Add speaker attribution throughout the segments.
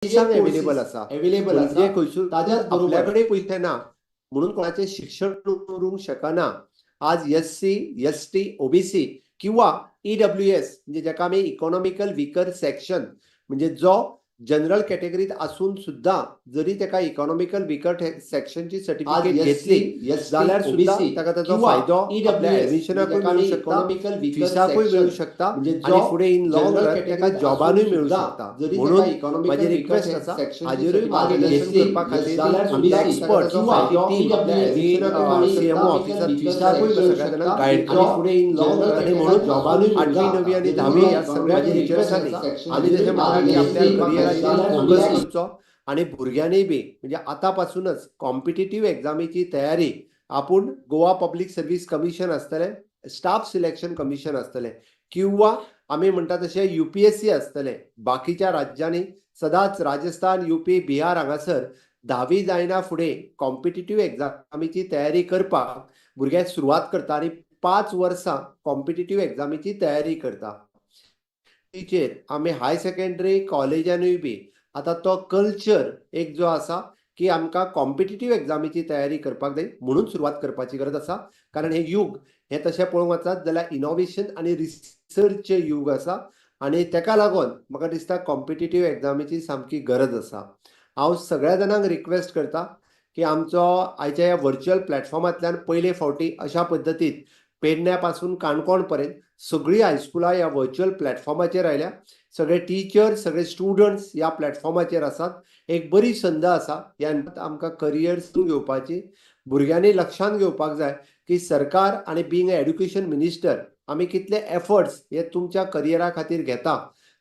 Speaker 1: जे
Speaker 2: available
Speaker 1: courses
Speaker 2: आसा.
Speaker 1: Available
Speaker 2: म्हणजे
Speaker 1: आसा.
Speaker 2: खंयसून
Speaker 1: ताज्याच
Speaker 2: आपल्या
Speaker 1: बरोबर
Speaker 2: कडेन पयशे ना म्हणून कोणाचें शिक्षण उरूंक शकना. आज एससी, एसटी, ओबीसी किंवा ईडब्ल्यूएस, म्हणजे जाका आमी इकॉनॉमिकल विकर सेक्शन, म्हणजे जो जनरल कॅटेगरीत आसून सुद्दां जरी ताका इकॉनॉमिकल विकर सेक्शनची
Speaker 1: आज
Speaker 2: सर्टिफिकेट
Speaker 1: एससी,
Speaker 2: घेतली
Speaker 1: एसटी,
Speaker 2: जाल्यार सुद्दां
Speaker 1: ओबीसी
Speaker 2: ताका ताचो
Speaker 1: किंवा
Speaker 2: फायदो आपल्या
Speaker 1: ईडब्ल्यूएस, म्हणजे
Speaker 2: ऍडमिशनाकूय
Speaker 1: जाका
Speaker 2: मेळूं
Speaker 1: आमी
Speaker 2: शकता,
Speaker 1: इकॉनॉमिकल विकर
Speaker 2: फिसाकूय
Speaker 1: सेक्शन,
Speaker 2: मेळूं शकता
Speaker 1: म्हणजे
Speaker 2: आनी
Speaker 1: जो
Speaker 2: फुडें इन लॉंग
Speaker 1: जनरल
Speaker 2: रन ताका
Speaker 1: कॅटेगरीत आसून
Speaker 2: जॉबानूय मेळूं
Speaker 1: सुद्दां
Speaker 2: शकता.
Speaker 1: जरी
Speaker 2: म्हणून
Speaker 1: ताका इकॉनॉमिकल
Speaker 2: म्हाजी
Speaker 1: विकर
Speaker 2: रिक्वेस्ट आसा,
Speaker 1: सेक्शनची
Speaker 2: हाजेरूय
Speaker 1: सर्टिफिकेट
Speaker 2: मार्गदर्शन
Speaker 1: घेतली
Speaker 2: करपा खातीर
Speaker 1: जाल्यार
Speaker 2: आमचे
Speaker 1: सुद्दां ताका
Speaker 2: एक्सपर्ट
Speaker 1: ताचो
Speaker 2: आनी
Speaker 1: फायदो
Speaker 2: टीम
Speaker 1: आपल्या
Speaker 2: ही
Speaker 1: ऍडमिशनाकूय मेळूं शकता,
Speaker 2: सीएमओ ऑफिसात
Speaker 1: फिसाकूय
Speaker 2: फिसाकूय
Speaker 1: मेळूं
Speaker 2: सगळ्या
Speaker 1: शकता
Speaker 2: जाणांक गायड
Speaker 1: आणि
Speaker 2: करता.
Speaker 1: फुडें इन लॉंग रन
Speaker 2: आणि
Speaker 1: ताका
Speaker 2: म्हणून
Speaker 1: जॉबानूय मेळूं
Speaker 2: आठवी,
Speaker 1: शकता.
Speaker 2: णवी आनी
Speaker 1: म्हणून
Speaker 2: धावी ह्या सगळ्या
Speaker 1: म्हाजी रिक्वेस्ट
Speaker 2: टिचर्सांनी
Speaker 1: आसा,
Speaker 2: आमी जशें म्हणटा की आपल्या
Speaker 1: एससी
Speaker 2: करियराचेर
Speaker 1: जाल्यार
Speaker 2: फोकस
Speaker 1: सुद्दां
Speaker 2: करचो आनी भुरग्यांनी बी म्हणजे आतां पासूनच कॉम्पिटेटीव एग्जामीची तयारी आपूण गोवा पब्लीक सर्वीस कमिशन आसतलें, स्टाफ सिलेक्शन कमिशन आसतलें किंवा आमी म्हणटा तशें यूपीएससी आसतलें. बाकीच्या राज्यांनी सदांच राजस्थान, युपी, बिहार हांगासर धावी जायना फुडें कॉम्पिटेटीव एग्जामीची तयारी करपाक भुरगे सुरवात करता आनी 5 वर्सां कॉम्पिटेटीव एग्जामीची तयारी करता. तिचेर आमी हाय सेकंडरी कॉलेजानूय बी आतां तो कल्चर एक जो आसा की आमकां कॉम्पिटेटीव एग्जामीची तयारी करपाक जाय म्हणून सुरवात करपाची गरज आसा. कारण हें यूग हें तशें पळोवंक वचत जाल्यार इनोवेशन आनी रिसर्चचें यूग आसा आनी ताका लागून म्हाका दिसता कॉम्पिटेटीव एग्जामीची सामकी गरज आसा. हांव सगळ्या जाणांक रिक्वेस्ट करता की आमचो आयच्या ह्या व्हर्च्युअल प्लॅटफॉर्मांतल्यान पयले फावटी अशा पद्दतीन पेडण्या पासून काणकोण पर्यंत सगळीं हायस्कुलां ह्या व्हर्च्युअल प्लॅटफॉर्माचेर आयल्या. सगळे टिचर्स, सगळे स्टुडंट्स ह्या प्लॅटफॉर्माचेर आसात. एक बरी संद आसा ह्या आमकां करियर घेवपाची. भुरग्यांनी लक्षांत घेवपाक जाय की सरकार आनी बीइंग अ एड्युकेशन मिनिस्टर आमी कितले एफर्ट्स हे तुमच्या करियरा खातीर घेता.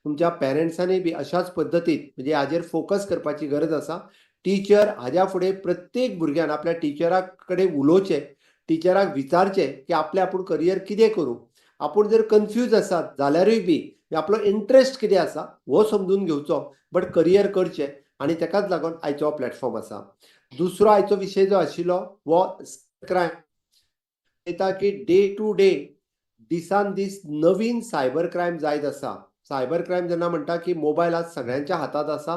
Speaker 2: तुमच्या पेरंट्सांनी बी अशाच पद्दतीन म्हणजे हाजेर फोकस करपाची गरज आसा. टिचर हाज्या फुडें प्रत्येक भुरग्यान आपल्या टिचरा कडेन उलोवचें, टिचराक विचारचें की आपलें आपूण करियर कितें करूं. आपूण जर कन्फ्यूज आसात जाल्यारूय बी आपलो इंट्रस्ट कितें आसा हो समजून घेवचो, बट करियर करचें आनी ताकाच लागून आयचो हो प्लॅटफॉर्म आसा. दुसरो आयचो विशय जो आशिल्लो हो क्रायम येता की डे टू डे दिसान दीस नवीन सायबर क्रायम जायत आसा. सायबर क्रायम जेन्ना म्हणटा की मोबायल आज सगळ्यांच्या हातांत आसा,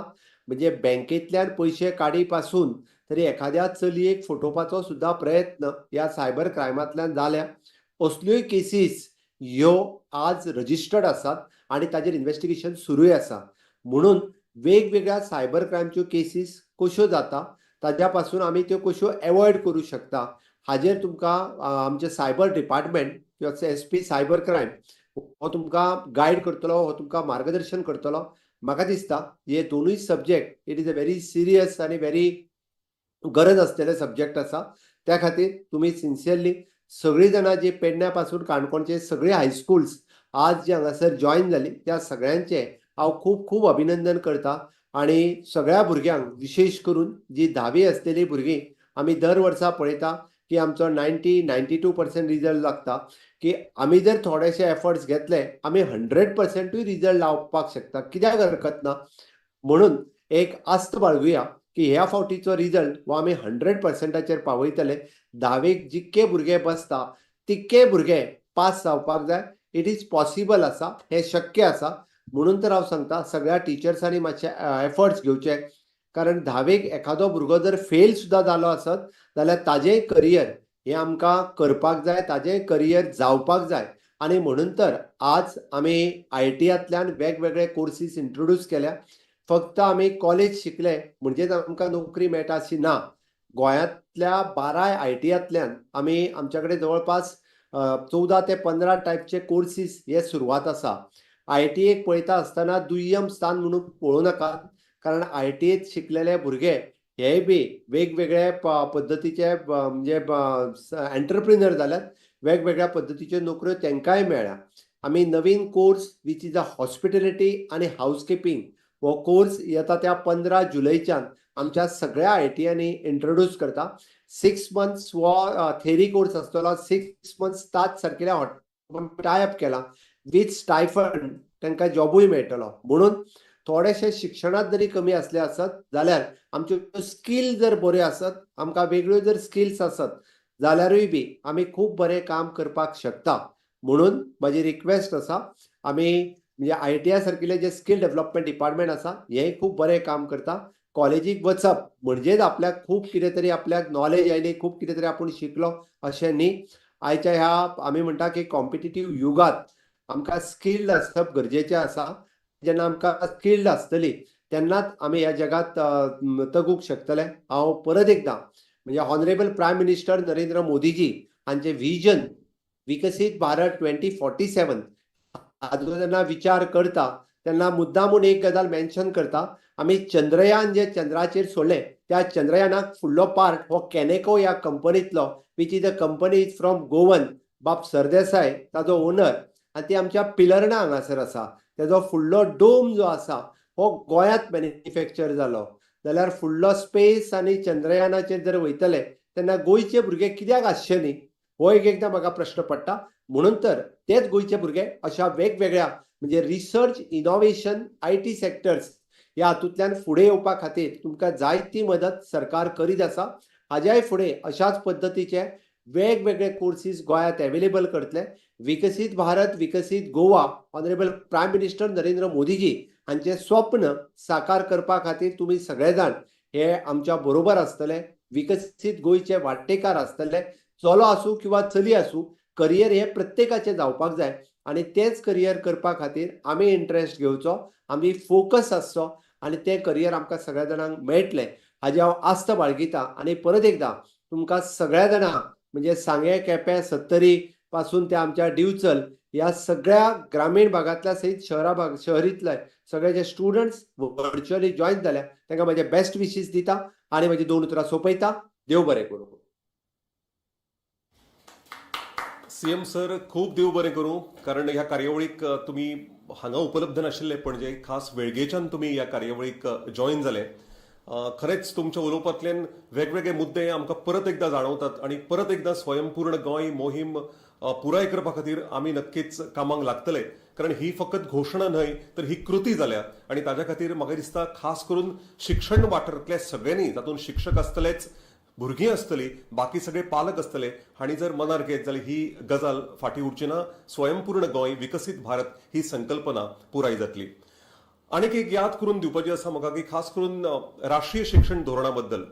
Speaker 2: म्हणजे बँकेंतल्यान पयशे काडी पासून तरी एखाद्या चलयेक फटोवपाचो सुद्दां प्रयत्न ह्या सायबर क्रायमांतल्यान जाल्या. असल्योय केसीस ह्यो आज रजिस्टर्ड आसात आनी ताजेर इन्वेस्टिगेशन सुरूय आसा. म्हणून वेगवेगळ्या सायबर क्रायमच्यो केसीस कश्यो जाता ताज्या पासून आमी त्यो कश्यो एवॉयड करूं शकता हाजेर तुमकां आमचें सायबर डिपार्टमेंट किंवा एसपी सायबर क्रायम हो तुमकां गायड करतलो, हो तुमकां मार्गदर्शन करतलो. म्हाका दिसता हे दोनूय subject it is a very serious आनी व्हेरी गरज आसलेले सब्जेक्ट आसा. त्या खातीर तुमी सिन्सियरली सगळीं जाणां जी पेडण्या पासून काणकोणचे सगळे हायस्कुल्स आज जे हांगासर जॉयन जाली त्या सगळ्यांचें हांव खूब खूब अभिनंदन करता. आनी सगळ्या भुरग्यांक विशेश करून जी धावी आसलेली भुरगीं आमी दर वर्सा पळयता की आमचो 90 92% रिजल्ट लागता, की आमी जर थोडेशे एफर्ट्स घेतले आमी 100%ूय रिजल्ट लावपाक शकता, कित्याक हरकत ना. म्हणून एक आस्त बाळगुया की ह्या फावटीचो रिजल्ट हो आमी 100%चेर पावयतले. धावेक जितके भुरगे बसता तितके भुरगे पास जावपाक जाय. It is possible आसा, हें शक्य आसा. म्हणून तर हांव सांगता सगळ्या टिचर्सांनी मातशे एफर्ट्स घेवचे, कारण धावेक एखादो भुरगो जर फेल सुद्दां जालो आसत जाल्यार ताजेंय करियर हें आमकां करपाक जाय, ताजेंय करियर जावपाक जाय. आनी म्हणून तर आज आमी आयटीआंतल्यान वेगवेगळे कोर्सीस इंट्रोड्यूस केल्या. फक्त आमी कॉलेज शिकले म्हणजेच आमकां नोकरी मेळटा अशी ना. गोंयांतल्या 12 आयटीआंतल्यान आमी आमच्या कडेन जवळपास 14 ते 15 टायपचे कोर्सीस हे सुरवात आसा. आयटीएक पळयता आसतना दुय्यम स्थान म्हणून पळोवं नाकात, कारण आयटीएत शिकलेले भुरगे हे बी वेगवेगळे पद्दतीचे म्हणजे एंटरप्रिनर जाल्यात, वेगवेगळ्या पद्दतीच्यो नोकऱ्यो तांकांय मेळ्ळ्या. आमी नवीन course which is a hospitality आनी हावसकिपींग हो कोर्स येता त्या 15 जुलयच्यान आमच्या सगळ्या आयटीआंनी इंट्रोड्यूस करता. 6 मंथ्स हो थेरी कोर्स आसतलो. 6 मंथ्स ताज सारकेल्या हॉटेल टाय अप केला विथ स्टायफंड तांकां जॉबूय मेळटलो. म्हणून थोडेशे शिक्षणांत जरी कमी आसले आसत जाल्यार आमच्यो स्कील जर बऱ्यो आसत, आमकां वेगळ्यो जर स्किल्स आसत जाल्यारूय बी आमी खूब बरें काम करपाक शकता. म्हणून म्हाजी रिक्वेस्ट आसा, आमी म्हणजे आयटीआय सारकिल्ले जे स्कील डेव्हलपमेंट डिपार्टमेंट आसा, हेंय खूब बरें काम करता. कॉलेजीक वचप म्हणजेच आपल्याक खूब कितें तरी आपल्याक नॉलेज आयली, खूब कितें तरी आपूण शिकलो अशें न्ही. आयच्या ह्या आमी म्हणटा की कॉम्पिटिटीव युगांत आमकां स्किल्ड आसप गरजेचें आसा. जेन्ना आमकां स्किल्ड आसतली तेन्नाच आमी ह्या जगांत तगूंक शकतले. हांव परत एकदां म्हणजे ऑनरेबल प्रायम मिनिस्टर नरेंद्र मोदीजी हांचे विजन विकसीत भारत 2047 हाजो जेन्ना विचार करता तेन्ना मुद्दामून एक गजाल मेन्शन करता. आमी चंद्रयान जे चंद्राचेर सोडलें, त्या चंद्रयानाक फुडलो पार्ट हो कॅनेको ह्या कंपनीतलो, which is a company is from Goan, बाब सरदेसाय ताजो ओनर, आनी ती आमच्या पिलर्णा हांगासर आसा. तेजो फुडलो डोम जो आसा हो गोंयांत मॅन्युफॅक्चर जालो जाल्यार फुडलो स्पेस आनी चंद्रयानाचेर जर वयतले तेन्ना गोंयचे भुरगे कित्याक आसचे न्ही, हो एक एकदां म्हाका प्रश्न पडटा. म्हणून तर तेच गोंयचे भुरगे अशा वेगवेगळ्या म्हणजे रिसर्च, इनोवेशन, IT sectors ह्या हातूंतल्यान फुडें येवपा खातीर तुमकां जायती मदत सरकार करीत आसा. हाज्याय फुडें अशाच पद्दतीचे वेगवेगळे कोर्सीस गोंयांत एवेलेबल करतले. विकसीत भारत, विकसीत Goa, honourable prime minister Narendra Modiji हांचें स्वप्न साकार करपा खातीर तुमी सगळे जाण हे आमच्या बरोबर आसतले, विकसीत गोंयचे वांटेकार आसतले. चलो आसूं किंवा चली आसूं, करियर हे प्रत्येकाचें जावपाक जाय आनी तेंच करियर करपा खातीर आमी इंट्रस्ट घेवचो, आमी फोकस आसचो आनी तें करियर आमकां सगळ्या जाणांक मेळटलें हाजी हांव आस्त बाळगितां. आनी परत एकदां तुमकां सगळ्या जाणांक म्हणजे सांगें, केपें, सत्तरी पासून ते आमच्या दिवचल ह्या सगळ्या ग्रामीण भागांतल्या सयत शहरा भाग शहरीतले सगळे जे स्टुडंट्स व्हर्च्युअली जॉयन जाल्या तांकां म्हजे बेस्ट विशीस दिता आनी म्हजी दोन उतरां सोंपयता. देव बरें करूं.
Speaker 1: सीएम सर, खूब देव बरें करूं, कारण ह्या कार्यावळीक तुमी हांगा उपलब्ध नाशिल्ले, पणजे खास वेळगेच्यान तुमी ह्या कार्यावळीक जॉयन जाले. खरेंच तुमच्या उलोवपांतल्यान वेगवेगळे मुद्दे आमकां परत एकदां जाणवतात आनी परत एकदां स्वयंपूर्ण गोंय मोहीम पुराय करपा खातीर आमी नक्कीच कामाक लागतले, कारण ही फकत घोशणा न्हय तर ही कृती जाल्या. आनी ताज्या खातीर म्हाका दिसता खास करून शिक्षण वाठारांतल्या सगळ्यांनी, तातूंत शिक्षक आसतलेच, भुरगीं आसतली, बाकी सगळे पालक आसतले, हांणी जर मनार घेत जाल्यार ही गजाल फाटीं उरची ना. स्वयंपूर्ण गोंय, विकसीत भारत ही संकल्पना पुराय जातली. आनीक एक याद करून दिवपाची आसा म्हाका की खास करून राष्ट्रीय शिक्षण धोरणा बद्दल,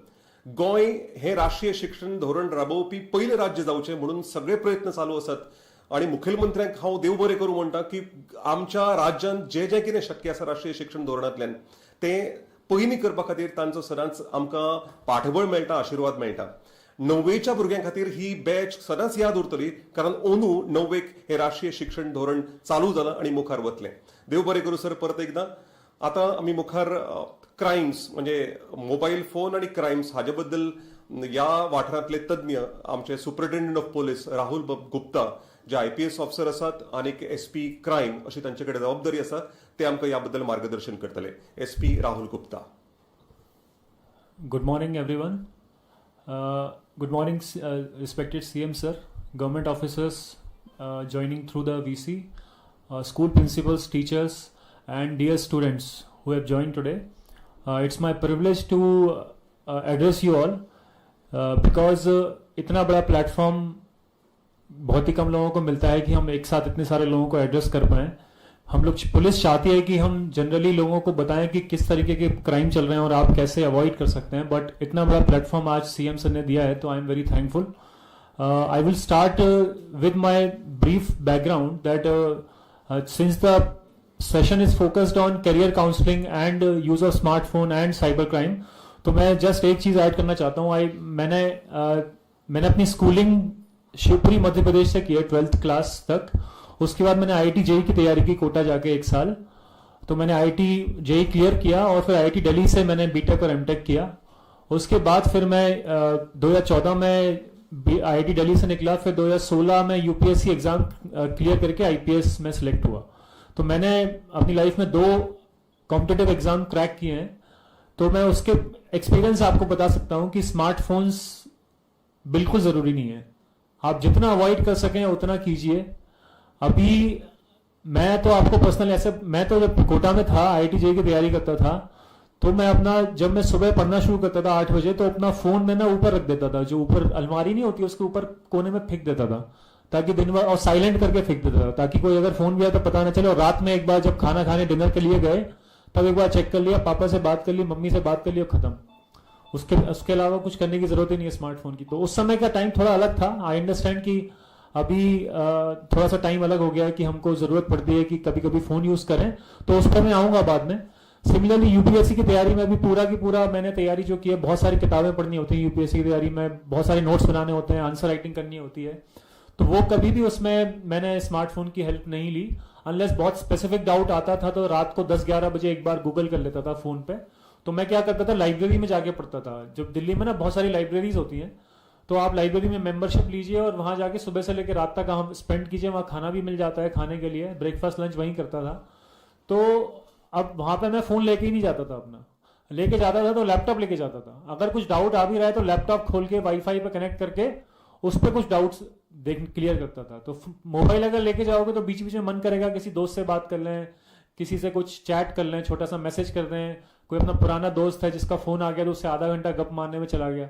Speaker 1: गोंय हें राष्ट्रीय शिक्षण धोरण राबोवपी पयलें राज्य जावचें म्हणून सगळे प्रयत्न चालू आसात. आनी मुखेलमंत्र्यांक हांव देव बरें करूं म्हणटा की आमच्या राज्यांत जें जें कितें शक्य आसा राष्ट्रीय शिक्षण धोरणांतल्यान तें पयलीं करपा खातीर तांचो सदांच आमकां पाठबळ मेळटा, आशिर्वाद मेळटा. णव्वेच्या भुरग्यां खातीर ही बॅच सदांच याद उरतली, कारण अंदू णव्वेक हें राष्ट्रीय शिक्षण धोरण चालू जालां आनी मुखार वतलें. देव बरें करूं सर परत एकदां. आतां आमी मुखार क्रायम्स म्हणजे मोबायल फोन आनी क्रायम्स हाजे बद्दल ह्या वाठारांतले तज्ञ आमचे superintendent of police Rahul Gupta, J IPS officer आसात आनी एसपी क्रायम अशी तांचे कडेन जबाबदारी आसा, ते आमकां ह्या बद्दल मार्गदर्शन करतले. SP Rahul Gupta.
Speaker 3: Good morning, everyone. Good morning, respected CM sir, government officers joining through the VC, school principals, teachers, and dear students who have joined today. It's my privilege to address you all because इतना बड़ा platform बहुत ही कम लोगों को मिलता है कि हम एक साथ इतने सारे लोगों को एड्रेस कर पाएँ. हम लोग, पुलिस चाहती है कि हम जनरली लोगों को बताएं कि किस तरीके के क्राइम चल रहे हैं और आप कैसे अवॉइड कर सकते हैं, बट इतना बड़ा प्लेटफॉर्म आज सीएम सर ने दिया है तो I am very thankful. I will start with my brief background that since the session is focused on career counseling and use of smartphone and cyber crime, तो मैं just एक चीज़ add करना चाहता हूँ. आई मैंने अपनी स्कूलिंग शिवपुरी, मध्य प्रदेश से की है 12th class तक. उसके बाद मैंने आईआईटी जेई की तैयारी की कोटा जाके एक साल. तो मैंने आईआईटी जेई क्लियर किया और फिर आईआईटी दिल्ली से मैंने बीटेक और एमटेक किया. उसके बाद फिर मैं 2014 में आईआईटी दिल्ली से निकला. फिर 2016 में यूपीएससी एग्जाम क्लियर करके आईपीएस में सिलेक्ट हुआ. तो मैंने अपनी लाइफ में दो कॉम्पिटेटिव एग्जाम क्रैक किए हैं, तो मैं उसके एक्सपीरियंस आपको बता सकता हूं कि स्मार्टफोन्स बिल्कुल ज़रूरी नहीं है. आप जितना अवॉइड कर सकें उतना कीजिए. अभी मैं तो आपको पर्सनल ऐसे, मैं तो जब कोटा में था, आईआईटी जेई की तैयारी करता था, तो मैं अपना, जब मैं सुबह पढ़ना शुरू करता था 8 बजे, तो अपना फोन मैं ना ऊपर रख देता था, जो ऊपर अलमारी नहीं होती, उसके ऊपर कोने में फेंक देता था. ताकि दिन भर, और साइलेंट करके फेंक देता था ताकि कोई अगर फोन भी आया तो पता ना चले। और रात में एक बार जब खाना खाने डिनर के लिए गए तब एक बार चेक कर लिया, पापा से बात कर ली, मम्मी से बात कर ली और खत्म। उसके उसके अलावा कुछ करने की जरूरत ही नहीं है स्मार्टफोन की। तो उस समय का टाइम थोड़ा अलग था। I understand कि अभी थोड़ा सा टाइम अलग हो गया है कि हमको जरूरत पड़ती है कि कभी कभी फोन यूज करें, तो उस पर मैं आऊंगा बाद में। सिमिलरली यूपीएससी की तैयारी में भी पूरा की पूरा मैंने तैयारी जो की है, बहुत सारी किताबें पढ़नी होती हैं यूपीएससी की तैयारी में, बहुत सारे नोट्स बनाने होते हैं, आंसर राइटिंग करनी होती है, तो वो कभी भी उसमें मैंने स्मार्टफोन की हेल्प नहीं ली। अनलेस बहुत स्पेसिफिक डाउट आता था तो रात को 10-11 बजे एक बार गूगल कर लेता था फोन पे। तो मैं क्या करता था, लाइब्रेरी में जाके पढ़ता था। जब दिल्ली में ना बहुत सारी लाइब्रेरीज होती हैं, तो आप लाइब्रेरी में मेंबरशिप लीजिए और वहाँ जाके सुबह से लेकर रात तक हम स्पेंड कीजिए। वहाँ खाना भी मिल जाता है खाने के लिए, ब्रेकफास्ट लंच वहीं करता था। तो अब वहाँ पे मैं फ़ोन लेके ही नहीं जाता था अपना, लेके जाता था तो लैपटॉप लेके जाता था। अगर कुछ डाउट आ भी रहा है तो लैपटॉप खोल के वाईफाई पे कनेक्ट करके उस पर कुछ डाउट्स देख क्लियर करता था। तो मोबाइल अगर लेके जाओगे तो बीच बीच में मन करेगा किसी दोस्त से बात कर लें, किसी से कुछ चैट कर लें, छोटा सा मैसेज कर दें, कोई अपना पुराना दोस्त है जिसका फ़ोन आ गया तो उससे आधा घंटा गप मारने में चला गया।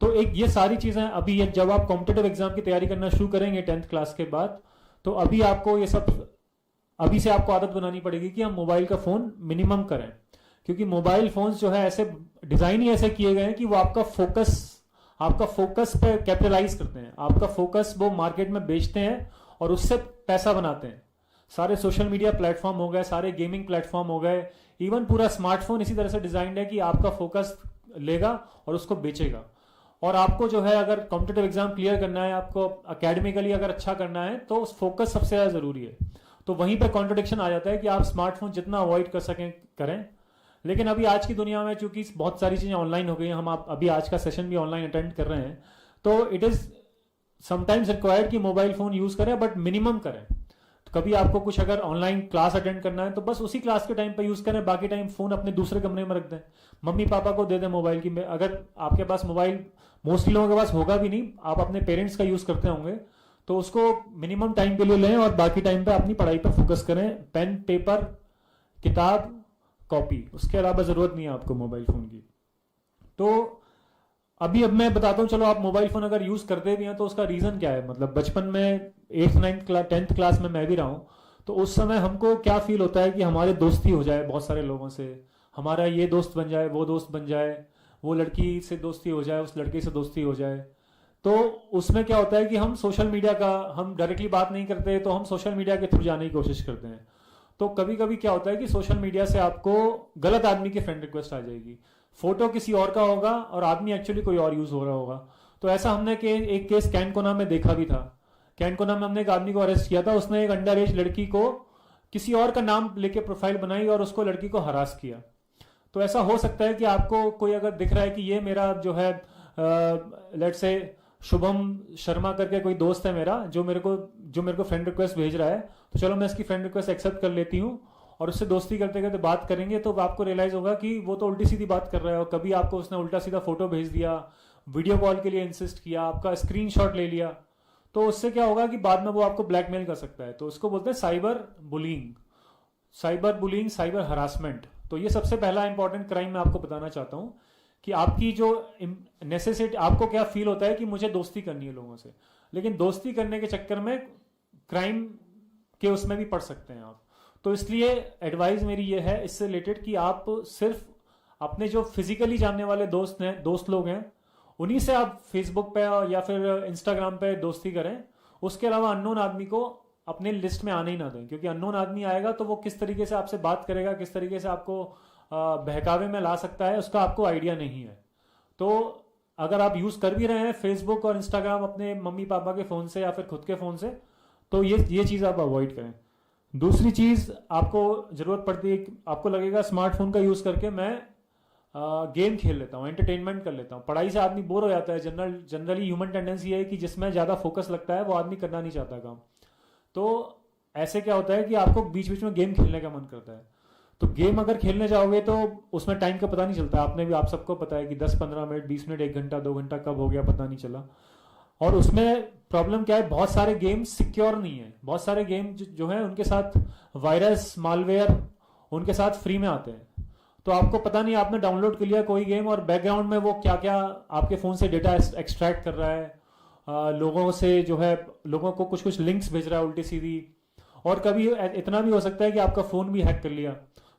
Speaker 3: तो एक ये सारी चीज़ें अभी ये जब आप कॉम्पिटेटिव एग्जाम की तैयारी करना शुरू करेंगे 10th class के बाद, तो अभी आपको ये सब अभी से आपको आदत बनानी पड़ेगी कि हम मोबाइल का फ़ोन मिनिमम करें, क्योंकि मोबाइल फ़ोन्स जो है ऐसे डिज़ाइन ही ऐसे किए गए हैं कि वो आपका फोकस पे कैपिटलाइज करते हैं, आपका फोकस वो मार्केट में बेचते हैं और उससे पैसा बनाते हैं। सारे सोशल मीडिया प्लेटफॉर्म हो गए, सारे गेमिंग प्लेटफॉर्म हो गए, इवन पूरा स्मार्टफोन इसी तरह से डिजाइंड है कि आपका फोकस लेगा और उसको बेचेगा। और आपको जो है अगर कॉम्पिटेटिव एग्जाम क्लियर करना है, आपको अकेडमिकली अगर अच्छा करना है, तो फोकस सबसे ज़्यादा ज़रूरी है। तो वहीं पर कॉन्ट्रडिक्शन आ जाता है कि आप स्मार्टफोन जितना अवॉइड कर सकें करें, लेकिन अभी आज की दुनिया में चूंकि बहुत सारी चीज़ें ऑनलाइन हो गई हैं, हम आप अभी आज का सेशन भी ऑनलाइन अटेंड कर रहे हैं, तो it is sometimes required कि मोबाइल फ़ोन यूज़ करें, बट मिनिमम करें। तो कभी आपको कुछ अगर ऑनलाइन क्लास अटेंड करना है तो बस उसी class K time pay use करें, बाकी टाइम फ़ोन अपने दूसरे कमरे में रख दें, मम्मी पापा को दे दें मोबाइल की। अगर आपके पास मोबाइल, मोस्टली लोगों के पास होगा भी नहीं, आप अपने पेरेंट्स का यूज़ करते होंगे, तो उसको मिनिमम टाइम के लिए लें और बाकी टाइम पे अपनी पढ़ाई पर फोकस करें। पेन, पेपर, किताब, कॉपी, उसके अलावा ज़रूरत नहीं है आपको मोबाइल फ़ोन की। तो अभी अब मैं बताता हूँ, चलो आप मोबाइल फ़ोन अगर यूज़ करते भी हैं तो उसका रीज़न क्या है। मतलब बचपन में 8th 9th class, 10th class में मैं भी रहा हूँ, तो उस समय हमको क्या फील होता है कि हमारे दोस्ती हो जाए बहुत सारे लोगों से, हमारा ये दोस्त बन जाए, वो दोस्त बन जाए, वो लड़की से दोस्ती हो जाए, उस लड़के से दोस्ती हो जाए। तो उसमें क्या होता है कि हम सोशल मीडिया का, हम डायरेक्टली बात नहीं करते तो हम सोशल मीडिया के थ्रू जाने की कोशिश करते हैं। तो कभी कभी क्या होता है कि सोशल मीडिया से आपको गलत आदमी की फ्रेंड रिक्वेस्ट आ जाएगी, फोटो किसी और का होगा और आदमी एक्चुअली कोई और यूज हो रहा होगा। तो ऐसा हमने एक केस कैनकोना में देखा भी था। कैनकोना में हमने एक आदमी को अरेस्ट किया था, उसने एक अंडर एज लड़की को किसी और का नाम लेके प्रोफाइल बनाई और उसको लड़की को हरास किया। तो ऐसा हो सकता है कि आपको कोई अगर दिख रहा है कि ये मेरा जो है, लेट से शुभम शर्मा करके कोई दोस्त है मेरा जो मेरे को फ्रेंड रिक्वेस्ट भेज रहा है, तो चलो मैं इसकी फ्रेंड रिक्वेस्ट एक्सेप्ट कर लेती हूँ और उससे दोस्ती करते करते बात करेंगे, तो आपको रियलाइज होगा कि वो तो उल्टी सीधी बात कर रहा है। और कभी आपको उसने उल्टा सीधा फोटो भेज दिया, वीडियो कॉल के लिए इंसिस्ट किया, आपका स्क्रीनशॉट ले लिया, तो उससे क्या होगा कि बाद में वो आपको ब्लैकमेल कर सकता है। तो उसको बोलते हैं cyber bullying, cyber bullying, cyber harassment. तो ये सबसे पहला इंपॉर्टेंट क्राइम मैं आपको बताना चाहता हूँ कि आपकी जो नेसेसिटी, आपको क्या फील होता है कि मुझे दोस्ती करनी है लोगों से, लेकिन दोस्ती करने के चक्कर में क्राइम के उसमें भी पड़ सकते हैं आप। तो इसलिए एडवाइस मेरी ये है इससे रिलेटेड कि आप सिर्फ अपने जो फिजिकली जानने वाले दोस्त हैं, दोस्त लोग हैं, उन्हीं से आप फेसबुक पे या फिर इंस्टाग्राम पे दोस्ती करें। उसके अलावा अननोन आदमी को अपने लिस्ट में आने ही ना दें, क्योंकि अननोन आदमी आएगा तो वो किस तरीके से आपसे बात करेगा, किस तरीके से आपको बहकावे में ला सकता है, उसका आपको आइडिया नहीं है। तो अगर आप यूज़ कर भी रहे हैं फेसबुक और इंस्टाग्राम अपने मम्मी पापा के फ़ोन से या फिर खुद के फ़ोन से, तो ये चीज़ आप अवॉइड करें। दूसरी चीज़ आपको ज़रूरत पड़ती है, आपको लगेगा स्मार्टफोन का यूज़ करके मैं गेम खेल लेता हूँ, एंटरटेनमेंट कर लेता हूँ। पढ़ाई से आदमी बोर हो जाता है। जनरली ह्यूमन टेंडेंसी है कि जिसमें ज़्यादा फोकस लगता है वो आदमी करना नहीं चाहता काम। तो ऐसे क्या होता है कि आपको बीच बीच में गेम खेलने का मन करता है। तो गेम अगर खेलने जाओगे तो उसमें टाइम का पता नहीं चलता। आपने भी, आप सबको पता है कि 10-15 मिनट, 20 मिनट, 1 घंटा, 2 घंटा कब हो गया पता नहीं चला। और उसमें प्रॉब्लम क्या है, बहुत सारे गेम सिक्योर नहीं है। बहुत सारे गेम जो है उनके साथ वायरस, मालवेयर उनके साथ फ्री में आते हैं। तो आपको पता नहीं आपने डाउनलोड कर लिया कोई गेम और बैकग्राउंड में वो क्या क्या आपके फ़ोन से डेटा एक्सट्रैक्ट कर रहा है, लोगों से जो है, लोगों को कुछ कुछ लिंक्स भेज रहा है उल्टी सीधी। और कभी इतना भी हो सकता है कि आपका फ़ोन भी हैक कर लिया,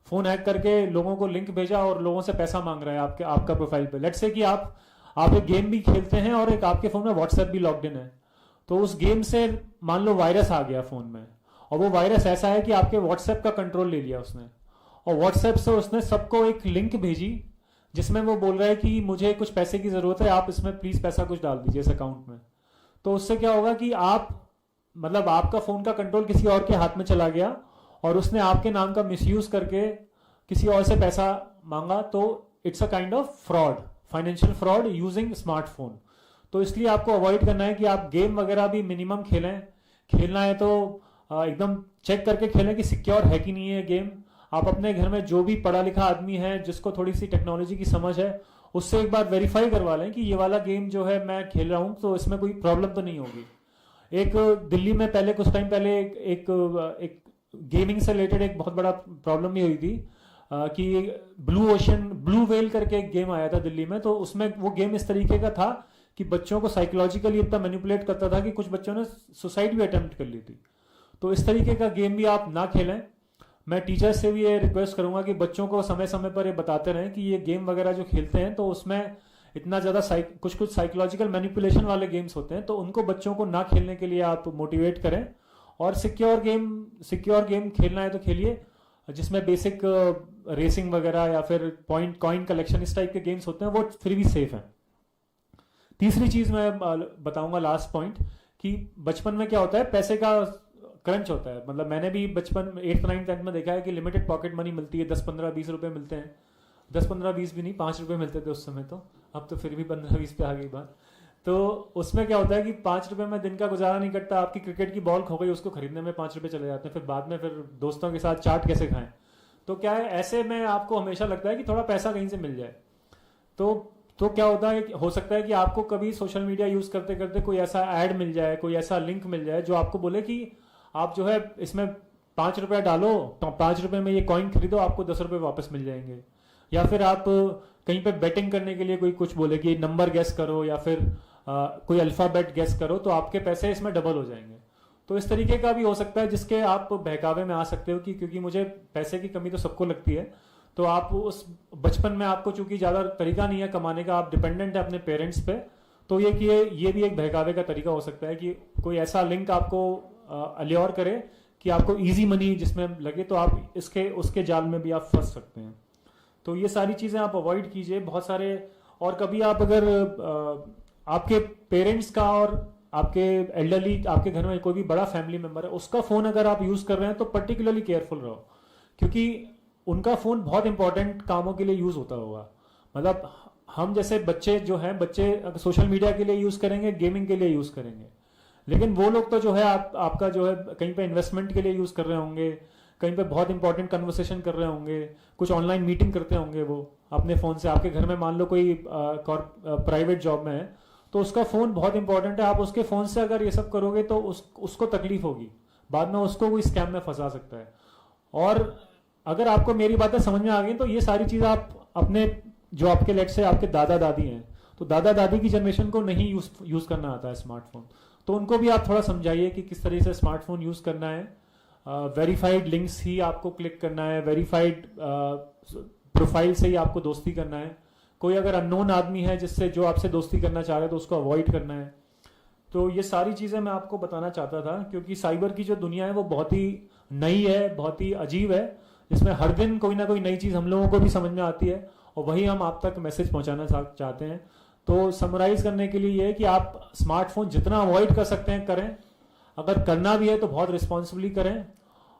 Speaker 3: फ़ोन हैक करके लोगों को लिंक भेजा और लोगों से पैसा मांग रहा है आपके आपका प्रोफाइल पे। Let's say कि आप एक गेम भी खेलते हैं और एक आपके फ़ोन में व्हाट्सएप भी लॉग्ड इन है, तो उस गेम से मान लो वायरस आ गया फ़ोन में, और वो वायरस ऐसा है कि आपके व्हाट्सएप का कंट्रोल ले लिया उसने, और व्हाट्सएप से उसने सबको एक लिंक भेजी जिसमें वो बोल रहा है कि मुझे कुछ पैसे की ज़रूरत है, आप इसमें प्लीज़ पैसा कुछ डाल दीजिए इस अकाउंट में। तो उससे क्या होगा कि आप मतलब आपका फ़ोन का कंट्रोल किसी और के हाथ में चला गया और उसने आपके नाम का मिसयूज करके किसी और से पैसा मांगा, तो it's a kind of fraud, financial fraud using smartphone. तो इसलिए आपको अवॉइड करना है कि आप गेम वगैरह भी मिनिमम खेलें। खेलना है तो एकदम चेक करके खेलें कि सिक्योर है कि नहीं है गेम। आप अपने घर में जो भी पढ़ा लिखा आदमी है, जिसको थोड़ी सी टेक्नोलॉजी की समझ है, उससे एक बार वेरीफाई करवा लें कि ये वाला गेम जो है मैं खेल रहा हूँ तो इसमें कोई प्रॉब्लम तो नहीं होगी। एक दिल्ली में पहले कुछ टाइम पहले एक गेमिंग से रिलेटेड एक बहुत बड़ा प्रॉब्लम भी हुई थी कि ब्लू ओशन, ब्लू वेल करके एक गेम आया था दिल्ली में। तो उसमें वो गेम इस तरीके का था कि बच्चों को साइकोलॉजिकली इतना मैनिपुलेट करता था कि कुछ बच्चों ने सुसाइड भी अटेम्प्ट कर ली थी। तो इस तरीके का गेम भी आप ना खेलें। मैं टीचर्स से भी ये रिक्वेस्ट करूंगा कि बच्चों को समय समय पर ये बताते रहें कि ये गेम वगैरह जो खेलते हैं तो उसमें इतना ज़्यादा कुछ कुछ साइकोलॉजिकल मैनिपुलेशन वाले गेम्स होते हैं, तो उनको बच्चों को ना खेलने के लिए आप मोटिवेट करें। और सिक्योर गेम खेलना है तो खेलिए, जिसमें बेसिक रेसिंग वगैरह या फिर पॉइंट कॉइन कलेक्शन, इस टाइप के गेम्स होते हैं, वो फिर भी सेफ हैं। तीसरी चीज़ मैं बताऊंगा, लास्ट पॉइंट, कि बचपन में क्या होता है, पैसे का क्रंच होता है। मतलब मैंने भी बचपन 8th, 9th, 10th में देखा है कि लिमिटेड पॉकेट मनी मिलती है, 10, 15, 20 रुपये मिलते हैं। 10, 15, 20 भी नहीं, 5 रुपये मिलते थे उस समय तो। अब तो फिर भी 15, 20 पे आ गई बात। तो उसमें क्या होता है कि 5 रुपये में दिन का गुजारा नहीं कटता। आपकी क्रिकेट की बॉल खो गई, उसको खरीदने में 5 रुपये चले जाते हैं। फिर बाद में फिर दोस्तों के साथ चाट कैसे खाएं? तो क्या है, ऐसे में आपको हमेशा लगता है कि थोड़ा पैसा कहीं से मिल जाए। तो क्या होता है कि हो सकता है कि आपको कभी सोशल मीडिया यूज़ करते करते कोई ऐसा ऐड मिल जाए, कोई ऐसा लिंक मिल जाए जो आपको बोले कि आप जो है इसमें 5 रुपये डालो तो 5 रुपये में ये कॉइन खरीदो, आपको 10 रुपये वापस मिल जाएंगे। या फिर आप कहीं पे बेटिंग करने के लिए कोई कुछ बोले कि नंबर गेस करो या फिर कोई अल्फ़ाबेट गेस करो तो आपके पैसे इसमें डबल हो जाएंगे। तो इस तरीके का भी हो सकता है जिसके आप बहकावे में आ सकते हो कि क्योंकि मुझे पैसे की कमी तो सबको लगती है। तो आप उस बचपन में आपको चूंकि ज़्यादा तरीका नहीं है कमाने का, आप डिपेंडेंट है अपने पेरेंट्स पे, तो ये कि ये भी एक बहकावे का तरीका हो सकता है कि कोई ऐसा लिंक आपको अल्योर करे कि आपको ईजी मनी जिसमें लगे, तो आप इसके उसके जाल में भी आप फंस सकते हैं। तो ये सारी चीज़ें आप अवॉइड कीजिए बहुत सारे। और कभी आप अगर आपके पेरेंट्स का और आपके एल्डरली, आपके घर में कोई भी बड़ा फैमिली मेम्बर है, उसका फ़ोन अगर आप यूज़ कर रहे हैं तो पर्टिकुलरली केयरफुल रहो, क्योंकि उनका फ़ोन बहुत इंपॉर्टेंट कामों के लिए यूज़ होता होगा। मतलब हम जैसे बच्चे जो हैं, बच्चे सोशल मीडिया के लिए यूज़ करेंगे, गेमिंग के लिए यूज़ करेंगे, लेकिन वो लोग तो जो है आप आपका जो है कहीं पे इन्वेस्टमेंट के लिए यूज़ कर रहे होंगे, कहीं पे बहुत इंपॉर्टेंट कन्वर्सेशन कर रहे होंगे, कुछ ऑनलाइन मीटिंग करते होंगे वो अपने फ़ोन से। आपके घर में मान लो कोई प्राइवेट जॉब में है तो उसका फ़ोन बहुत इंपॉर्टेंट है। आप उसके फ़ोन से अगर ये सब करोगे तो उसको तकलीफ होगी, बाद में उसको कोई स्कैम में फंसा सकता है। और अगर आपको मेरी बातें समझ में आ गई तो ये सारी चीज़ आप अपने जो आपके लेट से आपके दादा दादी हैं, तो दादा दादी की जनरेशन को नहीं यूज यूज़ करना आता है स्मार्टफोन, तो उनको भी आप थोड़ा समझाइए कि किस तरीके से स्मार्टफोन यूज़ करना है। वेरीफाइड लिंक्स ही आपको क्लिक करना है, वेरीफाइड प्रोफाइल से ही आपको दोस्ती करना है। कोई अगर अननोन आदमी है जिससे जो आपसे दोस्ती करना चाह रहा है तो उसको अवॉइड करना है। तो ये सारी चीज़ें मैं आपको बताना चाहता था, क्योंकि साइबर की जो दुनिया है वो बहुत ही नई है, बहुत ही अजीब है, जिसमें हर दिन कोई ना कोई नई चीज़ हम लोगों को भी समझ में आती है और वही हम आप तक मैसेज पहुंचाना चाहते हैं। तो समराइज करने के लिए ये है कि आप स्मार्टफोन जितना अवॉइड कर सकते हैं करें, अगर करना भी है तो बहुत रिस्पॉन्सिबली करें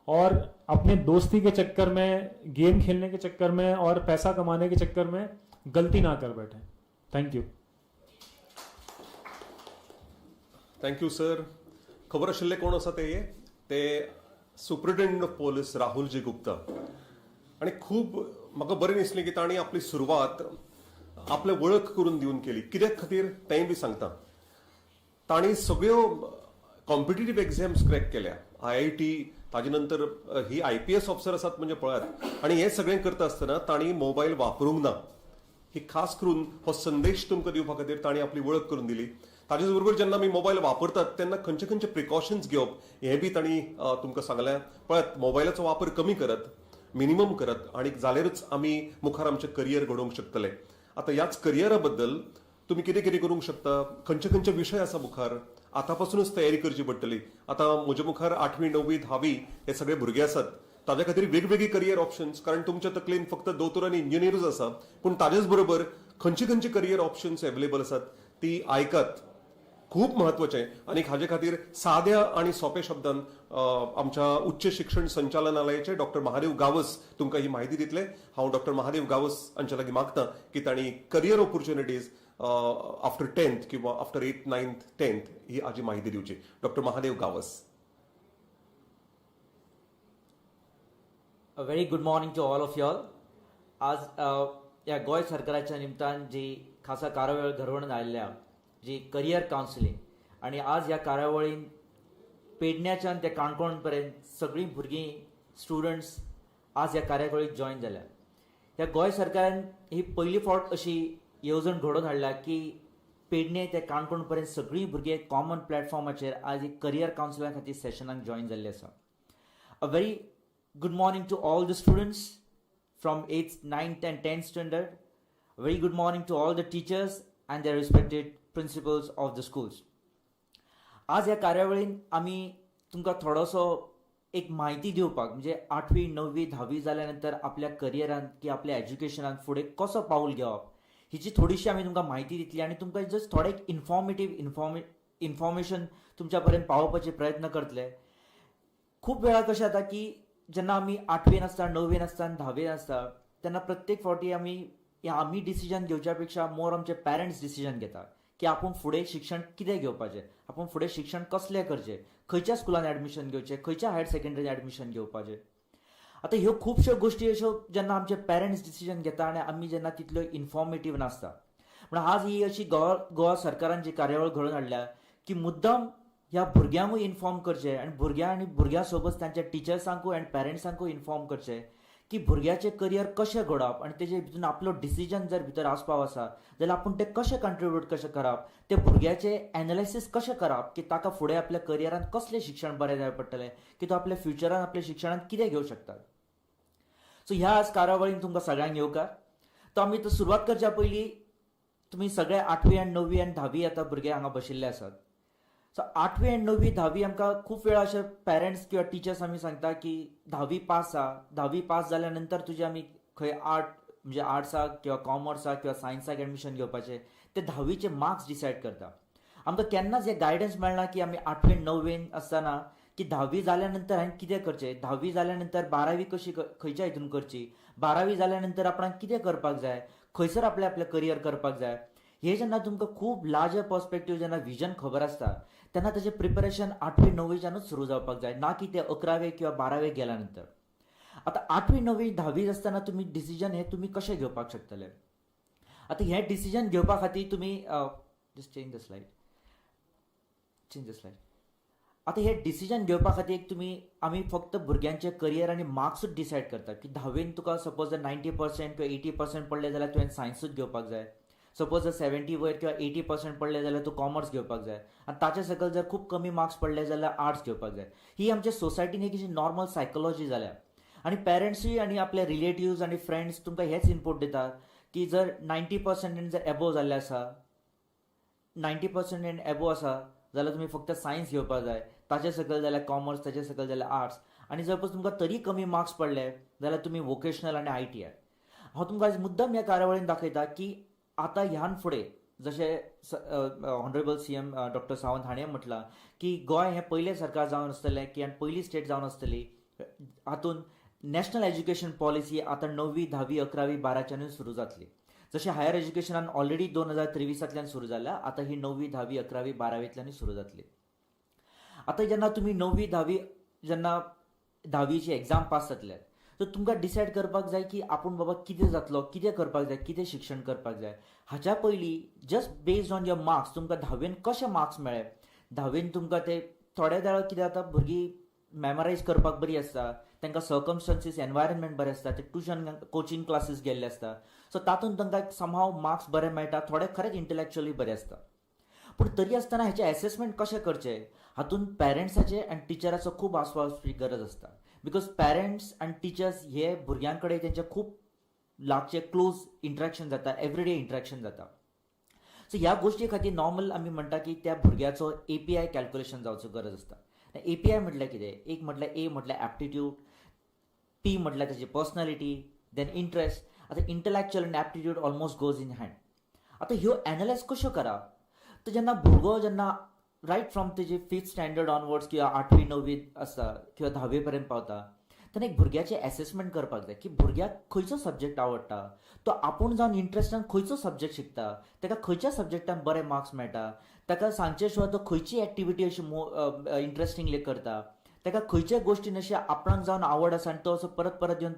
Speaker 3: और अपने दोस्ती के चक्कर में, गेम खेलने के चक्कर में और पैसा कमाने के चक्कर में गलती ना कर बैठे। Thank you.
Speaker 1: Thank you sir. खबर आशिल्ले कोण आसा ते ते superintendent of police Rahulji Gupta. आनी खूब म्हाका बरें दिसलें की तांणी आपली सुरवात आपले वळख करून दिवन केली। कित्याक खातीर तेंय बी सांगता। तांणी सगळ्यो कॉम्पिटेटीव एग्झाम्स क्रॅक केल्या, आयआयटी, ताजे नंतर ही आयपीएस ऑफिसर आसात। म्हणजे पळयात, आनी हें सगळें करता आसतना तांणी मोबायल वापरूंक ना। ही खास करून हो संदेश तुमकां दिवपा खातीर तांणी आपली वळख करून दिली. ताजेच बरोबर जेन्ना आमी मोबायल वापरतात तेन्ना खंयचे खंयचे प्रिकॉशन्स घेवप हें बी तांणी तुमकां सांगलें. पळयात, मोबायलाचो वापर कमी करत, मिनिमम करत आनी जाल्यारूच आमी मुखार आमचें करियर घडोवंक शकतले. आतां ह्याच करियरा बद्दल तुमी कितें कितें करूंक शकता, खंयचे खंयचे विशय आसा मुखार, आतां पासूनच तयारी करची पडटली. आतां म्हज्या मुखार आठवी, णवी, धावी हे सगळे भुरगे आसात, ताज्या खातीर वेगवेगळी करियर ऑप्शन्स, कारण तुमच्या तकलेन फक्त दोतोर आनी इंजिनियरूच आसा, पूण ताजेच बरोबर खंयचे खंयचे करियर ऑप्शन्स अवेलेबल आसात ती आयकात, खूब म्हत्वाचें. आनी हाजे खातीर साद्या आनी सोंप्या शब्दान आमच्या उच्च शिक्षण संचालनालयाचे डॉक्टर महादेव गावस तुमकां ही म्हायती दितले. हांव डॉक्टर महादेव गावस हांच्या लागीं मागता की तांणी करियर ऑपॉर्च्युनिटीज आफ्टर 10th किंवा आफ्टर 8th, 9th, 10th ही हाजी म्हायती दिवची. Doctor Mahadev Gawas.
Speaker 4: A very good morning to all of y'all. आज ह्या गोंय सरकाराच्या निमतान जी खासा कार्यावळ घडोवन आयिल्ल्या जी करियर कावन्सिलींग, आनी आज ह्या कार्यावळीन पेडण्याच्यान ते काणकोण पर्यंत सगळीं भुरगीं स्टुडंट्स आज ह्या कार्यावळीक जॉयन जाल्या. ह्या गोंय सरकारान ही पयली फावट अशी येवजण घडोवन हाडल्या की पेडणे ते काणकोण पर्यंत सगळीं भुरगीं कॉमन प्लॅटफॉर्माचेर आज एक करियर कावन्सिलिंगा खातीर सेशनाक जॉयन जाल्ले आसा. A very good morning to all the students from 8th, 9th and 10th standard. A very good morning to all the teachers and their respected principals of the schools. आज ह्या कार्यावळीन आमी तुमकां थोडोसो एक म्हायती दिवपाक, म्हणजे आठवी, णवी, धावी जाल्या नंतर आपल्या करियरान की आपल्या एज्युकेशनान फुडें कसो पावल घेवप हिची थोडीशी आमी तुमकां म्हायती दितली आनी तुमकां जस्ट थोडे एक इन्फॉर्मेटीव इन्फॉर्मेशन तुमच्या पर्यंत पावोवपाचे प्रयत्न करतले. खूब वेळा कशें जाता की जेन्ना आमी आठवेन आसता, णवेन आसता आनी धावेन आसता तेन्ना प्रत्येक फावटी आमी डिसिजन घेवच्या पेक्षा मोर आमचे पॅरंट्स डिसिजन घेता की आपूण फुडें शिक्षण कितें घेवपाचें, आपूण फुडें शिक्षण कसलें करचें, खंयच्या स्कुलान एडमिशन घेवचें, खंयच्या हायर सेकंडरीन एडमिशन घेवपाचें. आतां ह्यो खुबश्यो गोश्टी अश्यो जेन्ना आमचे पॅरंट्स डिसिजन घेता आनी आमी जेन्ना तितल्यो इन्फॉर्मेटीव नासता. पूण आज ही अशी गोवा गोवा सरकारान जी कार्यावळ घडोवन हाडल्या की मुद्दाम ह्या भुरग्यांकूय इन्फॉर्म करचें आनी भुरग्यां आनी भुरग्यां सोबत तांच्या टिचर्सांकूय आनी पॅरंट्सांकूय इन्फॉर्म करचें की भुरग्याचें करियर कशें घडोवप आनी तेजे भितून आपलो डिसिजन जर भितर आसपाव आसा जाल्यार आपूण तें कशें कंट्रिब्यूट कशें करप, ते भुरग्याचें एनालिसीस कशें करप की ताका फुडें आपल्या करियरान कसलें शिक्षण बरें जाय पडटलें, की तो आपल्या फ्युचरान आपल्या शिक्षणान कितें घेवंक शकता. सो ह्या आज कार्यावळीन तुमकां सगळ्यांक येवकार. तो आमी तो सुरवात करच्या पयलीं तुमी सगळे आठवी आनी णवी आनी धावी आतां भुरगे हांगा बशिल्ले आसात. सो आठवी आनी णवी धावी आमकां खूब वेळा अशे पॅरंट्स किंवा टिचर्स आमी सांगता की धावी पास जा, धावी पास जाल्या नंतर तुजें आमी खंय आर्ट म्हणजे आर्ट्साक किंवा कॉमर्साक किंवा सायन्साक एडमिशन घेवपाचें ते धावीचे मार्क्स डिसायड करता. आमकां केन्नाच हें गायडन्स मेळना की आमी आठवेन णवेन आसतना की धावी जाल्या नंतर हांवें कितें करचें, धावी जाल्या नंतर बारावी कशी खंयच्या हितून करची, बारावी जाल्या नंतर आपणाक कितें करपाक जाय, खंयसर आपलें आपलें करियर करपाक जाय. हे जेन्ना तुमकां खूब लार्जर पर्सपेक्टीव जेन्ना विजन खबर आसता तेन्ना ताजें प्रिपरेशन आठवी णवीच्यानूच सुरू जावपाक जाय, ना की ते अकरावेक किंवा बारावेक गेल्या नंतर. आतां आठवी णवी धावी आसतना तुमी डिसिजन हें तुमी कशें घेवपाक शकतले? आतां हें डिसिजन घेवपा खातीर तुमी just change the slide, change the slide. आतां हें डिसिजन घेवपा खातीर तुमी आमी फक्त भुरग्यांचें करियर आनी मार्क्सूच डिसायड करतात की धावेन तुका सपोज जर 90% किंवा 80% पडले जाल्यार तुवें सायन्सूच घेवपाक जाय, सपोज जर 70 वयर किंवा 80% पडले जाल्यार तूं कॉमर्स घेवपाक जाय आनी ताच्या सकयल जर खूब कमी मार्क्स पडले जाल्यार आर्ट्स घेवपाक जाय. ही आमच्या सोसायटीन एक अशी नॉर्मल सायकोलॉजी जाल्या आनी पॅरंट्सूय आनी आपले रिलेटिव्ज आनी फ्रेंड्स तुमकां हेच इनपूट दितात की जर 90% जर एबोव जाल्ले आसा, 90% एंड एबोव आसा जाल्यार तुमी फक्त सायन्स घेवपाक जाय, ताचे सकयल जाल्यार कॉमर्स, ताचे सकयल जाल्यार आर्ट्स आनी जर सपोज तुमकां तरी कमी मार्क्स पडले जाल्यार तुमी वोकेशनल आनी ITI. हांव तुमकां आयज मुद्दम ह्या कार्यावळीन दाखयता की आतां ह्यान फुडें जशें ऑनरेबल CM doctor Sawant हाणें म्हटलां की गोंय हें पयलें सरकार जावन आसतलें की आनी पयली स्टेट जावन आसतली हातूंत नॅशनल एज्युकेशन पॉलिसी आतां णवी, धावी, अकरावी, बाराच्यानूय सुरू जातली. जशें हायर एज्युकेशनान ऑलरेडी 2023तांतल्यान सुरू जाल्या, आतां ही णवी, धावी, अकरावी, बारावेंतल्यानूय सुरू जातली. आतां जेन्ना तुमी णवी, धावी जेन्ना धावीची एग्जाम पास जातले तर तुमकां डिसायड करपाक जाय की आपूण बाबा कितें जातलो, कितें करपाक जाय, कितें शिक्षण करपाक जाय. हाच्या पयलीं just based on your marks तुमकां धावेन कशे मार्क्स मेळ्ळे, धावेन तुमकां ते थोड्या वेळार कितें जाता भुरगीं मेमरायज करपाक बरी आसता, तांकां सर्कमस्टन्सीस, एनवायरमेंट बरें आसता, ते ट्युशन कोचिंग क्लासीस गेल्ले आसता, सो तातूंत तांकां समहाव मार्क्स बरे मेळटा, थोडे खरेंच इंटलेक्च्युअली बरे आसता. पूण तरी आसतना हेचें एसेसमेंट कशें करचें हातूंत पॅरंट्साचे आनी टिचराचो खूब आस्वासची गरज आसता, because parents आनी टिचर्स हे भुरग्यां कडेन तेंचे खूब लागचे क्लोज इंट्रॅक्शन जाता, एवरीडे इंट्रॅक्शन जाता. सो ह्या गोश्टी खातीर नॉर्मल आमी म्हणटा की त्या भुरग्याचो एपीआय कॅल्क्युलेशन जावचो गरज आसता. एपीआय म्हटल्यार कितें? एक म्हटल्यार ए म्हटल्यार एप्टिट्यूड, पी म्हटल्यार ताची पर्सनॅलिटी, then interest. आतां इंटलॅक्च्युअल आनी aptitude almost goes in hand. आतां ह्यो एनालायज कश्यो करप? तर जेन्ना भुरगो जेन्ना रायट फ्रॉम तेजी फिफ्थ स्टँडर्ड ऑनवर्ड्स किंवा आठवी णवी आसता किंवा धावे पर्यंत पावता तेन्ना एक भुरग्याचें एसेसमेंट करपाक जाय की भुरग्याक खंयचो सब्जेक्ट आवडटा, तो आपूण जावन इंट्रस्टान खंयचो सब्जेक्ट शिकता, ताका खंयच्या सब्जेक्टान बरे मार्क्स मेळटा, ताका सांगचे शिवाय तो खंयची एक्टिविटी अशी इंट्रस्टिंगली करता, ताका खंयच्या गोश्टीन अशें आपणाक जावन आवड आसा आनी तो असो परत परत येवन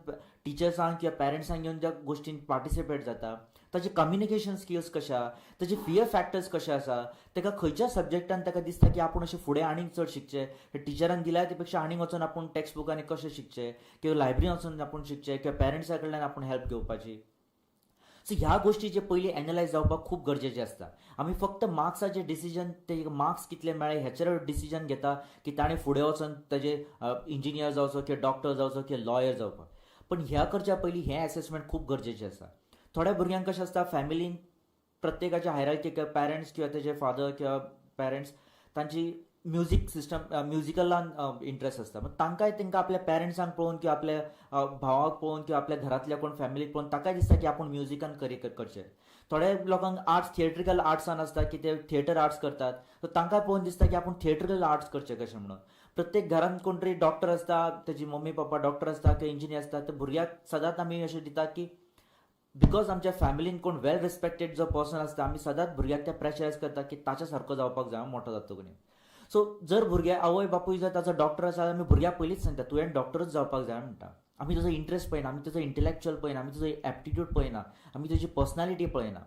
Speaker 4: टिचर्सांक किंवा पॅरंट्सांक येवन त्या गोश्टीन पार्टिसिपेट जाता, ताचे कम्युनिकेशन स्किल्स कशें आहा, ताचे फियर फॅक्टर्स कशे आसा, ताका खंयच्या सब्जेक्टान ताका दिसता की आपूण अशें फुडें आनीक चड शिकचें, टिचरान दिल्या ते पेक्षा आनीक वचून आपूण टॅक्स्ट बुकांनी कशें शिकचें किंवा लायब्ररीन वचून आपूण शिकचें किंवा पॅरंट्सा कडल्यान आपूण हेल्प घेवपाची. सो ह्या गोश्टी जे पयलीं एनलायज जावपाक खूब गरजेचें आसता. आमी फक्त मार्क्साचे डिसिजन, ते मार्क्स कितले मेळ्ळे हेचेर डिसिजन घेता की ताणें फुडें वचून ताजे इंजिनियर जावचो किंवा डॉक्टर जावचो किंवा लॉयर जावपाक. पण ह्या करच्या पयलीं हें एसेसमेंट खूब गरजेचें आसा. थोड्या भुरग्यांक कशें आसता, फॅमिलीन प्रत्येकाच्या हायरार्की, पॅरंट्स किंवा तेजे फादर किंवा पॅरंट्स तांची म्युजीक सिस्टम म्युजिकलान इंट्रस्ट आसता, तांकांय तांकां आपल्या पॅरंट्सांक पळोवन किंवा आपल्या भावाक पळोवन किंवा आपल्या घरांतल्या कोण फॅमिलीक पळोवन ताकाय दिसता की आपूण म्युजिकान करियर करचें. थोड्या लोकांक आर्ट्स, थिएट्रिकल आर्ट्सान आसता की ते थिएटर आर्ट्स करतात, सो तांकां पळोवन दिसता की आपूण थिएट्रिकल आर्ट्स करचें कशें म्हणून. प्रत्येक घरांत कोण तरी डॉक्टर आसता, तेजी मम्मी पप्पा डॉक्टर आसता किंवा इंजिनियर आसता, तर भुरग्याक सदांच आमी अशें दितात की because आमच्या फॅमिलीन कोण वेल रिस्पेक्टेड जो पर्सन आसता, आमी सदांच भुरग्याक ते प्रेशरायज करता की ताच्या सारको जावपाक जाय मोठो जातकून. सो जर भुरग्या आवय बापूय जर ताचो डॉक्टर आसा, आमी भुरग्याक पयलींच सांगता तुवें डॉक्टरूच जावपाक जाय म्हणटा. आमी ताजो इंट्रस्ट पळयना, आमी ताजो इंटलेक्च्युअल पळयना, आमी ताजो एप्टिट्यूड पळयना, आमी ताजी पर्सनॅलिटी पळयना.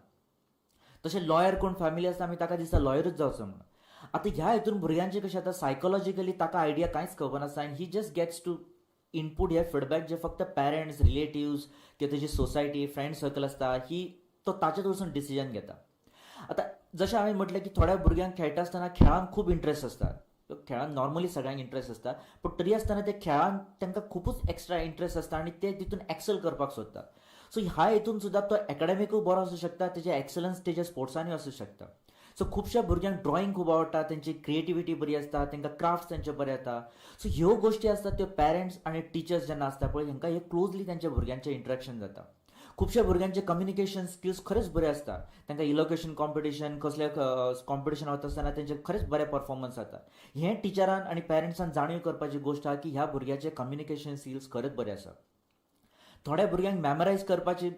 Speaker 4: तशें लॉयर कोण फॅमिली आसता, आमी ताका दिसता लॉयरूच जावचो म्हणून. आतां ह्या हितून भुरग्यांचें कशें जाता, सायकोलॉजिकली ताका आयडिया कांयच खबर नासता आनी he just gets to input hey feedback जे फक्त पॅरंट्स, रिलेटिव्स किंवा ताजी सोसायटी, फ्रेंड सर्कल आसता, ही तो ताचेच वचून डिसिजन घेता. आतां जशें हांवें म्हटलें की थोड्या भुरग्यांक खेळटा आसतना खेळान खूब इंट्रस्ट आसता, खेळान नॉर्मली सगळ्यांक इंट्रस्ट आसता, पूण तरी आसतना ते खेळान तांकां खुबूच एक्स्ट्रा इंट्रस्ट आसता आनी ते तितून एक्सेल करपाक सोदता. सो ह्या हितून सुद्दां तो एकाडेमिकूय बरो आसूं शकता, तेजे एक्सलन्स तेज्या स्पोर्ट्सांनी आसूं शकता. सो खुबश्या भुरग्यांक ड्रॉइंग खूब आवडटा, तेंची क्रिएटिविटी बरी आसता, तांकां क्राफ्ट्स तेंचे बरे येता. सो ह्यो गोश्टी आसता त्यो पॅरंट्स आनी टिचर्स जेन्ना आसता पळय, हेंकां हे क्लोजली तेंच्या भुरग्यांचें इंट्रॅक्शन जाता. खुबश्या भुरग्यांचे कम्युनिकेशन स्किल्स खरेंच बरे आसता, तांकां इलोकेशन कॉम्पिटिशन, कसले कॉम्पिटिशन वता आसतना तेंचे खरेंच बरे परफॉर्मन्स जाता. हें टिचरान आनी पॅरंट्सान जाणीव करपाची गोश्ट आहा की ह्या भुरग्याचे कम्युनिकेशन स्किल्स खरेंच बरे आसा. थोड्या भुरग्यांक मेमरायज करपाची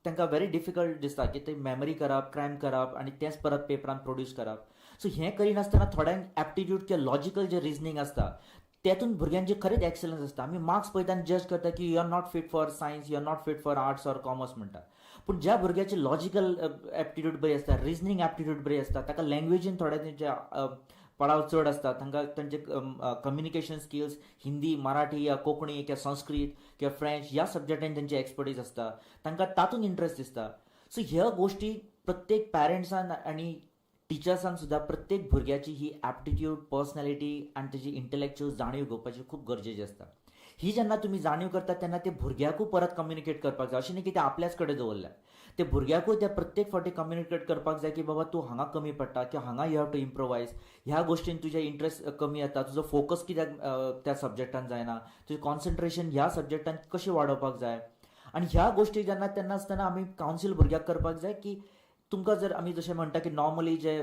Speaker 4: तांकां व्हेरी डिफिकल्ट दिसता की ते मेमरी करप, क्रॅम करप आनी तेंच परत पेपरान प्रोड्यूस करप. सो हें करिनासतना थोड्यांक एप्टिट्यूड किंवा लॉजिकल जे रिजनींग आसता तेतून भुरग्यांची खरेंच एक्सलन्स आसता. आमी मार्क्स पळयता आनी जज करता की you are not fit for science, you are not fit for arts or commerce म्हणटा. पूण ज्या भुरग्याची लॉजिकल एप्टिट्यूड बरी आसता, रिजनींग एप्टिट्यूड बरी आसता, ताका लँग्वेजीन थोडे तेंचे पडाव चड आसता, तांकां तांचे कम्युनिकेशन स्किल्स हिंदी, मराठी या कोंकणी किंवा संस्कृत किंवा फ्रेंच ह्या सब्जेक्टान तेंची एक्सपर्टीज आसता, तांकां तातूंत इंट्रस्ट दिसता. सो ह्या गोश्टी प्रत्येक पॅरंट्सान आनी टिचर्सान सुद्दां प्रत्येक भुरग्याची ही एप्टिट्यूड, पर्सनॅलिटी आनी तेजी इंटलेक्च्युअल जाणीव घेवपाची खूब गरजेची आसता. ही जेन्ना तुमी जाणीव करता तेन्ना ते भुरग्याकूय परत कम्युनिकेट करपाक जाय, अशें न्ही की ते आपल्याच कडेन दवरल्या, ते भुरग्याकूय ते प्रत्येक फावटी कम्युनिकेट करपाक जाय की बाबा तूं हांगा कमी पडटा किंवा हांगा you have to improvise, ह्या गोश्टीन तुजें इंट्रस्ट कमी येता, तुजो फोकस कित्याक त्या सब्जेक्टान जायना, तुजें कॉन्सन्ट्रेशन ह्या सब्जेक्टान कशें वाडोवपाक जाय. आनी ह्या गोश्टी जेन्ना तेन्ना आसतना आमी कावन्सील भुरग्याक करपाक जाय की तुमकां जर आमी जशें म्हणटा की नॉर्मली जे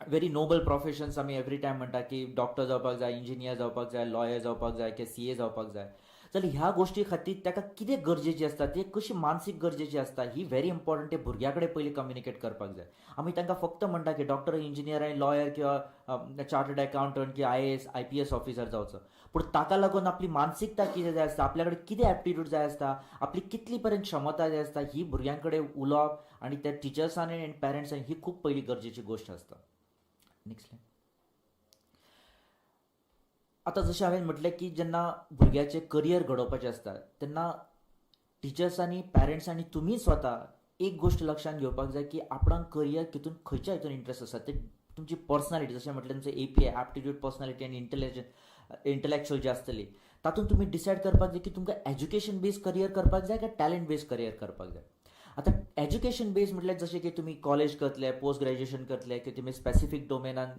Speaker 4: व्हेरी नोबल प्रोफेशन्स आमी एवरी टायम म्हणटा की डॉक्टर जावपाक जाय, इंजिनियर जावपाक जाय, लॉयर जावपाक जाय किंवा सीए जावपाक जाय, जाल्यार ह्या गोश्टी खातीर ताका कितें गरजेची आसता, ती कशी मानसीक गरजेची आसता, ही व्हेरी इम्पॉर्टंट ते भुरग्या कडेन पयलीं कम्युनिकेट करपाक जाय. आमी तांकां फक्त म्हणटा की डॉक्टर, इंजिनियर आनी लॉयर किंवा चार्टर्ड अकाउंटंट किंवा आयएएस, आयपीएस ऑफिसर जावचो, पूण ताका लागून आपली मानसिकता कितें जाय आसता, आपल्या कडेन कितें एप्टिट्यूड जाय आसता, आपली कितली पर्यंत क्षमता जाय आसता, ही भुरग्यां कडेन उलोवप आनी त्या टिचर्सांनी आनी पॅरंट्सांनी ही खूब पयली गरजेची गोश्ट आसता. Next slide. आतां जशें हांवें म्हटलें की जेन्ना भुरग्याचें करियर घडोवपाचें आसता तेन्ना टिचर्सांनी, पॅरंट्सांनी, तुमी स्वता एक गोश्ट लक्षांत घेवपाक जाय की आपणाक करियर हितून खंयच्या हितून इंट्रस्ट आसा. ते तुमची पर्सनालिटी, जशें म्हटलें तुमचें API, aptitude, personality आनी इंटेलिजन्स, इंटलेक्चुअल जे आसतली तातूंत तुमी डिसायड करपाक जाय की तुमकां एज्युकेशन बेज करियर करपाक जाय काय टॅलंट बेज करियर करपाक जाय. आतां एज्युकेशन बेज म्हटल्यार जशें की तुमी कॉलेज करतले, पोस्ट ग्रॅज्युएशन करतले, की तुमी स्पेसिफीक डोमेनान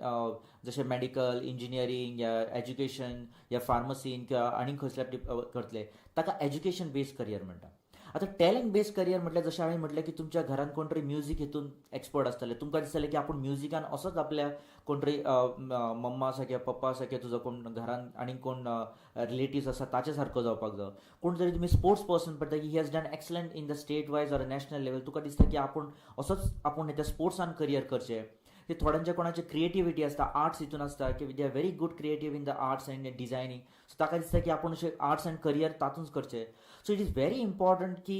Speaker 4: जशें मेडिकल, इंजिनियरींग या एज्युकेशन या फार्मसीन किंवा आनीक खंयसल्या करतले, ताका एज्युकेशन बेज करियर म्हणटा. आतां टॅलंट बेज करियर म्हटल्यार जशें हांवें म्हटलें की तुमच्या घरान कोण तरी म्युजीक हितून एक्सपर्ट आसतले, तुमकां दिसतलें की आपूण म्युजिकान असोच आपल्या कोण तरी मम्मा आसा किंवा पप्पा आसा किंवा तुजो कोण घरान आनीक कोण रिलेटिव्स आसा ताचे सारको जावपाक जाय. कोण तरी तुमी स्पोर्ट्स पर्सन पळयता की he has done excellent in the state wise or national level, तुका दिसता की आपूण असोच आपूण त्या स्पोर्ट्सान करियर करचें. ते थोड्यांच्या कोणाची क्रिएटिविटी आसता, आर्ट्स हितून आसता की they are very good creative in the arts and designing, so ताका दिसता की आपूण अशें आर्ट्स अँड करियर तातूंत करचें. So it is very important की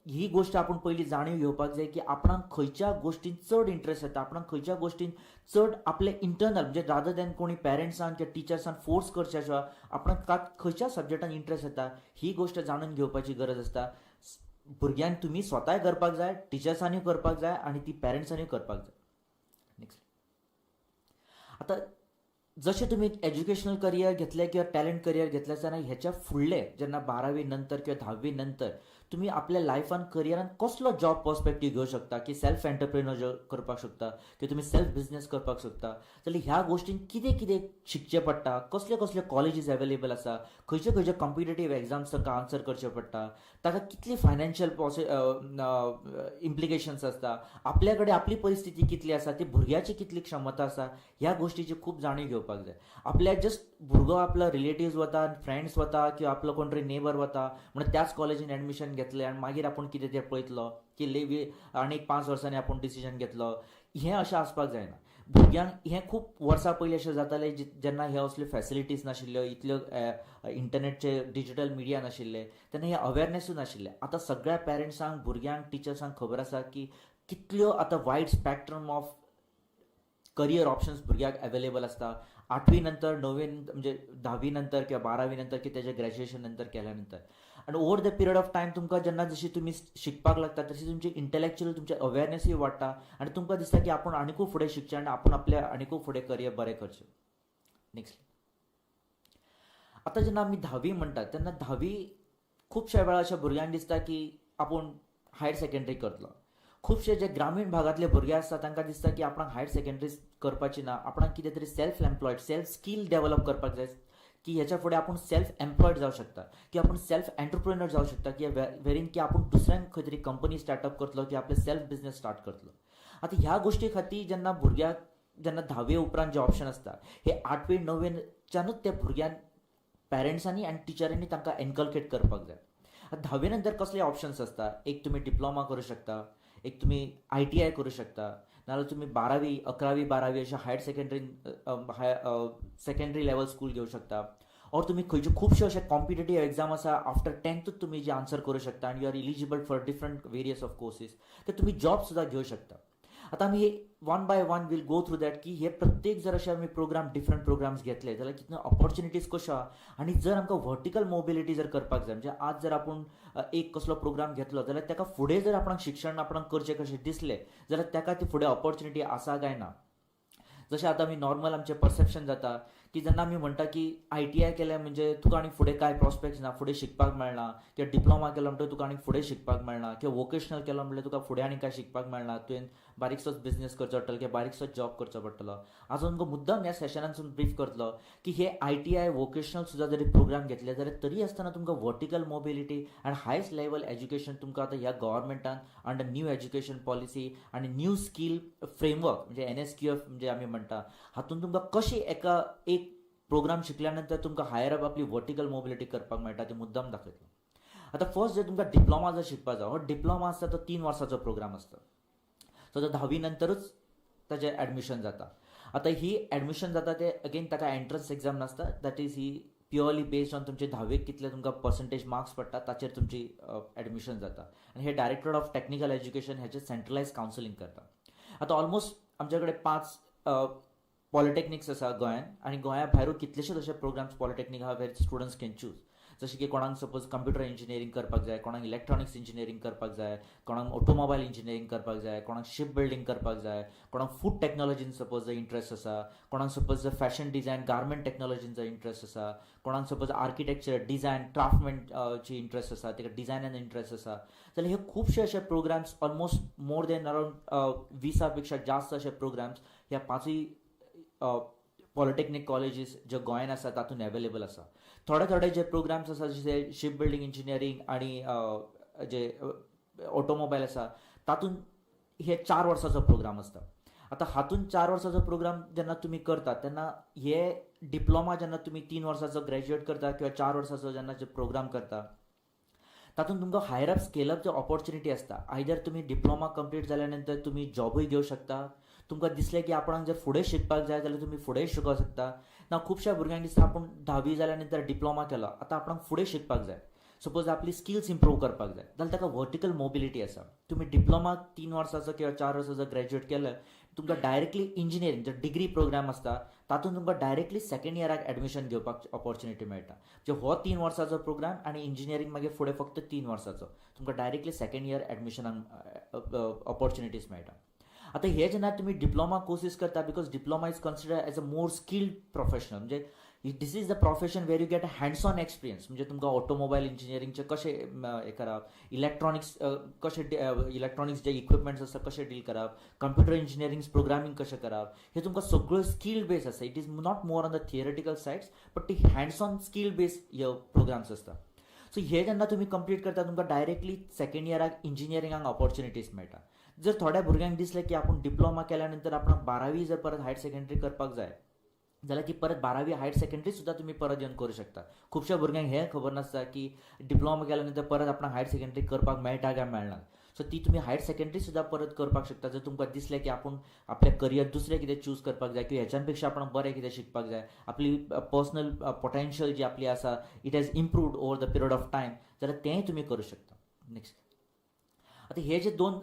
Speaker 4: ही गोश्ट आपूण पयलीं जाणीव घेवपाक जाय की आपणाक खंयच्या गोश्टीन चड इंट्रस्ट येता, आपणाक खंयच्या गोश्टीन चड आपले इंटरनल, म्हणजे रादर दॅन कोणी पॅरंट्सान किंवा टिचर्सान फोर्स करच्या शिवाय आपणाक खंयच्या सब्जॅक्टान इंट्रस्ट येता ही गोश्ट जाणून घेवपाची गरज आसता. भुरग्यांक तुमी स्वताय करपाक जाय, टिचर्सांनी करपाक जाय आनी ती पॅरंट्सांनी करपाक जाय. नेक्स्ट. आतां जशें तुमी एज्युकेशनल करियर घेतलें किंवा टॅलंट करियर घेतलें आसतना ह्याच्या फुडलें जेन्ना 12वी नंतर किंवा 10वी नंतर तुमी आपल्या लायफान करियरान कसलो जॉब पर्सपेक्टीव घेवंक शकता, की सेल्फ एंटरप्रेन्योर करपाक शकता किंवा तुमी सेल्फ बिजनेस करपाक शकता, जाल्यार ह्या गोश्टीन कितें कितें शिकचें पडटा, कसले कसले कॉलेजीस एवेलेबल आसा, खंयचे खंयचे कॉम्पिटेटीव एग्जाम्स तांकां आन्सर करचे पडटा, ताका कितली फायनान्शियल इम्प्लिकेशन्स आसता, आपल्या कडेन आपली परिस्थिती कितली आसा, ती भुरग्याची कितली क्षमता आसा, ह्या गोश्टीची खूब जाणीव घेवपाक जाय. आपल्या जस्ट भुरगो आपलो रिलेटिव्स वता, फ्रेंड्स वता किंवा आपलो कोण तरी नेबर वता म्हणून त्याच कॉलेजीन एडमिशन घेतलें आनी मागीर आपूण कितें तें पळयतलो की ले आनीक 5 वर्सांनी आपूण डिसिजन घेतलो, हें अशें आसपाक जायना. भुरग्यांक हें खूब वर्सां पयलीं अशें जातालें जेन्ना ह्यो असल्यो फॅसिलिटीज नाशिल्ल्यो, इतल्यो इंटरनेटचे डिजिटल मिडिया नाशिल्ले, तेन्ना हें अवेरनेसूय नाशिल्लें. आतां सगळ्या पेरंट्सांक, भुरग्यांक, टिचर्सांक खबर आसा की कितल्यो आतां wide spectrum of career options भुरग्याक एवेलेबल आसता 8वी नंतर, 9वी म्हणजे 10वी नंतर किंवा 12वी नंतर की तेजे ग्रॅज्युएशन नंतर केल्या नंतर. आनी over the period of time तुमकां जेन्ना जशी तुमी शिकपाक लागता तशी तुमची इंटलेक्चुअल तुमचें अवेरनेसूय वाडटा आनी तुमकां दिसता की आपूण आनिकूय फुडें शिकचें आनी आपूण आपल्या आनिकूय फुडें करियर बरें करचें. नेक्स्ट. आतां जेन्ना आमी 10वी म्हणटात तेन्ना 10वी खुबश्या वेळार अशा भुरग्यांक दिसता की आपूण हायर सेकेंडरी करतलो. खुबशे जे ग्रामीण भागांतले भुरगे आसता तांकां दिसता की आपणाक हायर सेकेंडरी करपाची ना, आपणाक कितें तरी self employed, self skill develop करपाक जाय की ह्याच्या फुडें आपूण सेल्फ एम्प्लॉयड जावं शकता की आपूण सेल्फ एंटरप्रेन्योर जावं शकता, की वेरीन की आपूण दुसऱ्यांक खंय तरी कंपनी स्टार्टअप करतलो की आपले सेल्फ बिजनेस स्टार्ट करतलो. आतां ह्या गोश्टी खातीर जेन्ना भुरग्याक जेन्ना 10वे उपरांत जे ऑप्शन आसता हे 8वे 9वेच्यानूच त्या भुरग्यान पेरंट्सांनी आनी टिचरांनी तांकां एनकल्केट करपाक जाय. आतां 10वे नंतर कसले ऑप्शन्स आसता? एक तुमी डिप्लोमा करूं शकता, एक तुमी ITI करूं शकता, नाजाल्यार तुमी 12वी 11वी 12वी अशें higher secondary secondary level school घेवं शकता, ऑर तुमी खंयचे खुबशे अशे कॉम्पिटेटीव एग्जाम आसा आफ्टर 10thूच तुमी जे आन्सर करूं शकता आनी you are eligible for different various of courses, ते तुमी जॉब सुद्दां घेवं शकता. आतां आमी हे one by one will go through that की हे प्रत्येक जर अशे आमी प्रोग्राम डिफरंट प्रोग्राम्स घेतले जाल्यार कितले ऑपॉर्च्युनिटीज कश्यो आहा आनी जर आमकां वर्टिकल मोबिलिटी जर करपाक जाय, म्हणजे आज जर आपूण एक कसलो प्रोग्राम घेतलो जाल्यार ताका फुडें जर आपणाक शिक्षण आपणाक करचें कशें दिसलें जाल्यार ताका ती फुडें ऑपॉर्च्युनिटी आसा काय ना. जशें आतां आमी नॉर्मल आमचें परसेप्शन जाता की जेन्ना आमी म्हणटा की ITI केलें म्हणजे तुका आनी फुडें कांय प्रोस्पेक्ट्स ना, फुडें शिकपाक मेळना, किंवा डिप्लोमा केलो म्हणटकीर तुका आनी फुडें शिकपाक मेळना, किंवा वोकेशनल केलो म्हणल्यार तुका फुडें आनी कांय शिकपाक मेळना, तुवें बारीकसोच बिजनेस करचो पडटलो किंवा बारीकसोच जॉब करचो पडटलो. आज तुमकां मुद्दम ह्या सेशनांसून ब्रीफ करतलो की हे ITI vocational सुद्दां जरी प्रोग्राम घेतले जाल्यार तरी आसतना तुमकां vertical mobility and highest level education तुमकां आतां ह्या गव्हर्मेंटान अंडर न्यू एज्युकेशन पॉलिसी आनी न्यू स्कील फ्रेमवर्क म्हणजे NSQF म्हणजे आमी म्हणटा हातूंत तुमकां कशी एका एक प्रोग्राम शिकल्या नंतर तुमकां हायर अप आपली वर्टिकल मोबिलिटी करपाक मेळटा ते मुद्दम दाखयतलो. आतां फर्स्ट जर तुमकां डिप्लोमा जर शिकपाक जाय, हो डिप्लोमा आसता तो 3 वर्साचो प्रोग्राम आसता. सो तो 10वी नंतरूच ताजें एडमिशन जाता. आतां ही एडमिशन जाता ते अगेन ताका एंट्रन्स एग्जाम नासता, that is he purely based on तुमचे 10वेक कितले तुमकां पर्संटेज मार्क्स पडटा ताचेर तुमची एडमिशन जाता. आनी हे डायरेक्टर ऑफ टॅक्निकल एज्युकेशन हेचें सेंट्रलायज कावन्सिलींग करता. आतां ऑलमोस्ट आमच्या कडेन 5 पॉलिटेक्निक्स आसा गोंयांत आनी गोंया भायरूय कितलेशेच अशे प्रोग्राम्स पॉलिटेक्नीक आहा वेर स्टुडंट्स can choose. जशें की कोणाक सपोज कंप्युटर इंजिनियरींग करपाक जाय, कोणाक इलेक्ट्रॉनिक्स इंजिनियरींग करपाक जाय, कोणाक ऑटोमोबायल इंजिनियरींग करपाक जाय, कोणाक शिप बिल्डींग करपाक जाय, कोणाक फूड टॅक्नोलॉजीन सपोज इंट्रस्ट आसा, कोणाक सपोज फॅशन डिझायन गार्मेंट टॅक्नोलॉजींचो इंट्रस्ट आसा, कोणाक सपोज आर्किटेक्चर डिझायन क्राफ्टमॅनची इंट्रस्ट आसा, ताका डिझायनान इंट्रस्ट आसा, जाल्यार हे खुबशे अशे programs, almost more than around 20 पेक्षा जास्त अशे प्रोग्राम्स ह्या पांचूय पॉलिटेक्नीक कॉलेजीस जे गोंयान आसा तातूंत एवेलेबल आसा. थोडे थोडे जे प्रोग्राम्स आसा, जशे शिप बिल्डींग इंजिनियरींग आनी जे ऑटोमोबायल आसा, तातूंत हे 4 वर्साचो प्रोग्राम आसता. आतां हातूंत 4 वर्साचो प्रोग्राम जेन्ना तुमी करतात, तेन्ना हे डिप्लोमा जेन्ना तुमी 3 वर्साचो ग्रॅज्युएट करता किंवा 4 वर्साचो जेन्ना जे प्रोग्राम करता, तातूंत तुमकां हायर अप स्केल अप जे ऑपॉर्च्युनिटी आसता. आयदर तुमी डिप्लोमा कंप्लीट जाल्या नंतर तुमी जॉबूय घेवं शकता. तुमकां दिसलें की आपणाक जर फुडें शिकपाक जाय जाल्यार तुमी फुडें शिकोंक शकता. ना, खुबश्या भुरग्यांक दिसता, आपूण धावी जाल्या नंतर डिप्लोमा केलो, आतां आपणाक फुडें शिकपाक जाय, सपोज आपली स्किल्स इम्प्रूव करपाक जाय, जाल्यार ताका वर्टिकल मोबिलिटी आसा. तुमी डिप्लोमा 3 वर्साचो किंवा 4 वर्साचो ग्रॅज्युएट केले, तुमकां डायरेक्टली इंजिनियरींग जो डिग्री प्रोग्राम आसता, तातूंत तुमकां डायरेक्टली सेकंड इयराक एडमिशन घेवपाक ऑपॉर्च्युनिटी मेळटा. म्हणजे हो 3 वर्साचो प्रोग्राम आनी इंजिनियरींग मागीर फुडें फक्त 3 वर्साचो, तुमकां डायरेक्टली सेकंड इयर एडमिशनाक ऑपॉर्च्युनिटीज मेळटा. आतां हे जेन्ना तुमी डिप्लोमा कोर्सीस करता, because diploma is considered as a more skilled professional, म्हणजे this is the profession where you get a hands on experience. म्हणजे तुमकां ऑटोमोबायल इंजिनियरींगचें कशें हें करप, इलेक्ट्रॉनिक्स कशें, इलेक्ट्रॉनिक्स जे इक्विपमेंट्स आसता कशें डील करप, कंप्युटर इंजिनियरींग प्रोग्रामींग कशें करप, हे तुमकां सगळ्यो स्कील बेस आसता. It is not more on the theoretical sides, but ती हँड्स ऑन स्कील बेस हे प्रोग्राम्स आसता. सो हे जेन्ना तुमी कंप्लीट करता, तुमकां डायरेक्टली सेकंड इयराक इंजिनियरिंगाक ऑपॉर्च्युनिटीज मेळटा. जर थोड्या भुरग्यांक दिसलें की आपूण डिप्लोमा केल्या नंतर आपणाक बारावी जर परत हायर सेकंडरी करपाक जाय, जाल्यार ती परत बारावी हायर सेकंडरी सुद्दां तुमी परत येवन करूं शकता. खुबश्या भुरग्यांक हें खबर नासता की डिप्लोमा केल्या नंतर परत आपणाक हायर सेकंडरी करपाक मेळटा काय मेळना. सो ती तुमी हायर सेकंडरी सुद्दां परत करपाक शकता. जर तुमकां दिसलें की आपूण आपलें करियर दुसरें कितें चूज करपाक जाय किंवा हेच्यान पेक्षा आपण बरें कितें शिकपाक जाय, आपली पर्सनल पोटेन्शियल जी आपली आसा, it has improved over the period of time, जाल्यार तेंय तुमी करूं शकता. नेक्स्ट. आतां हे जे दोन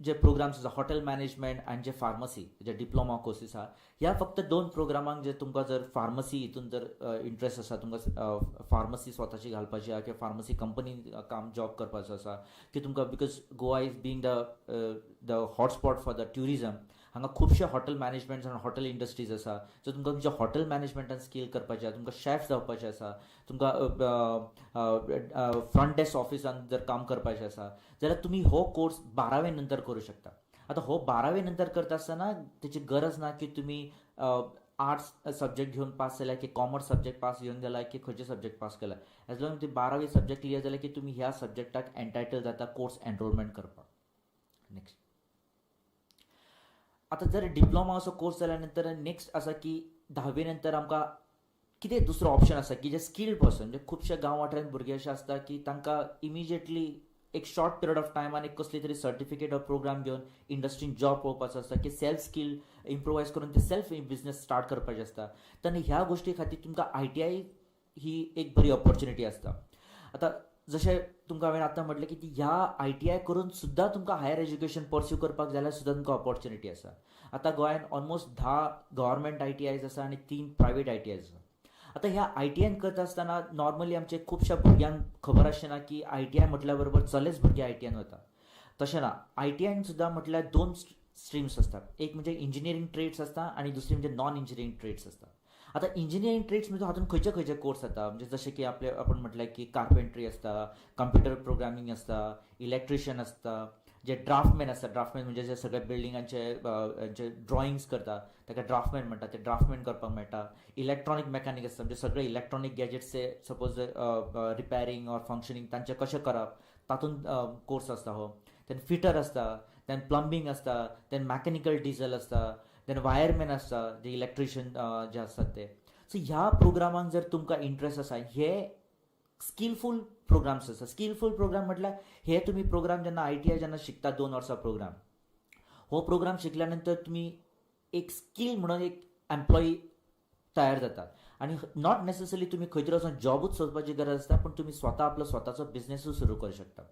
Speaker 4: जे प्रोग्राम्स आसा, हॉटेल मॅनेजमेंट आनी जे फार्मसी जे डिप्लोमा कोर्सीस आहा, ह्या फक्त दोन प्रोग्रामांक जे तुमकां जर फार्मसी हितून जर इंट्रस्ट आसा, तुमकां फार्मसी स्वताची घालपाची आहा किंवा फार्मसी कंपनीन काम जॉब करपाचो आसा की तुमकां, because Goa is being the hotspot for the tourism, हांगा खुबशे हॉटेल मॅनेजमेंट आनी हॉटेल इंडस्ट्रीज आसा. सो तुमकां तुमच्या हॉटेल मॅनेजमेंटान स्कील करपाचें आसा, तुमकां शेफ जावपाचें आसा, तुमकां फ्रंट डेस्क ऑफिसान जर काम करपाचें आसा, जाल्यार तुमी हो कोर्स बारावे नंतर करूं शकता. आतां हो बारावे नंतर करता आसतना तेची गरज ना की तुमी आर्ट्स सब्जेक्ट घेवन पास जाल्या की कॉमर्स सब्जेक्ट पास घेवन जाला की खंयचे सब्जेक्ट पास केला. एज लॉंग तुमी बारावी सब्जेक्ट क्लियर जाले की तुमी ह्या सब्जेक्टाक एन्टायटल जाता कोर्स एनरोलमेंट करपाक. नेक्स्ट. आतां जर डिप्लोमा असो कोर्स जाल्या नंतर नेक्स्ट आसा की धावी नंतर आमकां कितें दुसरो ऑप्शन आसा की जे स्किल्ड पर्सन, म्हणजे खुबशे गांव वाठारांत भुरगे अशे आसता की तांकां इमिजिएटली एक शॉर्ट पिरियड ऑफ टायमान एक कसली तरी सर्टिफिकेट ऑर प्रोग्राम घेवन इंडस्ट्रीन जॉब पळोवपाचो आसता की सेल्फ स्कील इम्प्रोवायज करून ते सेल्फ बिजनेस स्टार्ट करपाचे आसता. तेन्ना ह्या गोश्टी खातीर तुमकां आयटीआय ही एक बरी ऑपॉर्च्युनिटी आसता. आतां जशें तुमकां हांवें आतां म्हटलें की ती ह्या आयटीआय करून सुद्दां तुमकां हायर एज्युकेशन पर्स्यू करपाक जाल्यार सुद्दां तुमकां ऑपॉर्च्युनिटी आसा. आतां गोंयांत ऑलमोस्ट 10 गव्हर्मेंट आयटीआयज आसा आनी तीन प्रायवेट आयटीआयज आसा. आतां ह्या आयटीआयन करता आसतना नॉर्मली आमचे खुबश्या भुरग्यांक खबर आसचें ना की आयटीआय म्हटल्या बरोबर चलेच भुरगे आयटीआयन वता. तशें ना. आयटीआयन सुद्दां म्हटल्यार दोन स्ट्रीम्स आसतात. एक म्हणजे इंजिनियरींग ट्रेड्स आसता आनी दुसरी म्हणजे नॉन इंजिनियरींग ट्रेड्स आसता. आतां इंजिनियरींग ट्रेड्स म्हणजे हातूंत खंयचे खंयचे कोर्स जाता, म्हणजे जशे की आपले आपण म्हटलें की कार्पेंट्री आसता, कंप्युटर प्रोग्रामींग आसता, इलेक्ट्रिशियन आसता, जे ड्राफ्टमॅन आसता. ड्राफ्टमॅन म्हणजे जे सगळे बिल्डिंगांचे जे ड्रॉइंग्स करता ताका ड्राफ्टमॅन म्हणटा, ते ड्राफ्टमॅन करपाक मेळटा. इलेक्ट्रॉनीक मॅकानीक आसता, म्हणजे सगळे इलेक्ट्रॉनीक गॅजेट्सचे सपोज रिपेरींग ऑर फंक्शनींग तांचें कशें करप, तातूंत कोर्स आसता हो. देन फिटर आसता, देन प्लंबींग आसता, देन मॅकॅनिकल डिझल आसता, देन वायरमॅन आसता, जे इलेक्ट्रिशियन जे आसतात ते. सो ह्या प्रोग्रामांक जर तुमकां इंट्रस्ट आसा, हे स्किलफूल प्रोग्राम्स आसा. स्किलफूल प्रोग्राम म्हटल्यार हे तुमी प्रोग्राम जेन्ना आयटीआय जेन्ना शिकता, 2 वर्सां प्रोग्राम, हो प्रोग्राम शिकल्या नंतर तुमी एक स्कील म्हणून एक एम्प्लॉई तयार जातात आनी not necessarily तुमी खंय तरी वचून जॉबूच सोदपाची गरज आसता, पूण तुमी स्वता आपलो स्वताचो बिजनेसूय सुरू करूं शकता.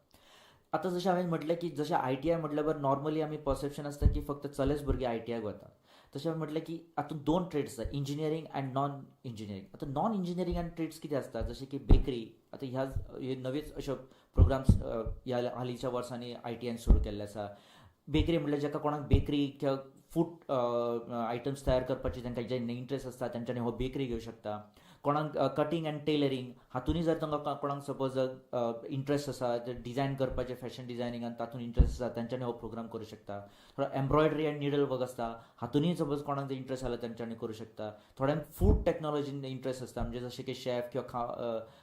Speaker 4: आतां जशें हांवें म्हटलें की जशें आयटीआय म्हटल्या बरोबर नॉर्मली आमी पर्सेप्शन आसता की फक्त चलेच भुरगे आयटीआयक वता. तशें म्हटलें की हातूंत दोन ट्रेड्स आसा, इंजिनियरींग आनी नॉन इंजिनियरींग. आतां नॉन इंजिनियरींग आनी ट्रेड्स कितें आसता, जशें की बेकरी. आतां ह्या हे नवेच अश्यो प्रोग्राम्स ह्या हालींच्या वर्सांनी आयटीआयन सुरू केल्ले आसा. बेकरी म्हटल्यार जाका कोणाक बेकरी किंवा फूड आयटम्स तयार करपाची तांकां जे इंट्रस्ट आसता, तेंच्यांनी हो बेकरी घेवं शकता. कोणाक कटींग अँड टेलरींग हातूनय जर तांकां कोणाक सपोज इंट्रस्ट आसा डिजायन करपाचें, फॅशन डिजायनिंगान तातूंत इंट्रस्ट आसा, तेंच्यांनी हो प्रोग्राम करूं शकता. थोडो एम्ब्रॉयडरी अँड निडल वर्क आसता, हातूनय सपोज कोणाक जर इंट्रस्ट आसल्यार तेंच्यांनी करूं शकता. थोड्यांक फूड टॅक्नोलॉजीन इंट्रस्ट आसता, म्हणजे जशें की शेफ किंवा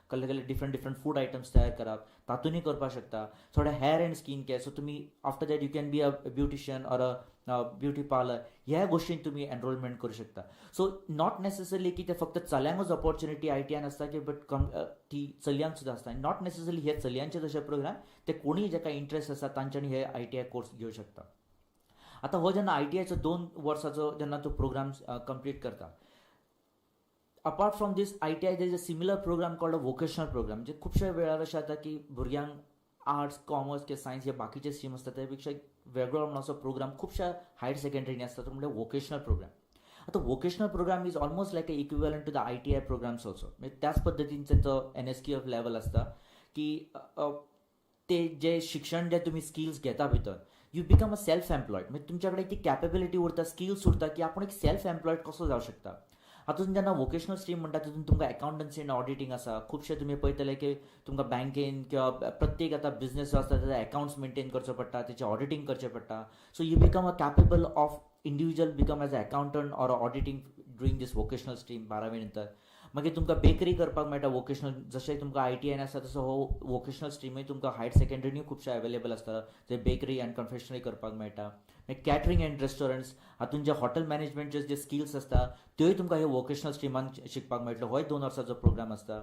Speaker 4: कसले कसले डिफरंट डिफरंट फूड आयटम्स तयार करप, तातूनय करपाक शकता. थोडे hair and skin care, so तुमी after that you can be a beautician or a beauty parlour, ह्या गोश्टीन तुमी एनरोलमेंट करूं शकता. सो not necessarily की ते फक्त चल्यांकूच ऑपॉर्च्युनिटी आयटीआयन आसता की बट कम ती चलयांक सुद्दां आसता. आनी not necessarily हे चलयांचे तशे प्रोग्राम, ते कोणीय जाका इंट्रस्ट आसा तांच्यांनी हे आयटीआय कोर्स घेवं शकता. आतां हो जेन्ना आयटीआयचो 2 वर्साचो जेन्ना तो प्रोग्राम कंप्लीट करता, apart from this ITI there is a similar program called a vocational program. म्हणजे खुबशे वेळार अशें जाता की भुरग्यांक आर्ट्स, कॉमर्स किंवा सायन्स हे बाकीचे स्ट्रीम आसता, त्या पेक्षा वेगळो म्हणून असो प्रोग्राम खुबश्या हायर सेकंडरीनी आसता, तो म्हणजे वोकेशनल प्रोग्राम. आतां vocational program is almost like a equivalent to the ITI programs also. म्हणजे त्याच पद्दतीन तेंचो एनएसक्यूएफ लेवल आसता की ते जे शिक्षण जे तुमी स्किल्स घेता भितर, you become a self employed. म्हणजे तुमच्या कडेन ती कॅपेबिलिटी उरता, स्किल्स उरता की आपूण एक सेल्फ एम्प्लॉयड कसो जावं शकता. हातून जेन्ना वोकेशनल स्ट्रीम म्हणटा, तितून तुमकां अकावंटन्सी आनी ऑडिटींग आसा. खुबशे तुमी पळयतले की तुमकां बँकेन किंवा प्रत्येक आतां बिजनेस जो आसता तेजो अकावंट्स मेंटेन करचो पडटा, तेचें ऑडिटींग करचें पडटा. So you become a capable of individual, become as a accountant or auditing doing this vocational stream. बारावी नंतर मागीर तुमकां बेकरी करपाक मेळटा वोकेशनल. जशें तुमकां आयटीआयन आसा, तसो हो वोकेशनल स्ट्रीमूय तुमकां हायर सेकंडरीनूय खुबशे अवेलेबल आसता, जे बेकरी आनी कन्फेक्शनरी करपाक मेळटा. मागीर कॅटरींग अँड रेस्टॉरंट्स, हातून जे हॉटेल मॅनेजमेंटचे जे स्किल्स आसता, त्योय तुमकां हे वोकेशनल स्ट्रिमान शिकपाक मेळटलो. होय 2 वर्साचो प्रोग्राम आसता.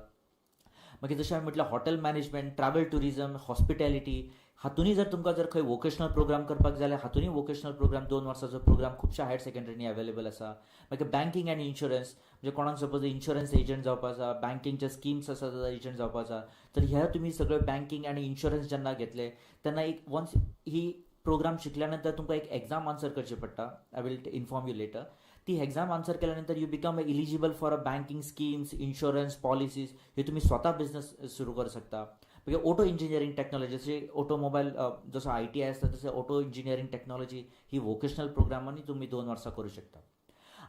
Speaker 4: मागीर जशें हांवें म्हटलें, hotel management, travel tourism, hospitality, हातूनय जर तुमकां जर खंय वोकेशनल प्रोग्राम करपाक जाय जाल्यार हातूनय वोकेशनल प्रोग्राम, 2 वर्साचो प्रोग्राम खुबश्या हायर सेकंडरीनी अवेलेबल आसा. मागीर बँकींग अँड इन्शुरन्स, म्हणजे कोणाक सपोज इन्शुरन्स एजंट जावपा आसा, बँकिंगचे स्किम्स आसा जाल्यार एजंट जावपा आसा, तर ह्या तुमी सगळे बँकींग आनी इन्शुरन्स जेन्ना घेतले तेन्ना एक वन्स ही प्रोग्राम शिकल्या नंतर तुमकां एक एग्जाम आन्सर करची पडटा. I will inform you later. ती एग्जाम आन्सर केल्या नंतर you become eligible for a banking schemes, insurance policies. हे तुमी स्वता बिझनस सुरू करू शकता. मागीर ऑटो इंजिनियरींग टॅक्नॉलॉजी, जशी ऑटोमोबायल जसो आयटीआय आसता, तशें ऑटो इंजिनियरींग टॅक्नॉलॉजी ही वोकेशनल प्रोग्रामांनी तुमी 2 वर्सां करूं शकता.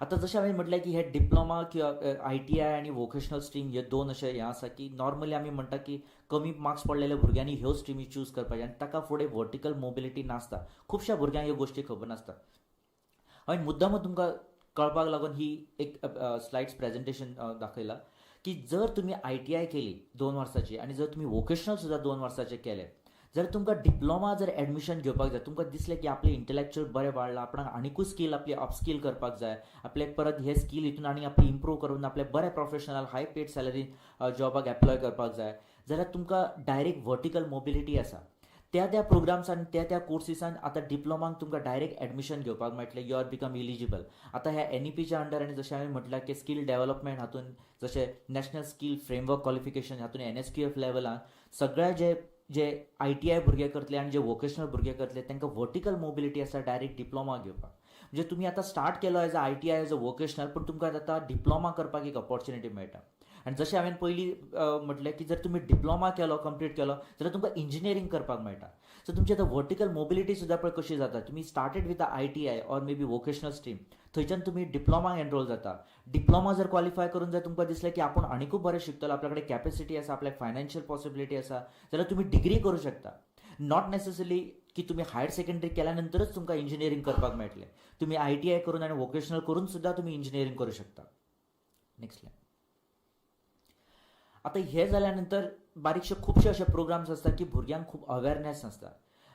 Speaker 4: आतां जशें हांवें म्हटलें की हे डिप्लोमा किंवा आयटीआय आनी वोकेशनल स्ट्रीम हे दोन अशे हें आसा की नॉर्मली आमी म्हणटा की कमी मार्क्स पडलेल्या भुरग्यांनी ह्यो स्ट्रिमी चूज करपाचे आनी ताका फुडें वर्टिकल मोबिलिटी नासता. खुबश्या भुरग्यांक ह्यो गोश्टी खबर नासता. हांवें मुद्दामूच तुमकां कळपाक लागून ही एक स्लायड्स प्रेजेंटेशन दाखयलां की जर तुमी आयटीआय केली 2 वर्साची आनी जर तुमी वोकेशनल सुद्दां 2 वर्साचें केलें, जर तुमकां डिप्लोमा जर एडमिशन घेवपाक जाय, तुमकां दिसलें की आपलें इंटलेक्चुअल बरें वाडलां, आपणाक आनिकूय स्कील आपली अपस्कील करपाक जाय, आपल्याक परत हे स्कील हितून आनी आपली इम्प्रूव करून आपल्या बऱ्या प्रोफेशनल हाय पेड सॅलरी जॉबाक एप्लाय करपाक जाय जाल्यार तुमकां डायरेक्ट वर्टिकल मोबिलिटी आसा. त्या त्या प्रोग्राम्सान, त्या त्या कोर्सिसान आतां डिप्लोमाक तुमकां डायरेक्ट एडमिशन घेवपाक मेळटलें. You are become eligible. आतां ह्या एनईपीच्या अंडर आनी जशें हांवें म्हटलां की स्कील डेव्हलपमेंट हातून, जशें नॅशनल स्कील फ्रेमवर्क क्वॉलिफिकेशन हातून एनएसक्यूएफ लेवलान सगळ्या जे जे आयटीआय भुरगे करतले आनी जे वोकेशनल भुरगे करतले, तांकां वर्टिकल मोबिलिटी आसा डायरेक्ट डिप्लोमा घेवपाक. म्हणजे तुमी आतां स्टार्ट केलो as a ITI, as a vocational, पूण तुमकां आतां डिप्लोमा करपाक एक ऑपॉर्च्युनिटी मेळटा. आनी जशें हांवें पयलीं म्हटलें की जर तुमी डिप्लोमा केलो, कंप्लीट केलो जाल्यार तुमकां इंजिनियरींग करपाक मेळटा. सो तुमची आतां वर्टिकल मोबिलिटी सुद्दां पळय कशी जाता. तुमी started with ITI or maybe vocational stream, थंयच्यान तुमी डिप्लोमाक एनरोल जाता. डिप्लोमा जर क्वॉलिफाय करून जर तुमकां दिसलें की आपूण आनिकूय बरें शिकतलो, आपल्या कडेन कॅपेसिटी आसा, आपल्याक फायनान्शियल पॉसिबिलिटी आसा, जाल्यार तुमी डिग्री करूं शकता. Not necessarily की तुमी हायर सेकंडरी केल्या नंतरच तुमकां इंजिनियरींग करपाक मेळटलें. तुमी आयटीआय करून आनी वोकेशनल करून सुद्दां तुमी इंजिनियरींग करूं शकता. Next slide. आतां हे जाल्या नंतर बारीकशे खुबशे अशे प्रोग्राम्स आसता की भुरग्यांक खूब अवेरनेस नासता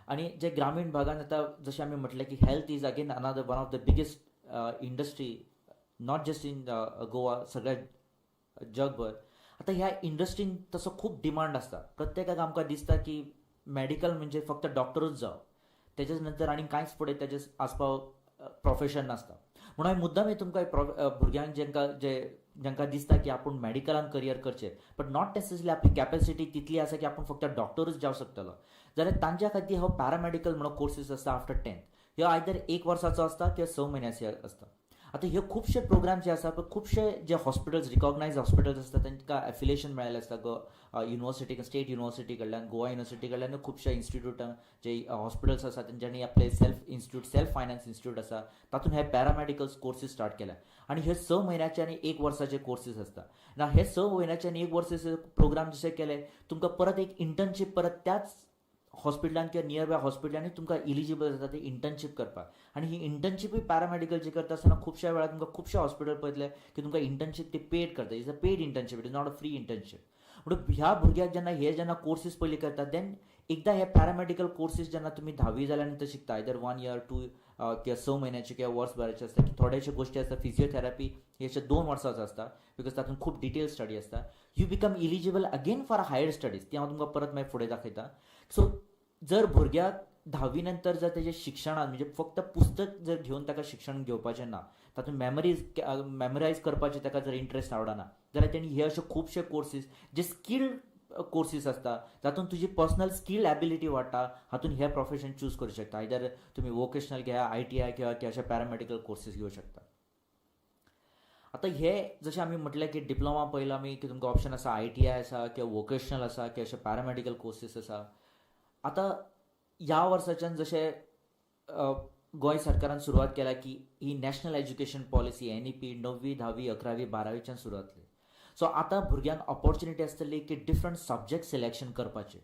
Speaker 4: आनी जे ग्रामीण भागान आतां जशें आमी म्हटलें की health is again another one of the biggest industry, not just in Goa, सगळ्या जगभर. आतां ह्या इंडस्ट्रीन तसो खूब डिमांड आसता. प्रत्येकाक आमकां दिसता की मॅडिकल म्हणजे फक्त डॉक्टरूच जावप, तेच्या नंतर आनी कांयच फुडें तेजे आसपाव प्रोफेशन नासता. म्हणून हांवें मुद्दाम हें तुमकां भुरग्यांक जेंकां जे जांकां दिसता की आपूण मॅडिकलान करियर करचें, बट not necessarily आपली कॅपेसिटी तितली आसा की आपूण फक्त डॉक्टरूच जावं शकतलो, जाल्यार तांच्या खातीर हो पॅरामॅडिकल म्हणून कोर्सीस आसता आफ्टर टेंथ. ह्यो आयदर एक वर्साचो आसता किंवा 6 म्हयन्याचो आसता. आतां हे खुबशे प्रोग्राम जे आसा पळय, खुबशे जे हॉस्पिटल्स, रिकॉग्नायज हॉस्पिटल्स आसता, तांकां एफिलिएशन मेळिल्लें आसता गो युनिवर्सिटी, स्टेट युनिवर्सिटी कडल्यान, गोवा युनिवर्सिटी कडल्यान. खुबशे इन्स्टिट्यूटां जे हॉस्पिटल्स आसा तेंच्यांनी आपले self institute, self finance institute आसा, तातूंत हे पॅरामॅडिकल कोर्सीस स्टार्ट केल्या आनी हे 6 म्हयन्याचे आनी एक वर्साचे कोर्सीस आसता ना. हे 6 म्हयन्याचे आनी एक वर्साचे प्रोग्राम जशे केले, तुमकां परत एक इंटर्नशीप परत त्याच हॉस्पिटलान किंवा नियर बाय हॉस्पिटलांनी तुमकां इलिजिबल जाता ते इंटर्नशीप करपाक. आनी ही इंटर्नशीपूय पॅरामॅडिकल जी करता आसतना खुबश्या वेळार तुमकां खुबशे हॉस्पिटल पळयतले की तुमकां इंटर्नशीप ती पेड करता. Is a paid internship, it is not a free internship. म्हणून ह्या भुरग्याक जेन्ना हे जेन्ना कोर्सीस पयलीं करता, देन एकदां हे पॅरामॅडिकल कोर्सीस जेन्ना तुमी धावी जाल्या नंतर शिकता, आयदर वन इयर, टू किंवा 6 म्हयन्याचे किंवा वर्सभराचे आसता की थोडेशे गोश्टी आसता, फिजियोथेरपी हे अशे 2 वर्साचो आसता, because तातूंत खूब डिटेल स्टडी आसता. You become eligible again for higher studies. ती हांव तुमकां परत मागीर फुडें दाखयता. सो जर भुरग्याक धावी नंतर जर तेजें शिक्षणान, म्हणजे फक्त पुस्तक जर घेवन ताका शिक्षण घेवपाचें ना, तातूंत मेमरीज मेमरायज करपाचें ताका जर इंट्रस्ट आवडना जाल्यार तेणी हे अशे खुबशे कोर्सीस जे स्किल कोर्सीस आसता, जातून तुजी पर्सनल स्किल एबिलिटी वाडटा, हातून हे प्रोफेशन चूज करूं शकता. आयदर तुमी वोकेशनल घेया, आयटीआय किंवा अशे पॅरामेडिकल कोर्सीस घेवं शकता. आतां हे जशें आमी म्हटलें की डिप्लोमा पयला आमी की तुमकां ऑप्शन आसा, आयटीआय आसा किंवा वोकेशनल आसा किंवा अशे पॅरामेडिकल कोर्सीस आसा. आतां ह्या वर्साच्यान जशें गोंय सरकारान सुरवात केल्या की ही नॅशनल एज्युकेशन पॉलिसी, एनईपी, णव्वी, धावी, अकरावी, बारावीच्यान सुरवात जातली. सो आतां भुरग्यांक ऑपॉर्च्युनिटी आसतली की डिफरंट सब्जेक्ट सिलेक्शन करपाचें.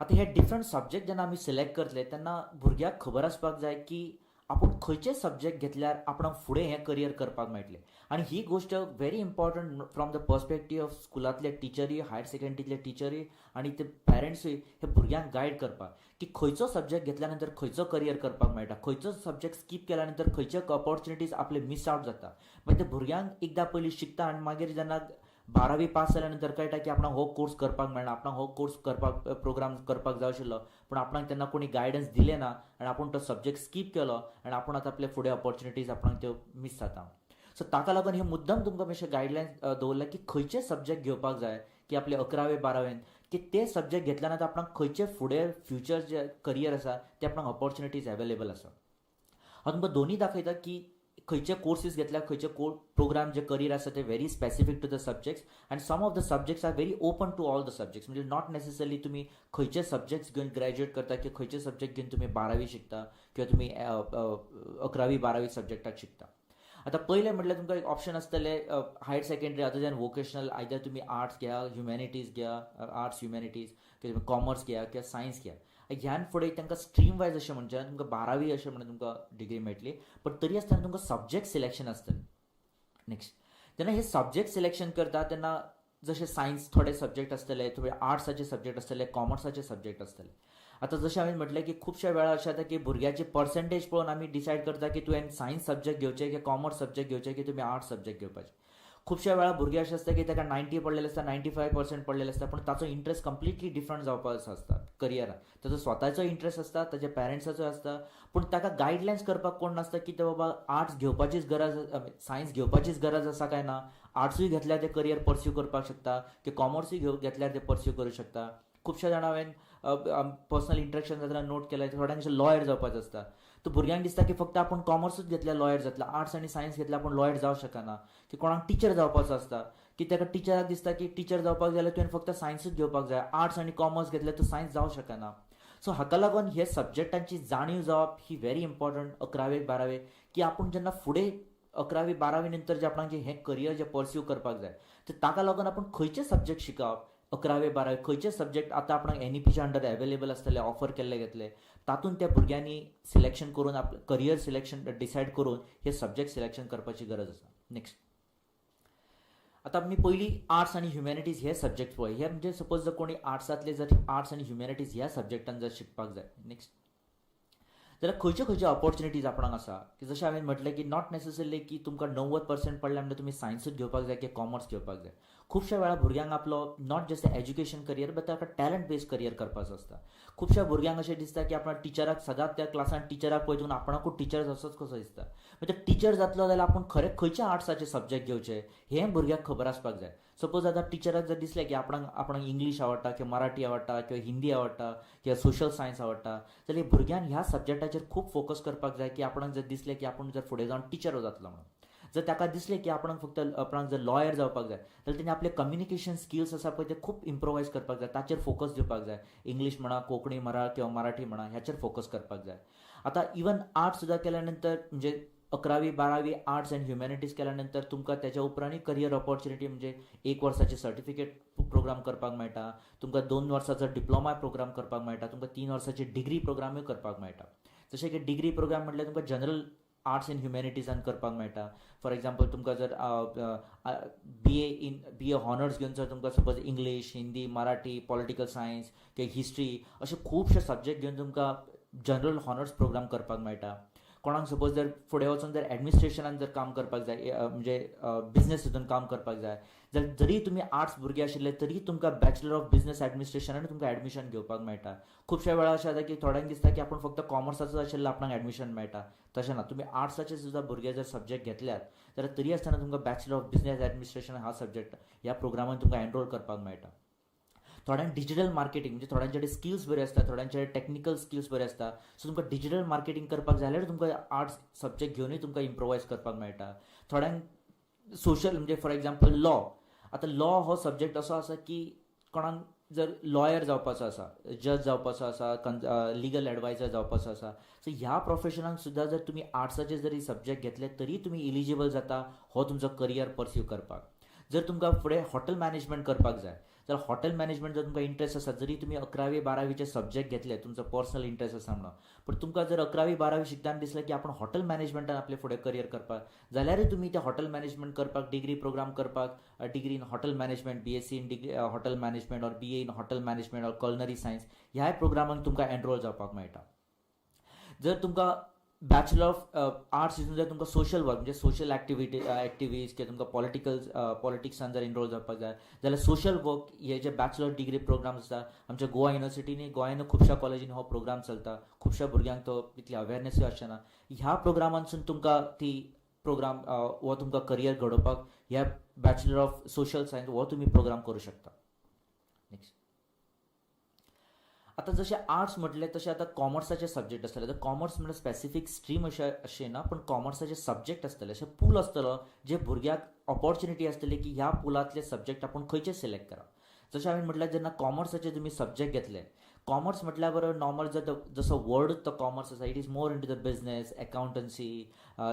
Speaker 4: आतां हे डिफरंट सब्जेक्ट जेन्ना आमी सिलेक्ट करतले तेन्ना भुरग्याक खबर आसपाक जाय की आपूण खंयचे सब्जेक्ट घेतल्यार आपणाक फुडें हें करियर करपाक मेळटलें. आनी ही गोश्ट very important from the perspective of स्कुलांतले टिचरी, हायर सेकंडरीतले टिचरी आनी ते पेरंट्सूय हे भुरग्यांक गायड करपाक की खंयचो सब्जेक्ट घेतल्या नंतर खंयचो करियर करपाक मेळटा, खंयचो सब्जेक्ट स्कीप केल्या नंतर खंयचे ऑपॉर्च्युनिटीज आपले मिस आवट जाता. मागीर ते भुरग्यांक एकदां पयलीं शिकता आनी मागीर जेन्ना बारावी पास जाल्या नंतर कळटा की आपणाक हो कोर्स करपाक मेळना, आपणाक हो कोर्स करपाक, प्रोग्राम करपाक जाय आशिल्लो, पूण आपणाक तेन्ना कोणी गायडन्स दिलें ना आनी आपूण तो सब्जेक्ट स्कीप केलो आनी आपूण आतां आपले फुडें ऑपॉर्च्युनिटीज आपणाक त्यो मीस जाता. सो ताका लागून हे मुद्दम तुमकां मातशें गायडलायन्स दवरल्या की खंयचे सब्जेक्ट घेवपाक जाय की आपले अकरावे बारावेन की ते सब्जेक्ट घेतल्या नंतर आपणाक खंयचे फुडें फ्युचर जे करियर आसा ते आपणाक ऑपॉर्च्युनिटीज अवेलेबल आसा. हांव तुमकां दोनूय दाखयता की खंयचे कोर्सीस घेतल्यार खंयचे को प्रोग्राम जे करियर आसा ते very specific to the subjects आनी some of the subjects are very open to all the subjects. म्हणजे not necessarily तुमी खंयचे सब्जेक्ट्स घेवन ग्रॅज्युएट करता किंवा खंयचे सब्जेक्ट घेवन तुमी बारावी शिकता किंवा तुमी अकरावी बारावी सब्जेक्टाक शिकता. आतां पयलें म्हटल्यार तुमकां एक ऑप्शन आसतलें higher secondary other than vocational, either तुमी आर्ट्स घेया, ह्युमॅनिटीज घेया, आर्ट्स ह्युमॅनिटीज किंवा तुमी कॉमर्स घेया किंवा सायन्स घेया. ह्यान फुडें तांकां स्ट्रीम वायज अशें म्हणचे तुमकां बारावी अशें म्हणून तुमकां डिग्री मेळटली, पण तरी आसतना तुमकां सब्जेक्ट सिलेक्शन आसतलें. नेक्स्ट, जेन्ना हे सब्जेक्ट सिलेक्शन करता तेन्ना जशे सायन्स थोडे सब्जेक्ट आसतले, थोडे आर्ट्साचे सब्जेक्ट आसतले, कॉमर्साचे सब्जेक्ट आसतले. आतां जशें हांवें म्हटलें की खुबश्या वेळार अशें जाता की भुरग्याची पर्संटेज पळोवन आमी डिसायड करता की तुवें सायन्स सब्जेक्ट घेवचे की कॉमर्स सब्जेक्ट घेवचे की तुमी आर्ट्स सब्जेक्ट घेवपाचे. खुबश्या वेळार भुरगे अशें आसता की ताका 90 पडलेले आसता, 95% पडलेले आसता, पूण ताचो इंट्रस्ट कंप्लिटली डिफरंट जावपाचो आसता करियरान. ताचो स्वताचो इंट्रस्ट आसता, ताच्या पेरंट्साचो आसता, पूण ताका गायडलायन्स करपाक कोण नासता की ते बाबा आर्ट्स घेवपाचीच गरज, सायन्स घेवपाचीच गरज आसा काय ना, आर्ट्सूय घेतल्यार ते करियर पर्स्यू करपाक शकता की कॉमर्सूय घेतल्यार ते पर्स्यू करूं शकता. खुबश्या जाणां हांवें पर्सनल इंट्रॅक्शन जातना नोट केलें, थोड्यांक लॉयर जावपाचें आसता, तर भुरग्यांक दिसता की फक्त आपूण कॉमर्सूच घेतल्यार लॉयर जातलो, आर्ट्स आनी सायन्स घेतल्यार आपूण लॉयर जावंक शकना. की कोणाक टिचर जावपाचो आसता की ताका टिचराक दिसता की टिचर जावपाक जाल्यार तुवें फक्त सायन्सूच घेवपाक जाय, आर्ट्स आनी कॉमर्स घेतल्यार तूं सायन्स जावंक शकना. सो हाका लागून हे सब्जेक्टांची जाणीव जावप ही व्हेरी इम्पॉर्टंट अकरावेक बारावेक, की आपूण जेन्ना फुडें अकरावी बारावी नंतर जे आपणाक हें करियर जें पर्स्यू करपाक जाय तर ताका लागून आपूण खंयचे सब्जेक्ट शिकप अकरावे बारावे, खंयचे सब्जेक्ट आतां आपणाक एनईपीच्या अंडर अवेलेबल आसतले, ऑफर केल्ले घेतले, तातूंत त्या भुरग्यांनी सिलेक्शन करून, आपलें करियर सिलेक्शन डिसायड करून हे सब्जेक्ट सिलेक्शन करपाची गरज आसा. नेक्स्ट, आतां आमी पयलीं आर्ट्स आनी ह्युमॅनिटीज हे सब्जेक्ट पळय. हे म्हणजे सपोज जर कोणी आर्ट्सांतले जर आर्ट्स आनी ह्युमॅनिटीज ह्या सब्जेक्टान जर शिकपाक जाय नेक्स्ट जाल्यार खंयच्यो खंयच्यो ऑपॉर्च्युनिटीज आपणाक आसा की जशें हांवें म्हटलें की not necessarily की तुमकां 90% पडले म्हणल्यार तुमी सायन्सूच घेवपाक जाय किंवा कॉमर्स घेवपाक जाय. खुबश्या वेळार भुरग्यांक आपलो not just education career but ताका टॅलंट बेस्ड करियर करपाचो आसता. खुबश्या भुरग्यांक अशें दिसता की आपणा टिचराक सदांच त्या क्लासान टिचराक पळयतून आपणाकूच टिचर असोच कसो दिसता. म्हणजे टिचर जातलो जाल्यार आपूण खरें खंयच्या आर्ट्साचे सब्जेक्ट घेवचे हें भुरग्याक खबर आसपाक जाय. सपोज आतां टिचराक जर दिसलें की आपणाक आपणाक इंग्लीश आवडटा किंवा मराठी आवडटा किंवा हिंदी आवडटा किंवा सोशल सायन्स आवडटा जाल्यार भुरग्यान ह्या सब्जेक्टाचेर खूब फोकस करपाक जाय की आपणाक जर दिसलें की आपूण जर फुडें जावन टिचर जातलो म्हणून. जर ताका दिसलें की आपणाक फक्त आपणाक जर लॉयर जावपाक जाय जाल्यार तेणी आपले कम्युनिकेशन स्किल्स आसा पळय ते खूब इम्प्रोवायज करपाक जाय, ताचेर फोकस दिवपाक जाय. इंग्लीश म्हणा, कोंकणी म्हणा किंवा मराठी म्हणा, ह्याचेर फोकस करपाक जाय. आतां इवन आर्ट्स सुद्दां केल्या नंतर, म्हणजे 11वी 12वी आर्ट्स अँड ह्युमॅनिटीज केल्या नंतर तुमकां त्याच्या उपरांतय करियर ऑपॉर्च्युनिटी, म्हणजे एक वर्साचे सर्टिफिकेट प्रोग्राम करपाक मेळटा तुमकां, 2 वर्साचो डिप्लोमा प्रोग्राम करपाक मेळटा तुमकां, 3 वर्साची डिग्री प्रोग्रामूय करपाक मेळटा. जशें की डिग्री प्रोग्राम म्हटल्यार तुमकां जनरल आर्ट्स अँड ह्युमॅनिटीजान करपाक मेळटा. फॉर एग्जाम्पल, तुमकां जर BA honours घेवन जर तुमकां suppose English, Hindi, Marathi, political science किंवा हिस्ट्री अशे खुबशे सब्जेक्ट घेवन तुमकां जनरल हॉनर्स प्रोग्राम करपाक मेळटा. कोणाक सपोज जर फुडें वचून जर एडमिनिस्ट्रेशनान जर काम करपाक जाय, म्हणजे बिजनेस हितून काम करपाक जाय जाल्यार, जरी तुमी आर्ट्स भुरगे आशिल्ले तरी तुमकां बॅचलर ऑफ बिजनेस एडमिनिस्ट्रेशनान तुमकां एडमिशन घेवपाक मेळटा. खुबश्या वेळार अशें जाता की थोड्यांक दिसता की आपूण फक्त कॉमर्साचो आशिल्लो आपणाक एडमिशन मेळटा. तशें ना, तुमी आर्ट्साचे सुद्दां भुरगे जर सब्जेक्ट घेतल्यात जाल्यार तरी आसतना तुमकां बॅचलर ऑफ बिजनेस एडमिनिस्ट्रेशन हा सब्जेक्ट ह्या प्रोग्रामान तुमकां एनरोल करपाक मेळटा. थोड्यांक डिजिटल मार्केटिंग, म्हणजे थोड्यांचे कडेन स्किल्स बरे आसता, थोड्यांचे टॅक्निकल स्किल्स बरे आसता, सो तुमकां डिजिटल मार्केटिंग करपाक जाय जाल्यार तुमकां आर्ट्स सब्जेक्ट घेवनूय तुमकां इम्प्रोवायज करपाक मेळटा. थोड्यांक सोशल, म्हणजे फॉर एग्जाम्पल लॉ. आतां लॉ हो सब्जेक्ट असो आसा की कोणाक जर लॉयर जावपाचो आसा, जज जावपाचो आसा, लिगल एडवायजर जावपाचो आसा, सो ह्या प्रोफेशनाक सुद्दां जर तुमी आर्ट्साचे जरी सब्जेक्ट घेतले तरी तुमी इलिजिबल जाता हो तुमचो करियर परस्यू करपाक. जर तुमकां फुडें हॉटेल मॅनेजमेंट करपाक जाय जाल्यार, हॉटेल मॅनेजमेंट जर तुमकां इंट्रस्ट आसा, जरी तुमी 11वी 12वीचे सब्जेक्ट घेतले, तुमचो पर्सनल इंट्रस्ट आसा म्हणून, पूण तुमकां जर 11वी 12वी शिकतना दिसलें की आपूण हॉटेल मॅनेजमेंटान आपलें फुडें करियर करपाक, जाल्यारूय तुमी ते हॉटेल मॅनेजमेंट करपाक डिग्री प्रोग्राम करपाक, degree in hotel management, BSc in degree hotel management or BA in hotel management or culinary science ह्याय प्रोग्रामाक तुमकां एनरोल जावपाक मेळटा. जर तुमकां बॅचलर ऑफ आर्ट्स हितून जर तुमकां सोशल वर्क, म्हणजे सोशल एक्टिविस्ट किंवा तुमकां पॉलिटिक्सान जर एनरोल जावपाक जाय जाल्यार सोशल वर्क हे जे बॅचलर डिग्री प्रोग्राम आसा, आमच्या गोवा युनिवर्सिटीनी, गोंयान खुबश्या कॉलेजींनी हो प्रोग्राम चलता. खुबश्या भुरग्यांक तो तितली अवेरनेसूय आसचें ना. ह्या प्रोग्रामांसून तुमकां ती प्रोग्राम हो तुमकां करियर घडोवपाक ह्या बॅचलर ऑफ सोशल सायन्स हो तुमी प्रोग्राम करूं शकता. नेक्स्ट. आतां जशें आर्ट्स म्हटलें तशें आतां कॉमर्साचे सब्जेक्ट आसतले. आतां कॉमर्स म्हणल्यार स्पेसिफीक स्ट्रीम अशें अशें ना, पूण कॉमर्साचे सब्जेक्ट आसतले, अशें पूल आसतलो जे भुरग्याक ऑपॉर्च्युनिटी आसतली की ह्या पुलांतले सब्जेक्ट आपूण खंयचे सिलेक्ट करप. जशें हांवें म्हटलें, जेन्ना कॉमर्साचे तुमी सब्जेक्ट घेतले, कॉमर्स म्हटल्या बरोबर नॉर्मल जर जसो वर्ड तो कॉमर्स आसा, it is more into the business, accountancy,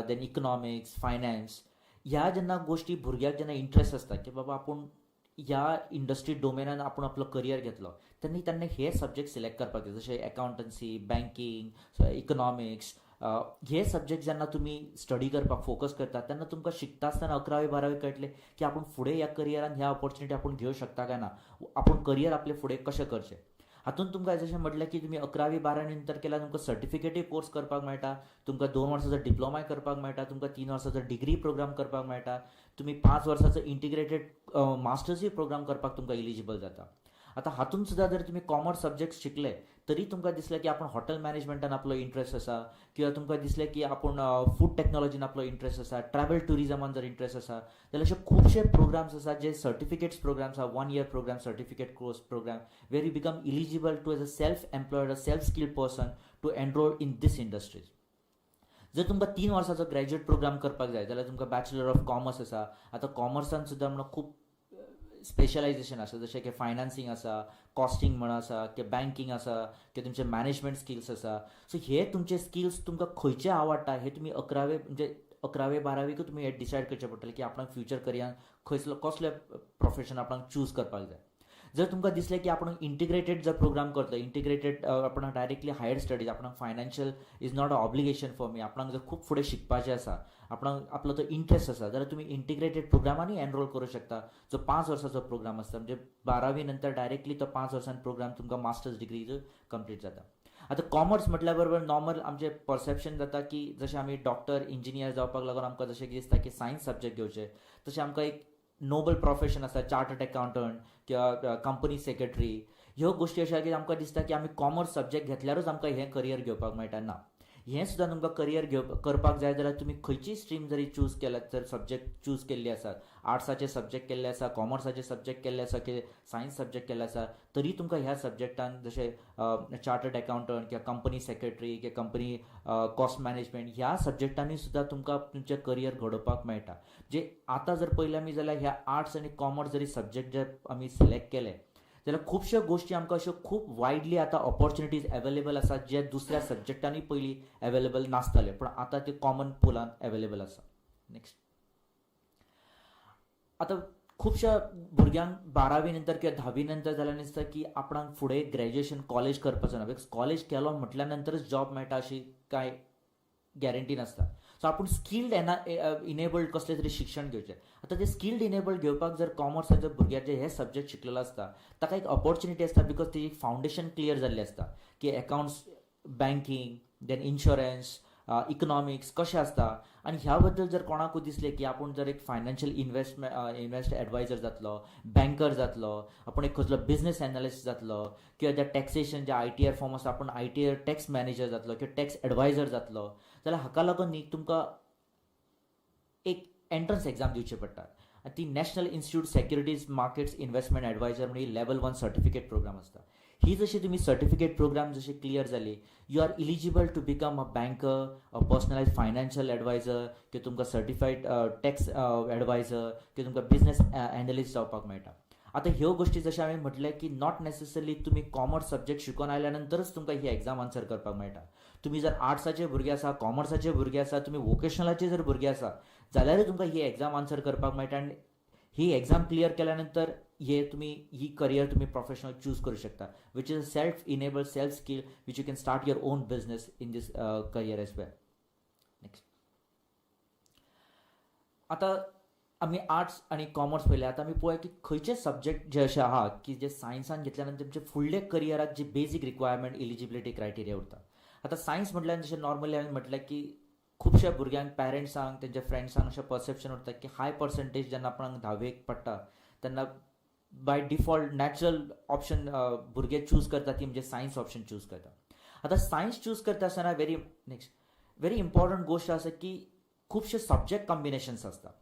Speaker 4: then economics, finance. ह्या जेन्ना गोश्टी भुरग्याक जेन्ना इंट्रस्ट आसता की बाबा आपूण ह्या इंडस्ट्री डोमेनान आपूण आपलो करियर घेतलो, तेन्ना ताणें हे सब्जेक्ट सिलेक्ट करपाक जाय, जशें एकाउंटन्सी, बँकींग, इकनॉमिक्स. हे सब्जेक्ट जेन्ना तुमी स्टडी करपाक फोकस करता तेन्ना तुमकां शिकता आसतना 11वी 12वी कळटलें की आपूण फुडें ह्या करियरान ह्या ऑपॉर्च्युनिटी आपूण घेवं शकता काय ना, आपूण करियर आपलें फुडें कशें करचें. हातूंत तुमकां जशें म्हटलें की तुमी 11वी 12वी नंतर केल्यार तुमकां सर्टिफिकेटूय कोर्स करपाक मेळटा, तुमकां 2 वर्सांचो डिप्लोमाय करपाक मेळटा, तुमकां 3 वर्सांचो डिग्री प्रोग्राम करपाक मेळटा, तुमी 5 वर्सांचो इंटिग्रेटेड मास्टर्सूय प्रोग्राम करपाक तुमकां इलिजिबल जाता. आतां हातूंत सुद्दां जर तुमी कॉमर्स सब्जेक्ट शिकले तरी तुमकां दिसलें की आपूण हॉटेल मॅनेजमेंटान आपलो इंट्रस्ट आसा, किंवा तुमकां दिसलें की आपूण फूड टॅक्नोलॉजीन आपलो इंट्रस्ट आसा, ट्रॅवल ट्युरिजमान जर इंट्रस्ट आसा जाल्यार अशे खुबशे प्रोग्राम्स आसा जे सर्टिफिकेट्स प्रोग्राम्स आसा, one year program, certificate course program, where you become eligible to as a self employed, a self skilled person to enroll in this industries. जर तुमकां 3 वर्सांचो ग्रॅज्युएट प्रोग्राम करपाक जाय जाल्यार तुमकां बॅचलर ऑफ कॉमर्स आसा. आतां कॉमर्सान सुद्दां म्हणून खूब स्पेशलायझेशन आसा, जशें की फायनान्सींग आसा, कॉस्टिंग म्हण आसा, किंवा बँकींग आसा, किंवा तुमचे मॅनेजमेंट स्किल्स आसा. सो हे तुमचे स्किल्स तुमकां खंयचे आवडटा हे तुमी 11वे, म्हणजे 11वे 12वेकूच तुमी हे डिसायड करचें पडटलें की आपणाक फ्युचर करियरान खंयसलो कसलें प्रोफेशन आपणाक चूज करपाक जाय. जर तुमकां दिसलें की आपूण इंटिग्रेटेड जर प्रोग्राम करतलो, इंटिग्रेटेड आपणाक डायरेक्टली हायर स्टडीज, आपणाक financial is not a obligation for me, आपणाक जर खूब फुडें शिकपाचें आसा, आपणाक आपलो तो इंट्रस्ट आसा जाल्यार तुमी इंटिग्रेटेड प्रोग्रामानूय एनरोल करूं शकता, जो 5 वर्साचो प्रोग्राम आसता. म्हणजे 12वी नंतर डायरेक्टली तो 5 वर्सां प्रोग्राम तुमकां मास्टर्स डिग्री कंप्लीट जाता. आतां कॉमर्स म्हटल्या बरोबर नॉर्मल आमचें परसेप्शन जाता की जशें आमी डॉक्टर, इंजिनियर जावपाक लागून आमकां जशें कितें दिसता की सायन्स सब्जेक्ट घेवचे, तशें आमकां एक नोबल प्रोफेशन आसा, चार्टर्ड एकाउंटंट किंवा कंपनी सेक्रेटरी. ह्यो गोश्टी अश्यो की आमकां दिसता की आमी कॉमर्स सब्जेक्ट घेतल्यारूच आमकां हें करियर घेवपाक मेळटा. ना, हें सुद्दां तुमकां करियर घेव करपाक जाय जाल्यार तुमी खंयची स्ट्रीम जरी चूज केल्यात, जर सब्जेक्ट चूज केल्ले आसात, आर्ट्साचे सब्जेक्ट केल्ले आसा, कॉमर्साचे सब्जेक्ट केल्ले आसा की सायन्स सब्जेक्ट केल्ले आसा, तरी तुमकां ह्या सब्जेक्टान जशें चार्टर्ड अकाउंटंट किंवा कंपनी सेक्रेटरी किंवा कंपनी कॉस्ट मॅनेजमेंट ह्या सब्जेक्टांनी सुद्दां तुमकां तुमचें करियर घडोवपाक मेळटा. जे आतां जर पळयलें आमी जाल्यार ह्या आर्ट्स आनी कॉमर्स जरी सब्जेक्ट जर आमी सिलेक्ट केले जाल्यार खुबश्यो गोश्टी आमकां अश्यो खूब वायडली आतां ऑपॉर्च्युनिटीज एवेलेबल आसात, जे दुसऱ्या सब्जेक्टांनी पयलीं एवेलेबल नासताले, पूण आतां ते कॉमन पुलान एवेलेबल आसा. नेक्स्ट. आतां खुबश्या भुरग्यांक 12वी नंतर किंवा 10वी नंतर जाल्यार दिसता की आपणाक फुडें ग्रॅज्युएशन कॉलेज करपाचो ना, because college केलो म्हटल्या नंतरच जॉब मेळटा अशी कांय गॅरंटी नासता. सो आपूण स्किल्ड एना इनेबल्ड कसलें तरी शिक्षण घेवचें. आतां ते स्किल्ड इनेबल्ड घेवपाक जर कॉमर्साच्या भुरग्याक जे हे सब्जेक्ट शिकलेलो आसता ताका एक ऑपॉर्च्युनिटी आसता, because तेजी फावंडेशन क्लियर जाल्लें आसता की accounts, banking, then insurance, economics कशें आसता. आनी ह्या बद्दल जर कोणाकूय दिसलें की आपूण जर एक फायनान्शियल इन्वेस्ट एडवायजर जातलो, बँकर जातलो, आपूण एक कसलो बिजनस एनालिस्ट जातलो किंवा जे टॅक्सेशन जे आयटीआर फॉर्म आसा आपूण आयटीआर टॅक्स मॅनेजर जातलो किंवा टॅक्स एडवायजर जातलो, जाल्यार हाका लागून न्ही तुमकां एक एंट्रन्स एग्जाम दिवची पडटा आनी ती National Institute Securities Markets Investment Advisor म्हणजे लेवल 1 सर्टिफिकेट प्रोग्राम आसता. ही जशी तुमी सर्टिफिकेट प्रोग्राम जशी क्लियर जाली, you are eligible to become a banker, a personalize financial advisor किंवा तुमकां सर्टिफायड टॅक्स एडवायजर किंवा तुमकां बिजनस एनलिस्ट जावपाक मेळटा. आतां ह्यो गोश्टी जशें हांवें म्हटलें की not necessarily तुमी कॉमर्स सब्जेक्ट शिकून आयल्या नंतरच तुमकां ही एग्जाम आन्सर करपाक मेळटा. तुमी जर आर्ट्साचे भुरगे आसा, कॉमर्साचे भुरगे आसा, तुमी वोकेशनलाचे जर भुरगे आसा जाल्यारूय तुमकां ही एग्जाम आन्सर करपाक मेळटा आनी ही एग्जाम क्लियर केल्या नंतर हे तुमी ही करियर तुमी प्रोफेशनल चूज करूं शकता, which is a self enable, self skill, which you can start your own business in this career as well. Next. आतां आमी आर्ट्स आनी कॉमर्स पळयलें. आतां आमी पळोवया की खंयचे सब्जेक्ट जे अशे आहा की जे सायन्सान घेतल्या नंतर तुमचे फुडले करियराक जी बेजीक रिक्वायरमेंट, एलिजिबिलिटी क्रायटेरिया उरता. आतां सायन्स म्हटल्यार जशें नॉर्मली हांवें म्हटलें की खुबश्या भुरग्यांक, पॅरंट्सांक, तेंच्या फ्रेंड्सांक अशें परसेप्शन उरता की हाय पर्संटेज जेन्ना आपणाक धावेक पडटा तेन्ना बाय डिफॉल्ट नॅचरल ऑप्शन भुरगे चूज करता ती म्हणजे सायन्स ऑप्शन चूज करता. आतां सायन्स चूज करता आसतना व्हेरी नेक्स्ट व्हेरी इम्पॉर्टंट गोश्ट आसा की खुबशे सब्जेक्ट कॉम्बिनेशन्स आसता.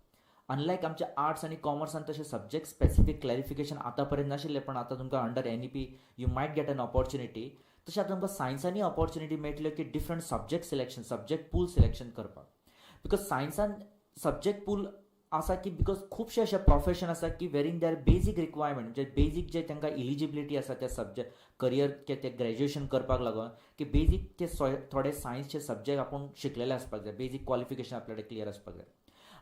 Speaker 4: अनलायक आमच्या आर्ट्स आनी कॉमर्सान तशें सब्जेक्ट स्पेसिफीक क्लॅरिफिकेशन आतां पर्यंत नाशिल्लें, पण आतां तुमकां under NEP you might get an opportunity. तशें आतां तुमकां सायन्सांनी ऑपॉर्च्युनिटी मेळटल्यो की different subject selection, subject pool selection करपाक, because सायन्सान सब्जेक्ट पूल आसा की because खुबशे अशे प्रोफेशन आसा की where there basic requirement, म्हणजे बेजीक जे तांकां इलिजिबिलिटी आसा त्या सब्जेक्ट करियर ते ग्रॅज्युएशन करपाक लागून की बेजीक ते थोडे सायन्सचे सब्जेक्ट आपूण शिकलेले आसपाक जाय, बेजीक क्वॉलिफिकेशन आपल्या कडेन क्लियर आसपाक जाय.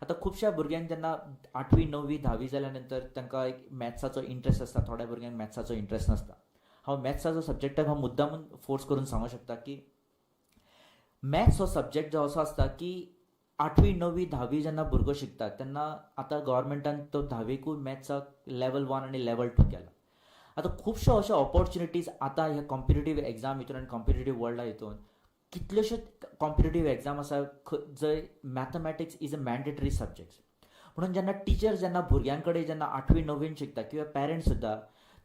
Speaker 4: आतां खुबश्या भुरग्यांक जेन्ना आठवी, णवी, धावी जाल्या नंतर तांकां एक मॅथ्साचो इंट्रस्ट आसता, थोड्या भुरग्यांक मॅथ्साचो इंट्रस्ट नासता. हांव मॅथ्साचो सब्जेक्टाक हांव मुद्दामून फोर्स करून सांगूंक शकता की मॅथ्स हो सब्जेक्ट जो असो आसता की आठवी, णवी, धावी जेन्ना भुरगो शिकता तेन्ना आतां गव्हर्मेंटान तो धावेकूय मॅथ्साक लेवल 1 आनी लेवल 2 केला. आतां खुबश्यो अश्यो ऑपॉर्च्युनिटीज आतां ह्या कॉम्पिटेटीव एग्जाम हितून आनी कॉम्पिटेटीव वर्ल्डा हितून कितल्योश्योच कॉम्पिटेटीव एग्जाम आसा जंय mathematics is a mandatory subject. म्हणून जेन्ना टिचर जेन्ना भुरग्यां कडेन जेन्ना आठवी, णवीन शिकता किंवा पेरंट्स सुद्दां,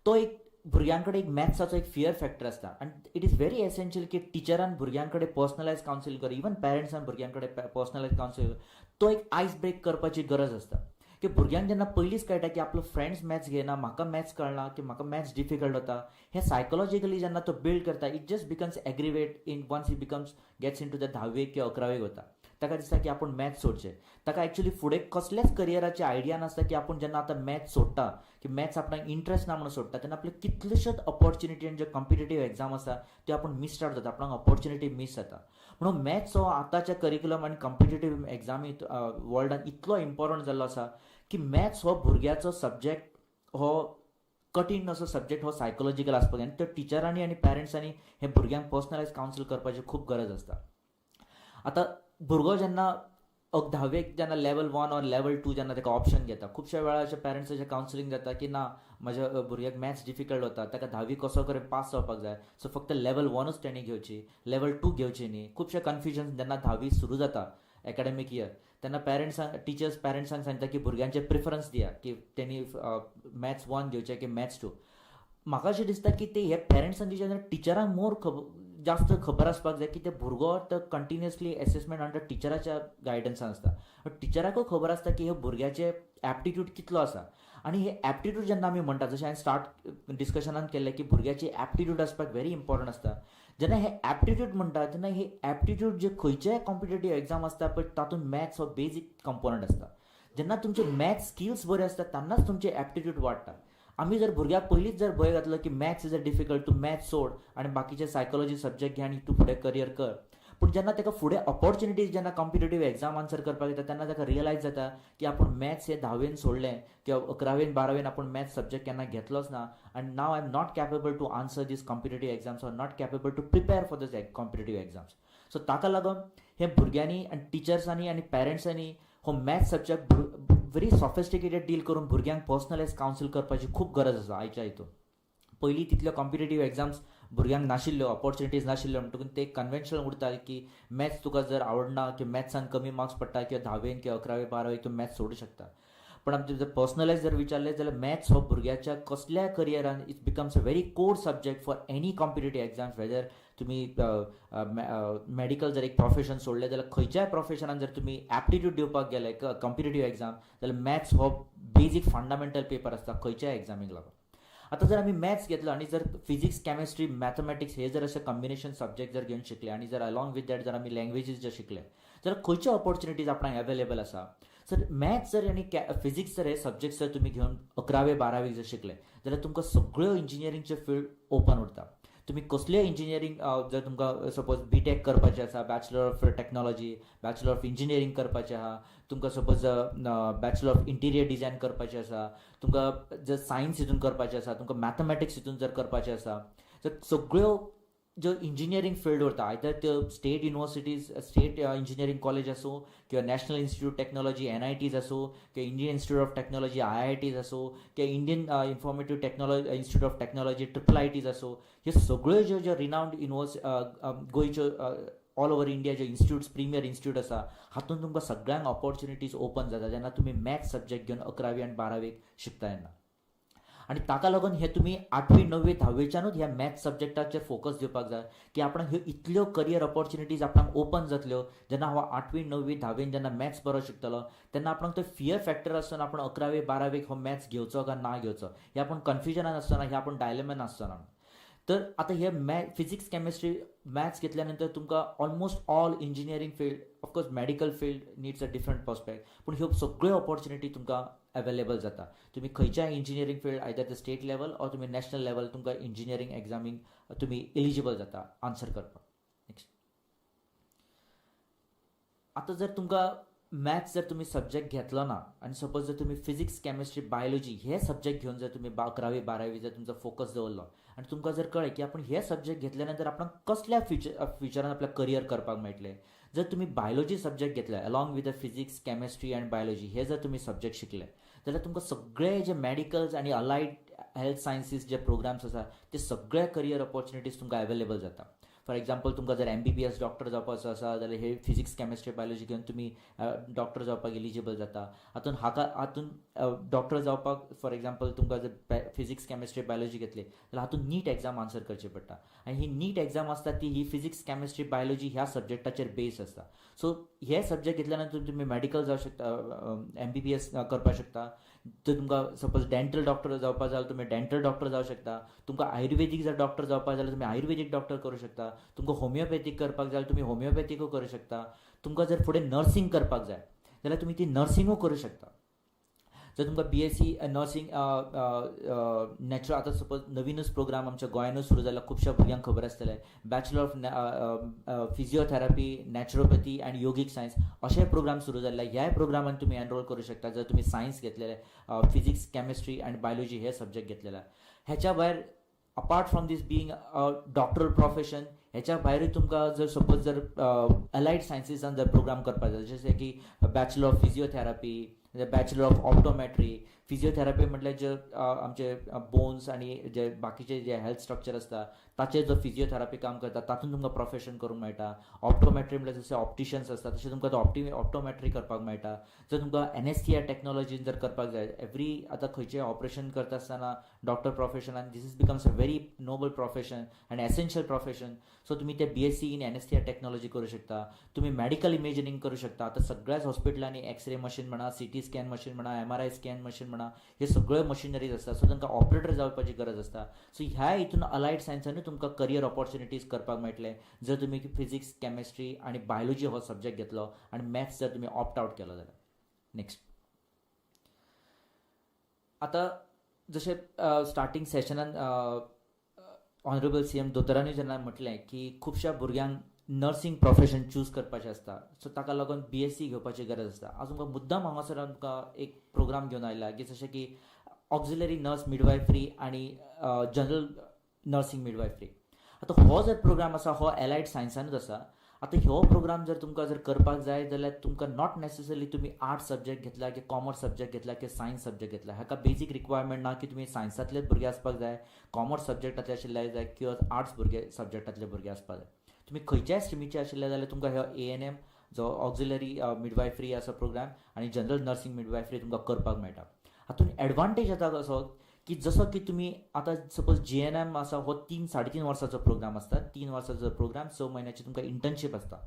Speaker 4: तो एक भुरग्यां कडेन एक मॅथ्साचो एक फियर फॅक्टर आसता आनी it is very essential की टिचरान भुरग्यां कडेन पर्सनलायज कावन्सिलींग कर, इवन पेरंट्सान भुरग्यां कडेन पर्सनलायज कावन्सिलींग, तो एक आयस ब्रेक करपाची गरज आसता की भुरग्यांक जेन्ना पयलींच कळटा की आपलो फ्रेंड्स मॅथ्स घेयना, म्हाका मॅथ्स कळना की म्हाका मॅथ्स डिफिकल्ट वता, हें सायकोलॉजिकली जेन्ना तो बिल्ड करता, it just becomes aggravate in once he becomes gets into the धावेक किंवा अकरावेक वता. ताका दिसता की आपूण मॅथ्स सोडचें. ताका एक्चुली फुडें कसलेच करियराची आयडिया नासता की आपूण जेन्ना आतां मॅथ्स सोडटा की मॅथ्स आपणाक इंट्रस्ट ना म्हणून सोडटा तेन्ना आपले कितलेशेच ऑपॉर्च्युनिटी आनी जे कॉम्पिटेटीव एग्जाम आसा त्यो आपूण मिस आवट जाता, आपणाक ऑपॉर्च्युनिटी मीस जाता. म्हणून मॅथ्स हो आतांच्या करिक्युलम आनी कॉम्पिटेटीव एग्जामी वर्ल्डान इतलो इम्पॉर्टंट जाल्लो आसा की मॅथ्स हो भुरग्याचो सब्जेक्ट हो कठीण असो सब्जेक्ट हो सायकोलॉजिकल आसपाक जाय आनी त्यो टिचरांनी आनी पेरंट्सांनी हे भुरग्यांक पर्सनलायज कावन्सील करपाची खूब गरज आसता. आतां भुरगो जेन्ना धावेक जेन्ना level 1 or level 2 जेन्ना ताका ऑप्शन घेता, खुबश्या वेळार अशें पेरंट्साचें कावन्सिलींग जाता की ना, म्हज्या भुरग्याक मॅथ्स डिफिकल्ट वता, ताका धावी कसो करून पास जावपाक जाय, सो फक्त लेवल 1ूच तेणी घेवची, लेवल 2 घेवची न्ही. खुबशे कन्फ्युजन जेन्ना धावी सुरू जाता एकाडेमीक इयर तेन्ना पेरंट्सांक, टिचर्स पेरंट्सांक सांगता की भुरग्यांचे प्रिफरन्स दिया की तेणी मॅथ्स 1 घेवचें की मॅथ्स 2. म्हाका अशें दिसता की ते हे पेरंट्सान दिवचें, टिचरांक मोर खबर जास्त खबर आसपाक जाय की ते भुरगो तो कंटिन्युअसली एसेसमेंट अंडर टिचराच्या गायडन्सान आसता. टिचराकूय खबर आसता की हे भुरग्याचे एप्टिट्यूड कितलो आसा. आनी हे एप्टिट्यूड जेन्ना आमी म्हणटा, जशें हांवें स्टार्ट डिस्कशनान केल्लें की भुरग्याची एप्टिट्यूड आसपाक व्हेरी इम्पॉर्टंट आसता. जेन्ना हे एप्टिट्यूड म्हणटा तेन्ना हे एप्टिट्यूड जे खंयचेय कॉम्पिटेटीव एग्जाम आसता पळय, तातूंत मॅथ्स हो बेजीक कंपोनंट आसता. जेन्ना तुमचे मॅथ्स स्किल्स बरे आसता तेन्नाच तुमचे एप्टिट्यूड वाडटा. आमी जर भुरग्याक पयलींच जर भंय घातलो की मॅथ्स is a difficult, तूं मॅथ्स सोड आनी बाकीचे सायकोलॉजी सब्जेक्ट घे आनी तूं फुडें करियर कर, पूण जेन्ना ताका फुडें ऑपॉर्च्युनिटीज, जेन्ना कॉम्पिटेटीव एग्जाम आन्सर करपाक येता तेन्ना ताका रियलायज जाता की आपूण मॅथ्स हे धावेन सोडलें किंवा अकरावेन बारावेन आपूण मॅथ्स सब्जेक्ट केन्ना घेतलोच ना आनी now I am not capable to answer these competitive exams or not capable to prepare for these competitive exams. So ताका लागून हे भुरग्यांनी आनी टिचर्सांनी आनी पेरंट्सांनी हो maths subject very sophisticated deal करून भुरग्यांक पर्सनलायज कावन्सिल करपाची खूब गरज आसा आयच्या हितून. पयलीं तितल्यो कॉम्पिटेटीव एग्जाम्स भुरग्यांक नाशिल्ल्यो, ऑपॉर्च्युनिटीज नाशिल्ल्यो, म्हणटकूच ते कन्वेन्शनल उरताले की मॅथ्स तुका जर आवडना किंवा मॅथ्सान कमी मार्क्स पडटा किंवा धावेन किंवा अकरावे बारावेक तूं मॅथ्स सोडूं शकता. पण आमचे जर पर्सनलायज जर विचारलें जाल्यार मॅथ्स हो भुरग्याच्या कसल्याय करियरान it becomes a very core subject for any competitive exams. Whether तुमी मेडिकल जर एक प्रोफेशन सोडलें जाल्यार खंयच्याय प्रोफेशनान जर तुमी एप्टिट्यूड दिवपाक गेले कॉम्पिटेटीव एग्जाम जाल्यार मॅथ्स हो बेजीक फंडामेंटल पेपर आसता खंयच्याय एग्जामीक लागून. आतां जर आमी मॅथ्स घेतलो आनी जर फिजिक्स, केमिस्ट्री, मॅथमॅटिक्स हे जर अशे कॉम्बिनेशन सब्जेक्ट जर घेवन शिकले आनी जर अलॉंग विथ that जर आमी लँग्वेजीस जर शिकले जाल्यार खंयच्यो ऑपॉर्च्युनिटीज आपणाक एवेलेबल आसा? सर, मॅथ्स जर आनी फिजिक्स जर हे सब्जेक्ट जर तुमी घेवन अकरावे बारावेक जर शिकले जाल्यार तुमकां सगळ्यो इंजिनियरींगचे फिल्ड ओपन उरता. तुमी कसल्योय इंजिनियरींग, जर तुमकां सपोज बी टेक करपाचें आसा, bachelor of technology, bachelor of engineering करपाचें आहा तुमकां, suppose bachelor of interior design करपाचें आसा तुमकां, जर सायन्स हितून करपाचें आसा तुमकां, मॅथमॅटिक्स हितून जर करपाचें आसा, तर सगळ्यो ज्यो इंजिनियरींग फिल्ड उरता, आयदर त्यो state universities, state engineering college आसूं किंवा national institute technology NITs आसूं किंवा Indian Institute of Technology IITs आसूं किंवा Indian Informative Technology Institute of Technology IIITs आसूं, ह्यो सगळ्यो ज्यो ज्यो रिनावंड युनिवर्स गोंयच्यो, ऑल ओवर इंडिया ज्यो इन्स्टिट्यूट्स, प्रिमियर इन्स्टिट्यूट आसा, हातूंत तुमकां सगळ्यांक ऑपॉर्च्युनिटीज ओपन जाता जेन्ना तुमी मॅथ्स सब्जेक्ट घेवन अकरावी आनी बारावेक शिकता तेन्ना. आनी ताका लागून हे तुमी आठवी णव्वी धावेच्यानूच ह्या मॅथ्स सब्जेक्टाचेर फोकस दिवपाक जाय की आपणाक ह्यो इतल्यो करियर ऑपॉर्च्युनिटीज आपणाक ओपन जातल्यो. जेन्ना हांव आठवी णव्वी धावेन जेन्ना मॅथ्स बरो शिकतलो तेन्ना आपणाक तो फियर फॅक्टर आसतना आपण अकरावी बारावेक हो मॅथ्स घेवचो काय ना घेवचो हे आपण कन्फ्युजनान आसतना, हे आपण डायलेमान आसतना. तर आतां हे फिजिक्स, केमिस्ट्री, मॅथ्स घेतल्या नंतर तुमकां almost all engineering field, of course medical field needs a different prospect, पूण ह्यो सगळ्यो ऑपॉर्च्युनिटी तुमकां अवेलेबल जाता. तुमी खंयच्याय engineering field, either the state level or तुमी नॅशनल लेवल, तुमकां इंजिनियरींग एग्जामीक तुमी एलिजिबल जाता आन्सर करपाक. नेक्स्ट. आतां जर तुमकां मॅथ्स जर तुमी सब्जेक्ट घेतलो ना आनी सपोज जर तुमी फिजिक्स, केमिस्ट्री, बायोलॉजी हे सब्जेक्ट घेवन जर तुमी अकरावी बारावी जर तुमचो फोकस दवरलो आनी तुमकां जर कळ्ळें की आपूण हे सब्जेक्ट घेतल्या नंतर आपणाक कसल्या फ्युचरान आपल्या करियर करपाक मेळटलें, जर तुमी बायोलॉजी सब्जेक्ट घेतले along with the physics, chemistry and biology हे जर तुमी सब्जेक्ट शिकले जाल्यार तुमकां सगळे जे मॅडिकल्स आनी अलायड हेल्थ सायन्सीस जे प्रोग्राम्स आसा ते सगळे करियर ऑपॉर्च्युनिटीज तुमकां अवेलेबल जाता. फॉर एग्जाम्पल, तुमकां जर एमबीबीएस डॉक्टर जावपाचो आसा जाल्यार हे फिजिक्स, केमिस्ट्री, बायोलॉजी घेवन तुमी डॉक्टर जावपाक एलिजिबल जाता. हातून हाका हातून डॉक्टर जावपाक, फॉर एग्जाम्पल, तुमकां जर फिजिक्स, केमिस्ट्री, बायोलॉजी घेतली जाल्यार हातून नीट एग्जाम आन्सर करची पडटा आनी ही नीट एग्जाम आसता ती ही फिजिक्स, केमिस्ट्री, बायोलॉजी ह्या सब्जेक्टाचेर बेस आसता. सो हे सब्जेक्ट घेतल्या नंतर तुमी मेडिकल जावं शकता, एमबीबीएस करपाक शकता. जर तुमकां सपोज डेंटल डॉक्टर जावपाक जाय, तुमी डेंटल डॉक्टर जावं शकता. तुमकां आयुर्वेदीक जर डॉक्टर जावपाक जाल्यार तुमी आयुर्वेदीक डॉक्टर करूं शकता. तुमकां होमियोपॅथीक करपाक जाय, तुमी होमियोपॅथीकूय करूं शकता. तुमकां जर फुडें नर्सींग करपाक जाय जाल्यार तुमी ती नर्सिंगूय करूं शकता. जर तुमकां बीएससी नर्सींग नॅचरल, आतां सपोज नवीनूच प्रोग्राम आमच्या गोंयानूच सुरू जाला, खुबश्या भुरग्यांक खबर आसतलें, bachelor of physiotherapy, naturopathy and yogic science अशे प्रोग्राम सुरू जाल्ले. ह्याय प्रोग्रामान तुमी एनरोल करूं शकता जर तुमी सायन्स घेतलेले, फिजिक्स, केमिस्ट्री आनी बायोलॉजी हे सब्जेक्ट घेतलेले. ह्याच्या भायर, apart from this being a doctor profession, ह्याच्या भायरूय तुमकां जर सपोज जर अलायड सायन्सीसान जर प्रोग्राम करपाक जाय, जशें की bachelor of physiotherapy, bachelor of optometry. Physiotherapy म्हटल्यार जे आमचे बोन्स आनी जे बाकीचे जे हेल्थ स्ट्रक्चर आसता ताचेर जो फिजियोथेरपी काम करता, तातूंत तुमकां प्रोफेशन करूंक मेळटा. ऑप्टोमेट्री म्हळ्यार जशे ऑप्टिशियन्स आसता तशें तुमकां तो ऑप्टोमेट्री करपाक मेळटा. जर तुमकां एनएसटीआर टॅक्नोलॉजीन जर करपाक जाय, एवरी आतां खंयचेय ऑपरेशन करता आसतना डॉक्टर प्रोफेशनान, this is becomes a very noble profession आनी एसेन्शियल प्रोफेशन. सो तुमी ते BSc in anaesthesia technology करूं शकता. तुमी मॅडिकल इमेजिंग करूं शकता. आतां सगळ्याच हॉस्पिटलांनी एक्सरे मशीन म्हणा, सीटी स्कॅन मशीन म्हणा, एमआरआय स्कॅन मशीन म्हणा, हे सगळे मशिनरीज आसता. सो तांकां ऑपरेटर जावपाची गरज आसता. सो ह्या हितून अलायड सायन्सानूय तुमकां करियर ऑपॉर्च्युनिटीज करपाक मेळटले, जर तुमी फिजिक्स, केमिस्ट्री आनी बायोलॉजी हो सब्जेक्ट घेतलो आनी मॅथ्स जर तुमी ऑप्ट आउट केलो जाल्यार. नेक्स्ट. आतां जशें स्टार्टींग सेशनान ऑनरेबल सीएम दोतोरांनी जेन्ना म्हटलें की खुबश्या भुरग्यांक नर्सिंग प्रोफेशन चूज करपाचें आसता, सो ताका लागून बीएससी घेवपाची गरज आसता. आज तुमकां मुद्दाम हांगासर आमकां एक प्रोग्राम घेवन आयला की जशें की ऑक्झिलरी नर्स मिडवायफ्री आनी जनरल नर्सिंग मिडवायफ्री. आतां हो जर प्रोग्राम आसा, हो एलायड सायन्सानूच आसा. आतां हो प्रोग्राम जर तुमकां जर करपाक जाय जाल्यार तुमकां not necessarily तुमी आर्ट्स सब्जेक्ट घेतला की कॉमर्स सब्जेक्ट घेतला की सायन्स सब्जेक्ट घेतला, हाका बेजीक रिक्वायरमेंट ना की तुमी सायन्सांतलेच भुरगे आसपाक जाय, कॉमर्स सब्जेक्टांतले आशिल्ले जाय किंवा आर्ट्स भुरगे सब्जेक्टांतले भुरगे आसपाक जाय. तुमी खंयच्याय स्ट्रिमीचे आशिल्ले जाल्यार तुमकां हो एएनएम जो ऑक्झिलरी मिडवायफ्री आसा प्रोग्राम आनी जनरल नर्सिंग मिडवायफ्री तुमकां करपाक मेळटा. हातूंत एडवांटेज येता कसो की जसो की तुमी आतां सपोज जीएनएम आसा, हो 3-3.5 वर्साचो प्रोग्राम आसता. 3 वर्साचो प्रोग्राम, 6 म्हयन्याची तुमकां इंटर्नशीप आसता.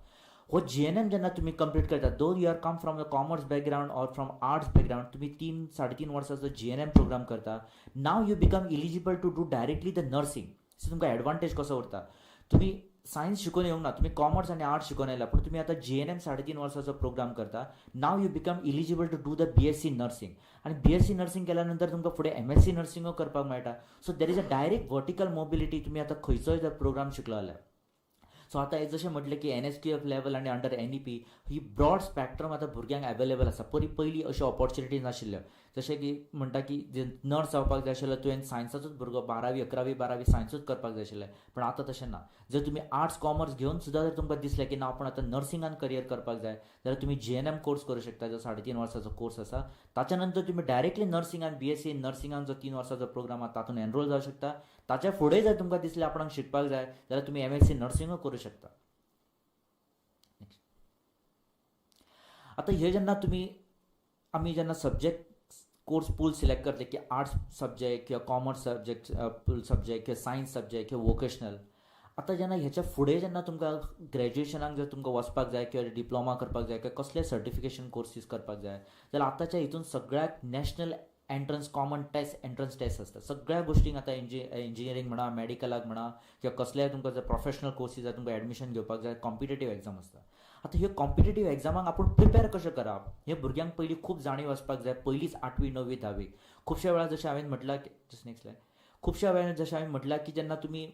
Speaker 4: हो जीएनएम जेन्ना तुमी कंप्लीट करता, though you are come from the commerce background or from arts background, तुमी 3-3.5 वर्साचो जीएनएम प्रोग्राम करता, now you become eligible to do directly the nursing. So तुमकां एडवांटेज कसो उरता? तुमी सायन्स शिकून येवंक ना, तुमी कॉमर्स आनी आर्ट्स शिकून आयला, पूण तुमी आतां जीएनएम 3.5 वर्साचो प्रोग्राम करता, now you become eligible to do the BSc nursing. आनी बीएससी नर्सिंग केल्या नंतर तुमकां फुडें एमएससी नर्सिंगूय करपाक मेळटा. So there is a direct vertical mobility, तुमी आतां खंयचोय जर प्रोग्राम शिकलो जाल्यार. सो आतां हें जशें म्हटलें की एनएसक्यूएफ लेवल आनी अंडर एनईपी ही ब्रॉड स्पॅक्ट्रम आतां भुरग्यांक एवेलेबल आसा. परी पयलीं अश्यो ऑपॉर्च्युनिटीज नाशिल्ल्यो. जशें की म्हणटा की जे नर्स जावपाक जाय आशिल्लो, तुवें सायन्साचोच भुरगो, बारावी, 11वी, 12वी सायन्सूच करपाक जाय आशिल्लें. पूण आतां तशें ना. जर तुमी आर्ट्स, कॉमर्स घेवन सुद्दां जर तुमकां दिसलें की ना, आपूण आतां नर्सिंगान करियर करपाक जाय, जाल्यार तुमी जीएनएम कोर्स करूं शकता, जो 3.5 वर्साचो कोर्स आसा. ताच्या नंतर तुमी डायरेक्टली नर्सिंगान, बीएससी नर्सिंगान जो 3 वर्साचो प्रोग्राम आसा, तातूंत एनरोल जावं शकता. ताच्या फुडें जर तुमकां दिसलें आपणाक शिकपाक जाय, जाल्यार तुमी एमएससी नर्सिंगूय करूं शकता. Next. आतां हे जेन्ना तुमी आमी जेन्ना सब्जेक्ट कोर्स पूल सिलेक्ट करतले की आर्ट्स सब्जेक्ट किंवा कॉमर्स सब्जेक्ट पूल सब्जेक्ट किंवा सायन्स सब्जेक्ट किंवा वोकेशनल, आतां जेन्ना हेच्या फुडें जेन्ना तुमकां ग्रॅज्युएशनाक जर तुमकां वचपाक जाय किंवा डिप्लोमा करपाक जाय किंवा कसले सर्टिफिकेशन कोर्सीस करपाक जाय जाल्यार आतांच्या हितून सगळ्याक national entrance common test, entrance test आसता सगळ्या गोश्टींक. आतां इंजिनियरींग म्हणा, मॅडिकलाक म्हणा किंवा कसलेय तुमकां जर प्रोफेशनल कोर्सीस जाय, तुमकां एडमिशन घेवपाक जाय, कॉम्पिटेटीव एग्जाम आसता. आतां ह्यो कॉम्पिटेटीव एग्जामाक आपूण प्रिपेर कशें करप, हें भुरग्यांक पयलीं खूब जाणीव आसपाक जाय, पयलींच आठवी, णवी, धावी. खुबश्या वेळार जशें हांवें म्हटलां, जस्ट नेक्स्ट स्लायड. खुबश्या वेळार जशें हांवें म्हटलां की जेन्ना तुमी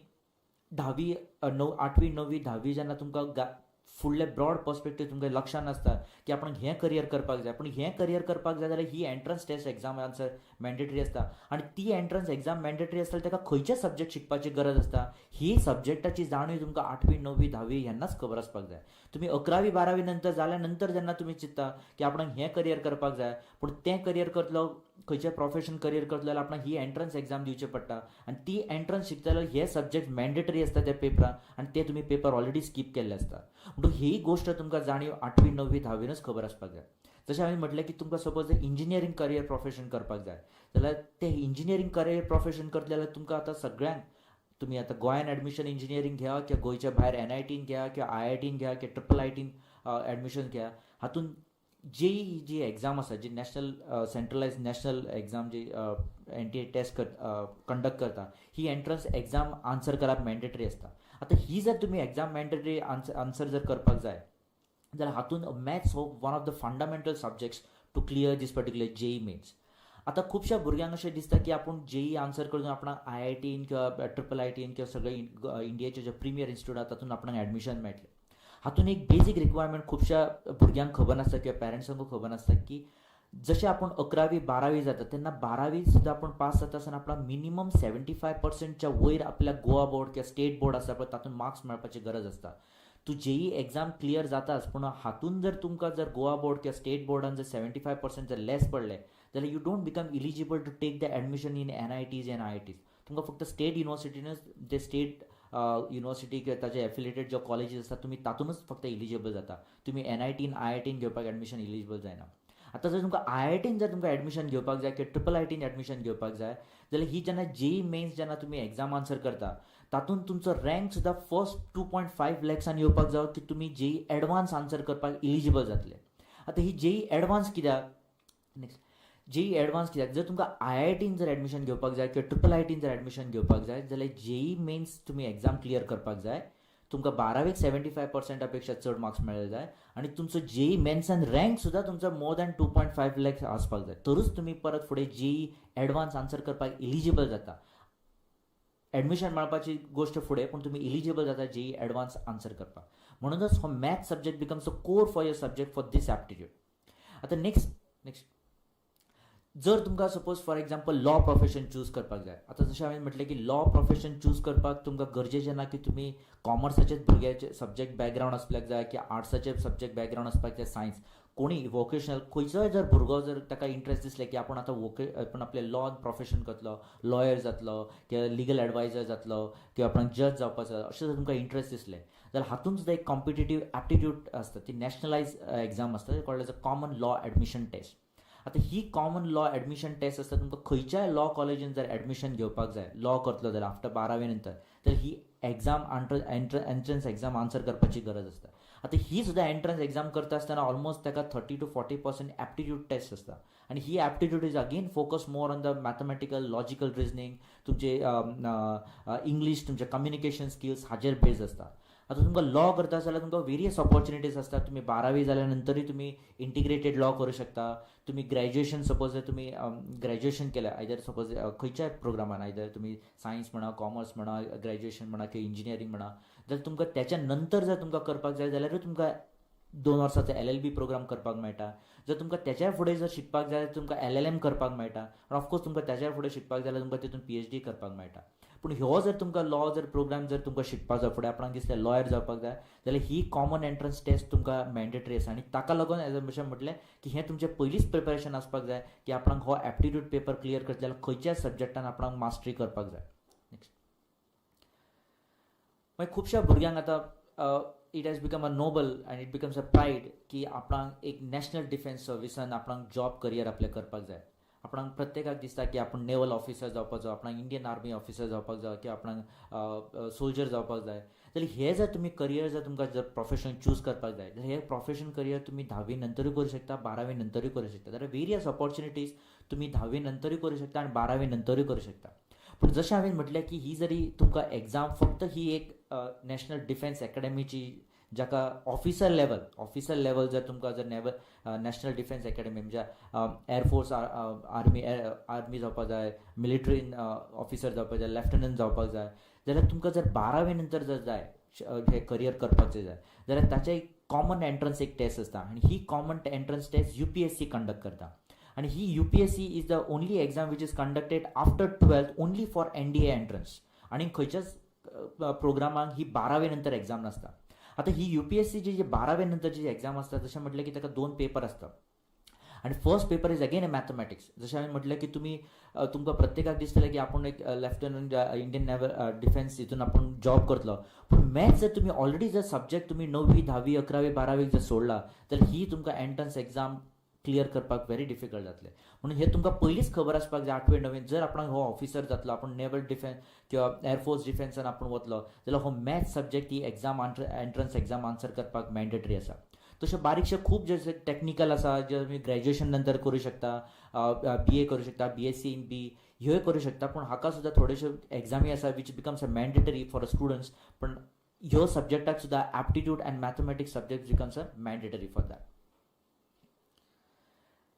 Speaker 4: धावी, णव, आठवी, णवी, धावी, जेन्ना तुमकां फुडलें ब्रॉड पर्सपेक्टीव तुमकां लक्षान आसता की आपण हें करियर करपाक जाय. पूण हें करियर करपाक जाय जाल्यार ही entrance test exam answer mandatory आसता आनी ती एंट्रन्स एग्जाम मॅन्डेटरी आसता, ताका खंयचे सब्जेक्ट शिकपाची गरज आसता, ही सब्जेक्टाची जाणीव तुमकां आठवी, णवी, धावी हेन्नाच खबर आसपाक जाय. तुमी 11वी, 12वी नंतर जाल्या नंतर जेन्ना तुमी चिंत्ता की आपणाक हें करियर करपाक जाय, पूण तें करियर करतलो, खंयचें प्रोफेशन करियर करतलो जाल्यार आपणाक ही एंट्रन्स एग्जाम दिवची पडटा आनी ती एंट्रन्स शिकता जाल्यार हे सब्जेक्ट मॅन्डेटरी आसता त्या पेपरान आनी ते तुमी पेपर ऑलरेडी स्कीप केल्ले आसता. म्हणटकूच ही गोश्ट तुमकां जाणीव आठवी, णवी, धावीनूच खबर आसपाक जाय. जशें हांवें म्हटलें की तुमकां सपोज जर इंजिनियरींग करियर प्रोफेशन करपाक जाय जाल्यार तें इंजिनियरींग करियर प्रोफेशन करतले जाल्यार तुमकां आतां सगळ्यांक, तुमी आतां गोंयान एडमिशन इंजिनियरींग घेया किंवा गोंयच्या भायर एनआयटीन घेया किंवा आयआयटीन घेया किंवा ट्रिपल आयटीन एडमिशन घेया, हातूंत जेई जी एग्जाम आसा, जी नॅशनल सेंट्रलायज नॅशनल एग्जाम जी एनटीए टेस्ट कर कंडक्ट करता, ही एंट्रन्स एग्जाम आन्सर करप मॅन्डेटरी आसता. आतां ही जर तुमी एग्जाम मॅन्डेटरी आन्सर जर करपाक जाय जाल्यार हातूंत मॅथ्स हो one of the fundamental subjects to clear this particular JEE Mains. आतां खुबश्या भुरग्यांक अशें दिसता की आपूण जेई आन्सर करून आपणाक आयआयटीन किंवा ट्रिपल आयटीन किंवा सगळे इंडियेचे जे प्रिमियर इन्स्टिट्यूट आसा तातूंत आपणाक एडमिशन मेळटलें. हातूंत एक बेजीक रिक्वायरमेंट खुबश्या भुरग्यांक खबर नासता किंवा पेरंट्सांकूय खबर नासता की जशें आपूण 11वी, 12वी जाता तेन्ना 12वी सुद्दां आपूण पास जाता आसतना आपणाक मिनिमम 75%च्या वयर आपल्याक गोवा बोर्ड किंवा स्टेट बोर्ड आसा पळय, तातूंत मार्क्स मेळपाची गरज आसता. तूं जेई एग्जाम क्लियर जाताच, पूण हातूंत जर तुमकां जर गोवा बोर्ड किंवा स्टेट बोर्डान जर 75% जर लेस पडले जाल्यार you don't become eligible to take the admission in NITs and IITs. तुमकां फक्त स्टेट युनिवर्सिटीनूच, जे स्टेट युनिवर्सिटी किंवा ताजे एफिलिएटेड ज्यो कॉलेजीस आसता, तुमी तातूंतच फक्त इलिजिबल जाता. तुमी एनआयटीन, आयआयटीन घेवपाक एडमिशन इलिजिबल जायना. आतां जर तुमकां आयआयटीन जर तुमकां एडमिशन घेवपाक जाय किंवा ट्रिपल आयटीन एडमिशन घेवपाक जाय जाल्यार ही जेन्ना जेई मेन्स जेन्ना तुमी एग्जाम आन्सर करता तातूंत तुमचो रँक सुद्दां फर्स्ट 2.5 लॅक्सान येवपाक जाय की तुमी जेई एडवान्स आन्सर करपाक इलिजिबल जातले. आतां ही जेई एडवान्स कित्याक? नेक्स्ट, जेई एडवान्स कित्याक? जर तुमकां आयआयटीन जर एडमिशन घेवपाक जाय किंवा ट्रिपल आयटीन जर एडमिशन घेवपाक जाय जाल्यार जेई मेन्स तुमी एग्जाम क्लियर करपाक जाय. तुमकां बारावेक 75 पर्संटा पेक्षा चड मार्क्स मेळ्ळे जाय आनी तुमचो जेई मेन्सान रँक सुद्दां तुमचो मोर दॅन 2.5 लॅक्स आसपाक जाय, तरूच तुमी परत फुडें जेई एडवान्स आन्सर करपाक इलिजिबल जाता. एडमिशन मेळपाची गोश्ट फुडें, पूण तुमी इलिजिबल जाता जेई एडवान्स आन्सर करपाक. म्हणूनच हो math subject becomes a core for your subject for this aptitude. आतां नेक्स्ट नेक्स्ट जर तुमकां suppose, for example, law profession choose करपाक जाय. आतां जशें हांवें म्हटलें की लॉ प्रोफेशन चूज करपाक तुमकां गरजेचें ना की तुमी कॉमर्साचेच भुरग्याचे सब्जेक्ट बॅकग्रावंड आसपाक जाय की आर्ट्साचे सब्जेक्ट बॅकग्रावंड आसपाक जाय. सायन्स कोणी वोकेशनल खंयचोय जर भुरगो जर ताका इंट्रस्ट दिसलें की आपूण आतां आपण आपलें लॉ प्रोफेशन करतलो, लॉयर जातलो किंवा लिगल एडवायजर जातलो किंवा आपणाक जज जावपाचो, अशें जर तुमकां इंट्रस्ट दिसलें जाल्यार हातूंत सुद्दां एक कॉम्पिटेटीव एप्टिट्यूड आसता. ती नॅशनलायज एग्जाम आसता, called as a Common Law Admission Test. आतां ही कॉमन लॉ एडमिशन टेस्ट आसता. तुमकां खंयच्याय लॉ कॉलेजीन जर एडमिशन घेवपाक जाय, लॉ करतलो जाल्यार आफ्टर बारावी नंतर, तर ही exam entrance exam answer करपाची गरज आसता. आतां ही सुद्दां एंट्रन्स एग्जाम करता आसतना ऑलमोस्ट ताका 30 to 40% aptitude test आसता आनी ही aptitude is again focus more on the mathematical, logical reasoning, तुमचे इंग्लीश, तुमचे कम्युनिकेशन स्किल्स हाजेर बेज आसता. आतां तुमकां लॉ करता जाल्यार तुमकां वेरियस ऑपॉर्च्युनिटीज आसतात. तुमी बारावी जाल्या नंतरूय तुमी इंटिग्रेटेड लॉ करूं शकता. तुमी ग्रॅज्युएशन, सपोज जर तुमी ग्रॅज्युएशन केलें, आयदर सपोज खंयच्याय प्रोग्रामान, आयदर तुमी सायन्स म्हणा, कॉमर्स म्हणा, ग्रॅज्युएशन म्हणा किंवा इंजिनियरींग म्हणा, जर तुमकां त्याच्या नंतर जर तुमकां करपाक जाय जाल्यारूय तुमकां 2 वर्साचो एलएलबी प्रोग्राम करपाक मेळटा. जर तुमकां त्याच्या फुडें जर शिकपाक जाय, तुमकां एलएलएम करपाक मेळटा. आनी ऑफकोर्स तुमकां त्याच्या फुडें शिकपाक जाय जाल्यार तुमकां तितून पीएचडी करपाक मेळटा. पूण ह्यो जर तुमकां लॉ जर प्रोग्राम जर तुमकां शिकपाक जाय, फुडें आपणाक दिसलें लॉयर जावपाक जाय जाल्यार ही कॉमन एंट्रन्स टेस्ट तुमकां मॅन्डेटरी आसा. आनी ताका लागून एज अशें म्हटलें की हें तुमचें पयलींच प्रिपरेशन आसपाक जाय की आपणाक हो एप्टिट्यूड पेपर क्लियर करतले जाल्यार खंयच्याय सब्जेक्टान आपणाक मास्टरी करपाक जाय. नेक्स्ट, मागीर खुबश्या भुरग्यांक आतां it has become a noble and it becomes a pride की आपणाक एक नॅशनल डिफेन्स सर्विसान आपणाक जॉब करियर आपलें करपाक जाय. आपणाक प्रत्येकाक दिसता की आपूण नेवल ऑफिसर जावपाचो, आपणाक इंडियन आर्मी ऑफिसर जावपाक जाय किंवा आपणाक सोल्जर जावपाक जाय. जाल्यार हें जर तुमी करियर जर तुमकां जर प्रोफेशन चूज करपाक जाय जाल्यार हें प्रोफेशन करियर तुमी धावी नंतरूय करूं शकता, बारावी नंतरूय करूं शकता. जाल्यार वेरियस ऑपॉर्च्युनिटीज तुमी धावी नंतरूय करूं शकता आनी बारावी नंतरूय करूं शकता. पूण जशें हांवें म्हटलें की ही जरी तुमकां एग्जाम फक्त ही एक नॅशनल डिफेन्स एकाडमीची, जाका ऑफिसर लेवल जर तुमकां जर नॅशनल डिफेन्स एकाडमी म्हणजे एअरफोर्स, आर्मी, आर्मी जावपाक जाय, मिलिटरीन ऑफिसर जावपाक जाय, लेफ्टनंट जावपाक जाय जाल्यार तुमकां जर बारावी नंतर जर जाय, हें करियर करपाक जर जाय जाल्यार ताचें एक कॉमन एंट्रन्स एक टेस्ट आसता आनी ही common entrance test UPSC conduct करता. आनी ही UPSC is the only exam which is conducted after 12th only for NDA entrance. आनी खंयच्याच प्रोग्रामाक ही बारावे नंतर एग्जाम नासता. आतां ही यूपीएससीची जी बारावे नंतरची जी एग्जाम आसता, जशें म्हटलें की ताका दोन पेपर आसता आनी first paper is again a mathematics. जशें हांवें म्हटलें की तुमी तुमकां प्रत्येकाक दिसतलें की आपूण एक लेफ्टनंट इंडियन नेवल डिफेन्स हितून आपूण जॉब करतलो, पूण मॅथ्स जर तुमी ऑलरेडी जर सब्जेक्ट तुमी णवी, धावी, अकरावी, बारावीक जर सोडला तर ही तुमकां एंट्रन्स एग्जाम क्लियर करपाक व्हेरी डिफिकल्ट जातलें. म्हणून हें तुमकां पयलींच खबर आसपाक जाय आठवे णवेन, जर आपणाक हो ऑफिसर जातलो, आपूण नेवल डिफेन्स किंवा एअरफोर्स डिफेन्सान आपूण वतलो जाल्यार हो मॅथ्स सब्जेक्ट ही एग्जाम एंट्रन्स एग्जाम आन्सर करपाक मॅन्डेटरी आसा. तशें बारीकशे खूब जे टॅक्निकल आसा, जे तुमी ग्रॅज्युएशन नंतर करूं शकता, बीए करूं शकता, बीएससी इन बी ह्योय करूं शकता, पूण हाका सुद्दां थोड्योश्यो एग्जामी आसा which becomes a mandatory for a students. पण ह्यो सब्जेक्टाक सुद्दां aptitude and mathematics subject becomes a mandatory for that.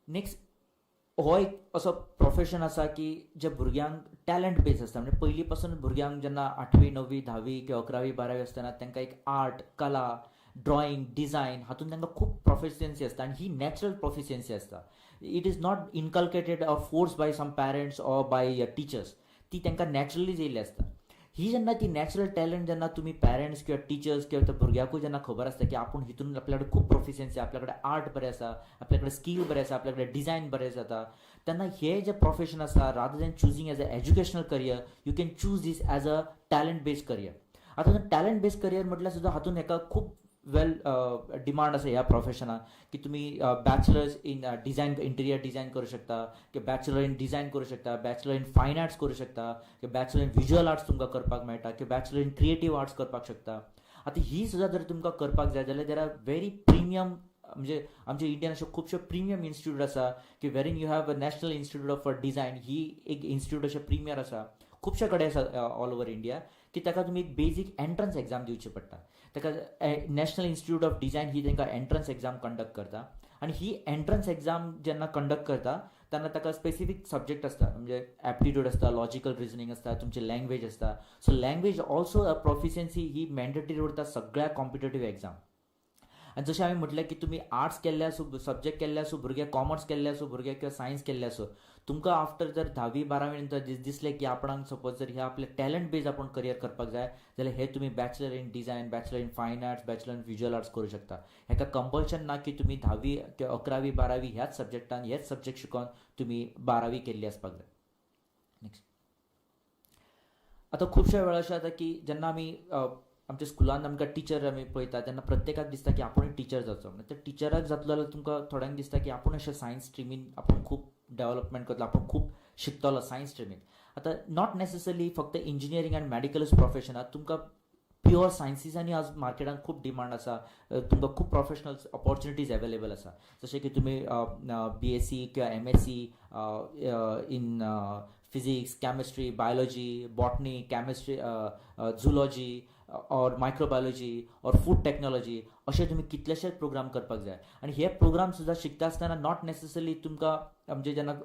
Speaker 4: Next, हो एक असो प्रोफेशन आसा की जे भुरग्यांक टॅलंट बेज आसता. म्हणजे पयलीं पासून भुरग्यांक जेन्ना आठवी, णवी, धावी किंवा अकरावी, बारावी आसतना तांकां एक आर्ट, कला, ड्रॉइंग, डिझायन हातूंत तांकां खूब प्रोफिशियन्सी आसता आनी ही नॅचरल प्रोफिशियन्सी आसता. It is not inculcated or force by some parents or by teachers. ती तांकां नॅचरली येयल्ली आसता. ही जेन्ना ती नॅचरल टॅलंट जेन्ना तुमी पॅरंट्स किंवा टिचर्स किंवा त्या भुरग्याकूय जेन्ना खबर आसता की आपूण हितून आपल्या कडेन खूब प्रोफिशियन्सी, आपल्या कडेन आर्ट बरें आसा, आपल्या कडेन स्कील बरें आसा, आपल्या कडेन डिझायन बरें जाता, तेन्ना हे जे प्रोफेशन आसा, rather than choosing as a educational career, you can choose this as a talent based career. आतां टॅलंट बेस्ड करियर म्हटल्यार सुद्दां हातून हेका खूब वेल डिमांड आसा ह्या प्रोफेशनाक की तुमी bachelors in design, interior design करूं शकता किंवा बॅचलर इन डिझायन करूं शकता, बॅचलर इन फायन आर्ट्स करूं शकता किंवा बॅचलर इन विज्युअल आर्ट्स तुमकां करपाक मेळटा किंवा बॅचलर इन क्रिएटीव आर्ट्स करपाक शकता. आतां ही सुद्दां जर तुमकां करपाक जाय जाल्यार there are very premium, म्हणजे आमच्या इंडियान अश्यो खुबश्यो प्रिमियम इन्स्टिट्यूट आसा की wherein you have a National Institute of Design, ही एक इन्स्टिट्यूट अशें प्रिमियर आसा, खुबशे कडेन आसा ऑल ओवर इंडिया, की ताका तुमी एक बेजीक एंट्रन्स एग्जाम दिवची पडटा. ताका नॅशनल इन्स्टिट्यूट ऑफ डिझायन ही तांकां एंट्रन्स एग्जाम कंडक्ट करता आनी ही एंट्रन्स एग्जाम जेन्ना कंडक्ट करता तेन्ना ताका स्पेसिफीक सब्जेक्ट आसता, म्हणजे एप्टिट्यूड आसता, लॉजिकल रिजनींग आसता, तुमची लँग्वेज आसता. So language also a proficiency he mandatory उरता सगळ्या कॉम्पिटेटीव एग्जाम. आनी जशें हांवें म्हटलें की तुमी आर्ट्स केल्ले आसूं, सब्जेक्ट केल्ले आसूं भुरगे, कॉमर्स केल्ले आसूं भुरगे किंवा सायन्स केल्ले आसूं, तुमकां आफ्टर जर धावी बारावी नंतर दिसलें की आपणाक सपोज जर हे आपले टॅलंट बेज आपूण करियर करपाक जाय जाल्यार हे तुमी bachelor in design, bachelor in fine arts, bachelor in visual arts करूं शकता. हेका कंपल्शन ना की तुमी धावी किंवा अकरावी बारावी ह्याच सब्जेक्टान हेच सब्जेक्ट शिकोन तुमी बारावी केल्ली आसपाक जाय. नेक्स्ट. आतां खुबश्या वेळार अशें जाता की जेन्ना आमी आमच्या स्कुलान आमकां टिचर आमी पळयता तेन्ना प्रत्येकाक दिसता की आपूण टिचर जावचो. म्हणल्यार ते टिचराक जातलो जाल्यार तुमकां थोड्यांक दिसता की आपूण अशें सायन्स स्ट्रिमीन आपूण खूब डेवलपमेंट करतलो, आपूण खूब शिकतलो सायन्स स्ट्रिमीन. आतां not necessarily फक्त इंजिनियरींग आनी मॅडिकलूच प्रोफेशन आहा. तुमकां प्युअर सायन्सीसांनी आज मार्केटान खूब डिमांड आसा, तुमकां खूब प्रोफेशनल ऑपॉर्च्युनिटीज एवेलेबल आसा. जशें की तुमी बीएससी किंवा MSc in physics, chemistry, biology, botany, chemistry, zoology or microbiology or food technology अशे तुमी कितलेशेच प्रोग्राम करपाक जाय. आनी हे प्रोग्राम सुद्दां शिकता आसतना not necessarily तुमकां म्हणजे जेन्ना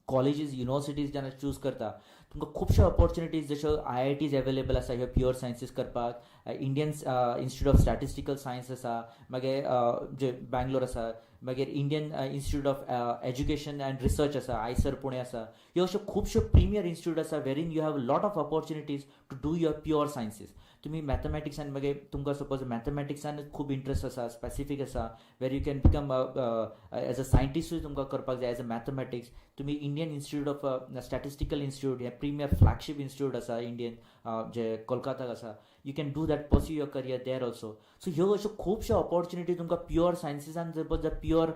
Speaker 4: कॉलेजीस, युनिवर्सिटीज जेन्ना चूज करता तुमकां खुबश्यो ऑपॉर्च्युनिटीज, जश्यो आयआयटीज एवेलेबल आसा ह्यो प्युअर सायन्सीस करपाक, Indian Institute of Statistical Science आसा, मागीर जे बँगलोर आसा, मागीर Indian Institute of Education and Research आसा, आयसर पुणे आसा. ह्यो अश्यो खुबश्यो प्रिमियर इन्स्टिट्यूट आसा wherein you have lot of opportunities to do your pure sciences. तुमी मॅथमॅटिक्सान मागीर तुमकां सपोज मॅथमॅटिक्सान खूब इंट्रस्ट आसा, स्पेसिफीक आसा, where you can become as a सायंटिस्टूय तुमकां करपाक जाय एज अ मॅथमॅटिक्स, तुमी Indian Institute of Statistical Institute हें प्रिमियर फ्लॅगशीप इन्स्टिट्यूट आसा इंडियन जे कोलकाताक आसा, you can do that, pursue your career there also. So ह्यो अश्यो खुबश्यो ऑपॉर्च्युनिटी तुमकां प्युअर सायन्सीसान जर प्युअर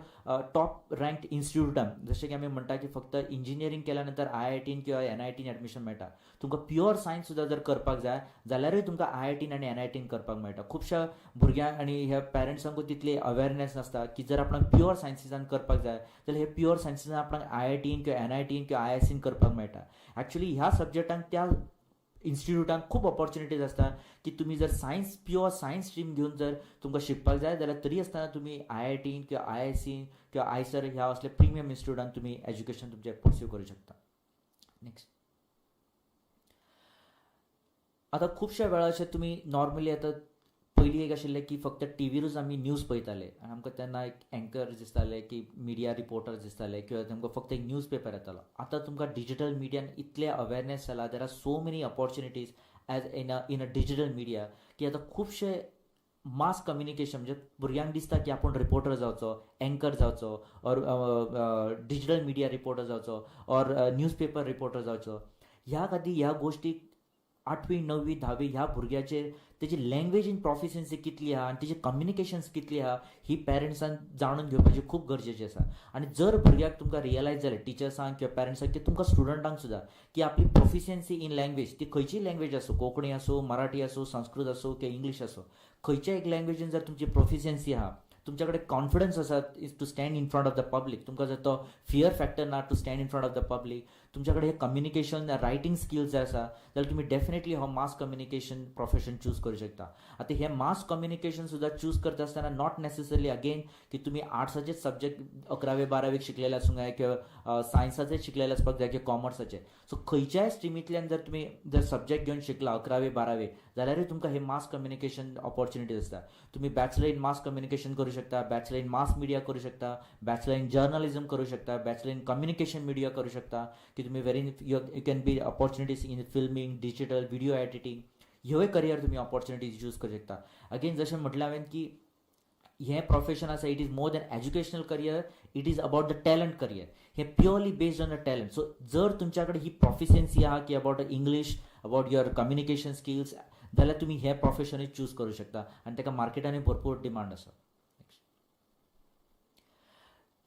Speaker 4: टॉप रँक्ड इन्स्टिट्यूटान, जशें की आमी म्हणटा की फक्त इंजिनियरींग केल्या नंतर आयआयटीन किंवा एनआयटीन एडमिशन मेळटा, तुमकां प्युअर सायन्स सुद्दां जर करपाक जाय जाल्यारूय तुमकां आयआयटीन आनी एनआयटीन करपाक मेळटा. खुबश्या भुरग्यांक आनी ह्या पॅरंट्सांकूय तितली अवेरनेस नासता की जर आपणाक प्युअर सायन्सीसान करपाक जाय जाल्यार हे प्युअर सायन्सीसान आपणाक आयआयटीन किंवा एनआयटीन किंवा आयआयसीन करपाक मेळटा. एक्चुली ह्या सब्जेक्टांक त्या इन्स्टिट्यूटान खूब ऑपॉर्च्युनिटीज आसता की तुमी जर सायन्स, प्युअर सायन्स स्ट्रीम घेवन जर तुमकां शिकपाक जाय जाल्यार तरी आसतना तुमी आयआयटीन किंवा आयआयसीन किंवा आयसर ह्या असल्या प्रिमियम इन्स्टिट्यूटान तुमी एज्युकेशन तुमचें पर्स्यू करूं शकता. नेक्स्ट. आतां खुबश्या वेळार अशें तुमी नॉर्मली आतां पयलीं एक आशिल्लें की फक्त टिवीरूच आमी न्यूज पळयताले आनी आमकां तेन्ना एक एंकर दिसताले की मिडिया रिपोर्टर दिसताले किंवा तुमकां फक्त एक न्यूज पेपर येतालो. आतां तुमकां डिजिटल मिडियान इतलें अवेरनेस जाला, there are so many opportunities as in a digital media की आतां खुबशे मास कम्युनिकेशन, म्हणजे भुरग्यांक दिसता की आपूण रिपोर्टर जावचो, एंकर जावचो ऑर डिजिटल मिडिया रिपोर्टर जावचो ऑर न्यूज पेपर रिपोर्टर जावचो. ह्या खातीर ह्या गोश्टीक आठवी, णवी, धावी ह्या भुरग्याचेर तेजी लँग्वेजीन प्रोफिशियन्सी कितली आहा आनी तेजी कम्युनिकेशन्स कितली आहा ही पेरंट्सान जाणून घेवपाची खूब गरजेची आसा. आनी जर भुरग्याक तुमकां रियलायज जालें, टिचर्सांक किंवा पेरंट्सांक की तुमकां स्टुडंटांक सुद्दां की आपली प्रोफिशियन्सी इन लँग्वेज, ती खंयचीय लँग्वेज आसूं, कोंकणी आसूं, मराठी आसूं, संस्कृत आसूं किंवा इंग्लीश आसूं, खंयच्याय एक लँग्वेजीन जर तुमची प्रोफिशियन्सी आहा, तुमच्या कडेन कॉन्फिडन्स आसा to stand in front of the public, तुमकां जर तो फियर फॅक्टर ना to stand in front of the public, तुमच्या कडेन हे कम्युनिकेशन, रायटींग स्किल्स जर आसा जाल्यार तुमी डेफिनेटली हो मास कम्युनिकेशन प्रोफेशन चूज करूं शकता. आतां हें मास कम्युनिकेशन सुद्दां चूज करता आसतना not necessarily again की तुमी आर्ट्साचेच सब्जेक्ट अकरावे बारावेक शिकलेले आसूंक जाय किंवा सायन्साचेच शिकलेले आसपाक जाय किंवा कॉमर्साचे. सो खंयच्याय स्ट्रिमींतल्यान जर तुमी जर सब्जेक्ट घेवन शिकला अकरावे बारावे जाल्यारूय तुमकां हे मास कम्युनिकेशन ऑपॉर्च्युनिटीज आसता. तुमी बॅचलर इन मास कम्युनिकेशन करूं शकता, बॅचलर इन मास मिडिया करूं शकता, बॅचलर इन जर्नलिझम करूं शकता, बॅचलर इन कम्युनिकेशन मिडिया करूं शकता की तुमी wherein you can be opportunities in filming, digital video editing, ह्योय करियर तुमी ऑपॉर्च्युनिटीज चूज करूं शकता. अगेन जशें म्हटलें हांवें की हें प्रोफेशन आसा, it is more than educational career, it is about the talent career. हें purely based on the talent. So जर तुमच्या कडेन ही प्रोफिशियन्सी आहा की about English, about your communication skills, जाल्यार तुमी हें प्रोफेशनूय चूज करूं शकता आनी ताका मार्केटानूय भरपूर डिमांड आसा.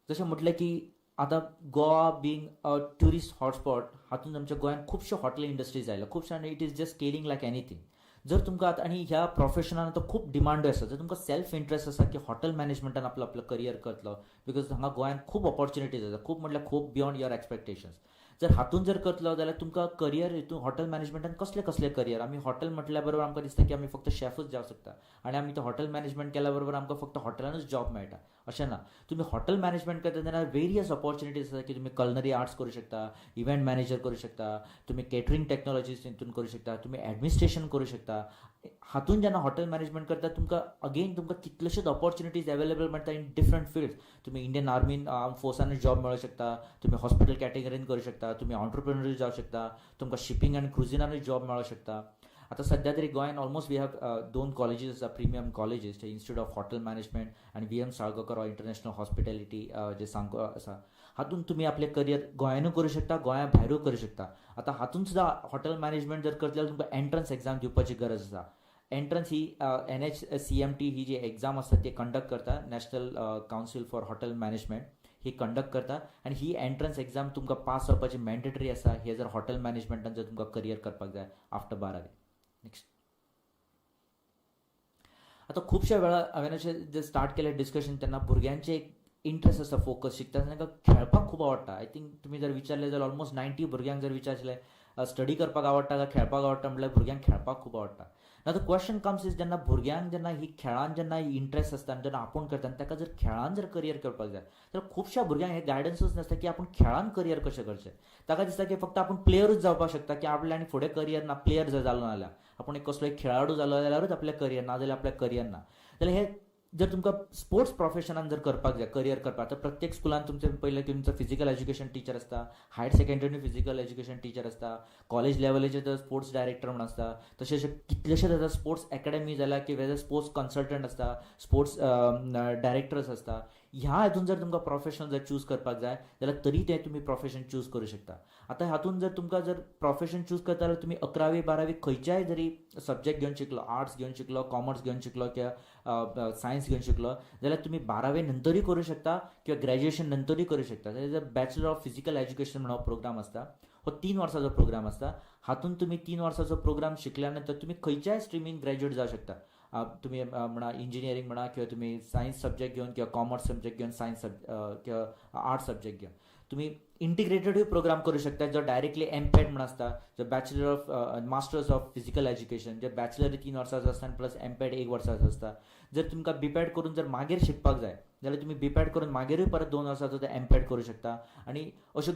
Speaker 4: जशें म्हटलें की आतां Goa being a tourist hotspot, हातूंत आमच्या गोंयांत खुबश्यो हॉटेल इंडस्ट्रीज आयल्या खुबश्यो आनी it is just scaling like anything. जर तुमकां आतां आनी ह्या प्रोफेशनान आतां खूब डिमांडूय आसा, जर तुमकां सेल्फ इंट्रस्ट आसा की हॉटेल मॅनेजमेंटान आपलो आपलो करियर करतलो, because हांगा गोंयांत खूब ऑपॉर्च्युनिटीज आसा, खूब म्हटल्यार खूब बियोंड your expectations. जर हातून जर करतलो जाल्यार तुमकां करियर हितून हॉटेल मॅनेजमेंटान कसले कसले करियर. आमी हॉटेल म्हटल्या बरोबर आमकां दिसता की आमी फक्त शेफूच जावंक शकता आनी आमी तो हॉटेल मॅनेजमेंट केल्या बरोबर आमकां फक्त हॉटेलानूच जॉब मेळटा, अशें ना. तुमी हॉटेल मॅनेजमेंट करता तेन्ना वेरियस ऑपॉर्च्युनिटीज आसा की तुमी कलनरी आर्ट्स करूं शकता, इव्हेंट मॅनेजर करूं शकता, तुमी केटरींग टॅक्नोलॉजीज हितून करूं शकता, तुमी एडमिनिस्ट्रेशन करूं शकता. हातून जेन्ना हॉटेल मॅनेजमेंट करता तुमकां अगेन तुमकां कितलेशेच ऑपॉर्च्युनिटीज अवेलेबल मेळटा इन डिफरंट फिल्ड्स. तुमी इंडियन आर्मीन, आर्म फोर्सान जॉब मेळोवंक शकता, तुमी हॉस्पिटल कॅटेगरीन करूं शकता, तुमी ऑन्टरप्रिनर जावं शकता, तुमकां शिपींग आनी क्रुजिनानूय जॉब मेळोंक शकता. आतां सद्या तरी गोंयान ऑलमोस्ट we have दोन कॉलेजीस आसा, premium colleges, J institute of hotel management आनी V M Salgaocar international hospitality जे सांगो आसा. हातूंत तुमी आपलें करियर गोंयानूय करूं शकता, गोंया भायरूय करूं शकता. आतां हातूंत सुद्दां हॉटेल मॅनेजमेंट जर करतले जाल्यार तुमकां एंट्रन्स एग्जाम दिवपाची गरज आसा. एंट्रन्स ही एनएचसीएमटी ही जी एग्जाम आसता ती कंडक्ट करता, National Council for Hotel Management he conduct करता आनी ही एंट्रन्स एग्जाम तुमकां पास जावपाची मॅन्डेटरी आसा, हे जर हॉटेल मॅनेजमेंटान जर तुमकां करियर करपाक जाय आफ्टर 12वी. नेक्स्ट. आतां खुबश्या वेळार हांवें अशें जे स्टार्ट केलें डिस्कशन तेन्ना भुरग्यांचें एक इंट्रस्ट आसता, फोकस शिकता आसतना तांकां खेळपाक खूब आवडटा. I think तुमी जर विचारलें जाल्यार ऑलमोस्ट 90 भुरग्यांक जर विचारलें स्टडी करपाक आवडटा काय खेळपाक आवडटा म्हटल्यार भुरग्यांक खेळपाक खूब आवडटा. Now the question comes is, जेन्ना भुरग्यांक जेन्ना ही खेळान जेन्ना इंट्रस्ट आसता आनी जेन्ना आपूण करता आनी ताका जर खेळान जर करियर करपाक जाय जाल्यार खुबश्या भुरग्यांक हें गायडन्सूच नासता की आपूण खेळान करियर कशें करचें. ताका दिसता की फक्त आपूण प्लेयरूच जावपाक शकता, की आपलें आनी फुडें करियर ना, प्लेयर जर जालो ना जाल्यार, आपूण एक कसलो एक खेळाडू जालो जाल्यारूच आपलें करियर, ना जाल्यार आपलें करियर ना. जाल्यार हे जर तुमकां स्पोर्ट्स प्रोफेशनान जर करपाक जाय, करियर करपाक, तर प्रत्येक स्कुलान तुमचें पयलें की तुमचो फिजिकल एज्युकेशन टिचर आसता, हायर सेकेंडरीन फिजिकल एज्युकेशन टिचर आसता, कॉलेज लेवलाचेर तर स्पोर्ट्स डायरेक्टर म्हूण आसता. तशें अशें कितलेशेच आतां स्पोर्ट्स एकेडमी जाल्या की वेदर स्पोर्ट्स कन्सल्टंट आसता, स्पोर्ट्स डायरेक्टर्स आसता. ह्या हातून जर तुमकां प्रोफेशन जर चूज करपाक जाय जाल्यार तरी तें तुमी प्रोफेशन चूज करूं शकता. आतां हातून जर तुमकां जर प्रोफेशन चूज करता जाल्यार तुमी 11वी 12वी खंयच्याय जरी सब्जेक्ट घेवन शिकलो, आर्ट्स घेवन शिकलो, कॉमर्स घेवन शिकलो किंवा सायन्स घेवन शिकलो जाल्यार तुमी 12वे नंतरूय करूं शकता किंवा ग्रॅज्युएशन नंतरूय करूं शकता. जर बॅचलर ऑफ फिजिकल एज्युकेशन म्हणून प्रोग्राम आसता, हो 3 वर्साचो प्रोग्राम आसता. हातून तुमी 3 वर्साचो प्रोग्राम शिकल्या नंतर तुमी खंयच्याय स्ट्रिमीन ग्रॅज्युएट जावं शकता. तुमी म्हणा इंजिनियरींग म्हणा किंवा तुमी सायन्स सब्जेक्ट घेवन किंवा कॉमर्स सब्जेक्ट घेवन सायन्स किंवा आर्ट्स सब्जेक्ट घेवन तुमी इंटिग्रेटेडूय प्रोग्राम करूं शकता, जो डायरेक्टली एमपेड म्हण आसता, जो bachelor of masters of physical education, J bachelor 3 वर्साचो आसता आनी प्लस एमपेड 1 वर्साचो आसता. जर तुमकां बीपेड करून जर मागीर शिकपाक जाय जाल्यार तुमी बीपेड करून मागीरूय परत 2 वर्साचो ते एमपेड करूं शकता. आनी अश्यो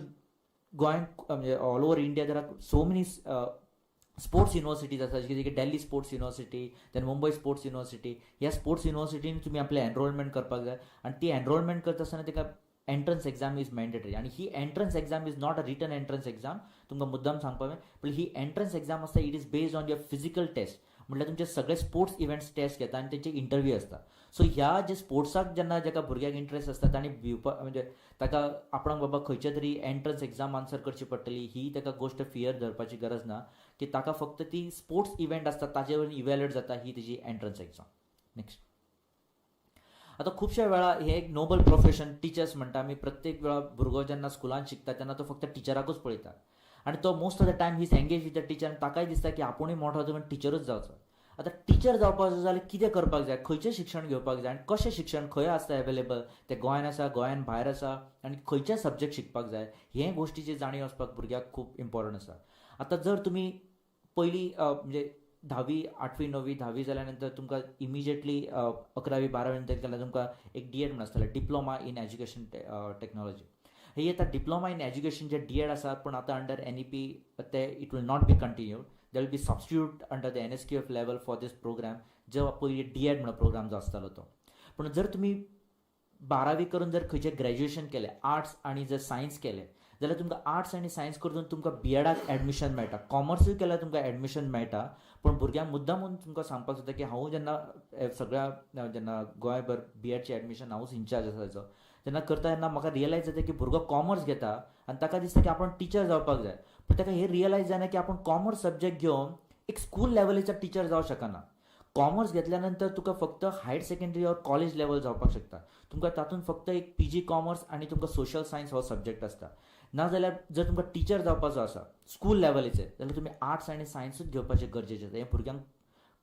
Speaker 4: गोंयांत म्हणजे all over India there are so many sports universities आसा, जशें की Delhi sports university, then Mumbai sports university. ह्या स्पोर्ट्स युनिवर्सिटीन तुमी आपलें एनरोलमेंट करपाक जाय आनी ती एनरोलमेंट करता आसतना ताका एंट्रन्स एग्जाम is mandatory. आनी ही entrance exam is not a written entrance exam, तुमकां मुद्दाम सांगपाक जाय, पण ही एंट्रन्स एग्जाम आसता it is based on your physical test, म्हटल्यार तुमचे सगळे स्पोर्ट्स इव्हेंट्स टेस्ट घेता आनी तेंचे इंटरव्यू आसता. सो ह्या जे स्पोर्ट्साक जेन्ना जेका भुरग्याक इंट्रस्ट आसता ताणी भिवपा म्हणजे ताका आपणाक बाबा खंयच्या तरी एंट्रन्स एग्जाम आन्सर करची पडटली ही ताका गोश्ट फियर धरपाची गरज ना, की ताका फक्त ती स्पोर्ट्स इव्हेंट आसता ताजे वयल्यान इव्हॅल्युएट जाता ही तेजी एंट्रन्स एग्जाम. नेक्स्ट. आतां खुबश्या वेळा हे एक नोबल प्रोफेशन टिचर्स म्हणटा आमी. प्रत्येक वेळा भुरगो जेन्ना स्कुलान शिकता तेन्ना तो फक्त टिचराकूच पळयता आनी तो most of the time he is engage with the teacher आनी ताकाय दिसता की आपुणूय मोठो जावन टिचरूच जावचो. आतां टिचर जावपाक जाल्यार कितें करपाक जाय, खंयचें शिक्षण घेवपाक जाय आनी कशें शिक्षण खंय आसता एवेलेबल, तें गोंयान आसा, गोंयान भायर आसा आनी खंयचे सब्जेक्ट शिकपाक जाय, हे गोश्टीची जाणीव आसपाक भुरग्याक खूब इम्पॉर्टंट आसा. आतां जर तुमी पयलीं म्हणजे 10वी 8वी 9वी 10वी जाल्या नंतर तुमकां इमिजिएटली 11वी 12वी नंतर केल्यार तुमकां एक डी एड म्हण आसतालें, डिप्लोमा इन एज्युकेशन टॅक्नॉलॉजी. ही आतां diploma in education J D Ed आसा, पूण आतां अंडर एनईपी ते it will not be continued, there will be substitute under the NSQF level for this program, जो पयलीं डी एड म्हणून प्रोग्राम जो आसतालो तो. पूण जर तुमी 12वी करून जर खंयचें ग्रॅज्युएशन केलें, आर्ट्स आनी जर सायन्स केलें जाल्यार तुमकां आर्ट्स आनी सायन्स करून तुमकां बी एडाक एडमिशन मेळटा, कॉमर्सूय केल्यार तुमकां एडमिशन मेळटा. पूण भुरग्यांक मुद्दाम म्हणून तुमकां सांगपाक सोदता की हांव जेन्ना सगळ्या जेन्ना गोंयभर बी एडची एडमिशन हांवूच इन्चार्ज आसा ताचो, जेन्ना करता तेन्ना म्हाका रियलायज जाता की भुरगो कॉमर्स घेता आनी ताका दिसता की आपूण टिचर जावपाक जाय, पूण ताका हें रियलायज जायना की आपूण कॉमर्स सब्जेक्ट घेवन एक स्कूल लेवलीचो टिचर जावं शकना. कॉमर्स घेतल्या नंतर तुका फक्त higher secondary or college level जावपाक शकता. तुमकां तातूंत फक्त एक पीजी कॉमर्स आनी तुमकां सोशल सायन्स हो सब्जॅक्ट आसता. नाजाल्यार जर तुमकां टिचर जावपाचो आसा स्कूल लेवलीचेर जाल्यार तुमी आर्ट्स आनी सायन्सूच घेवपाचें गरजेचें आसा. हें भुरग्यांक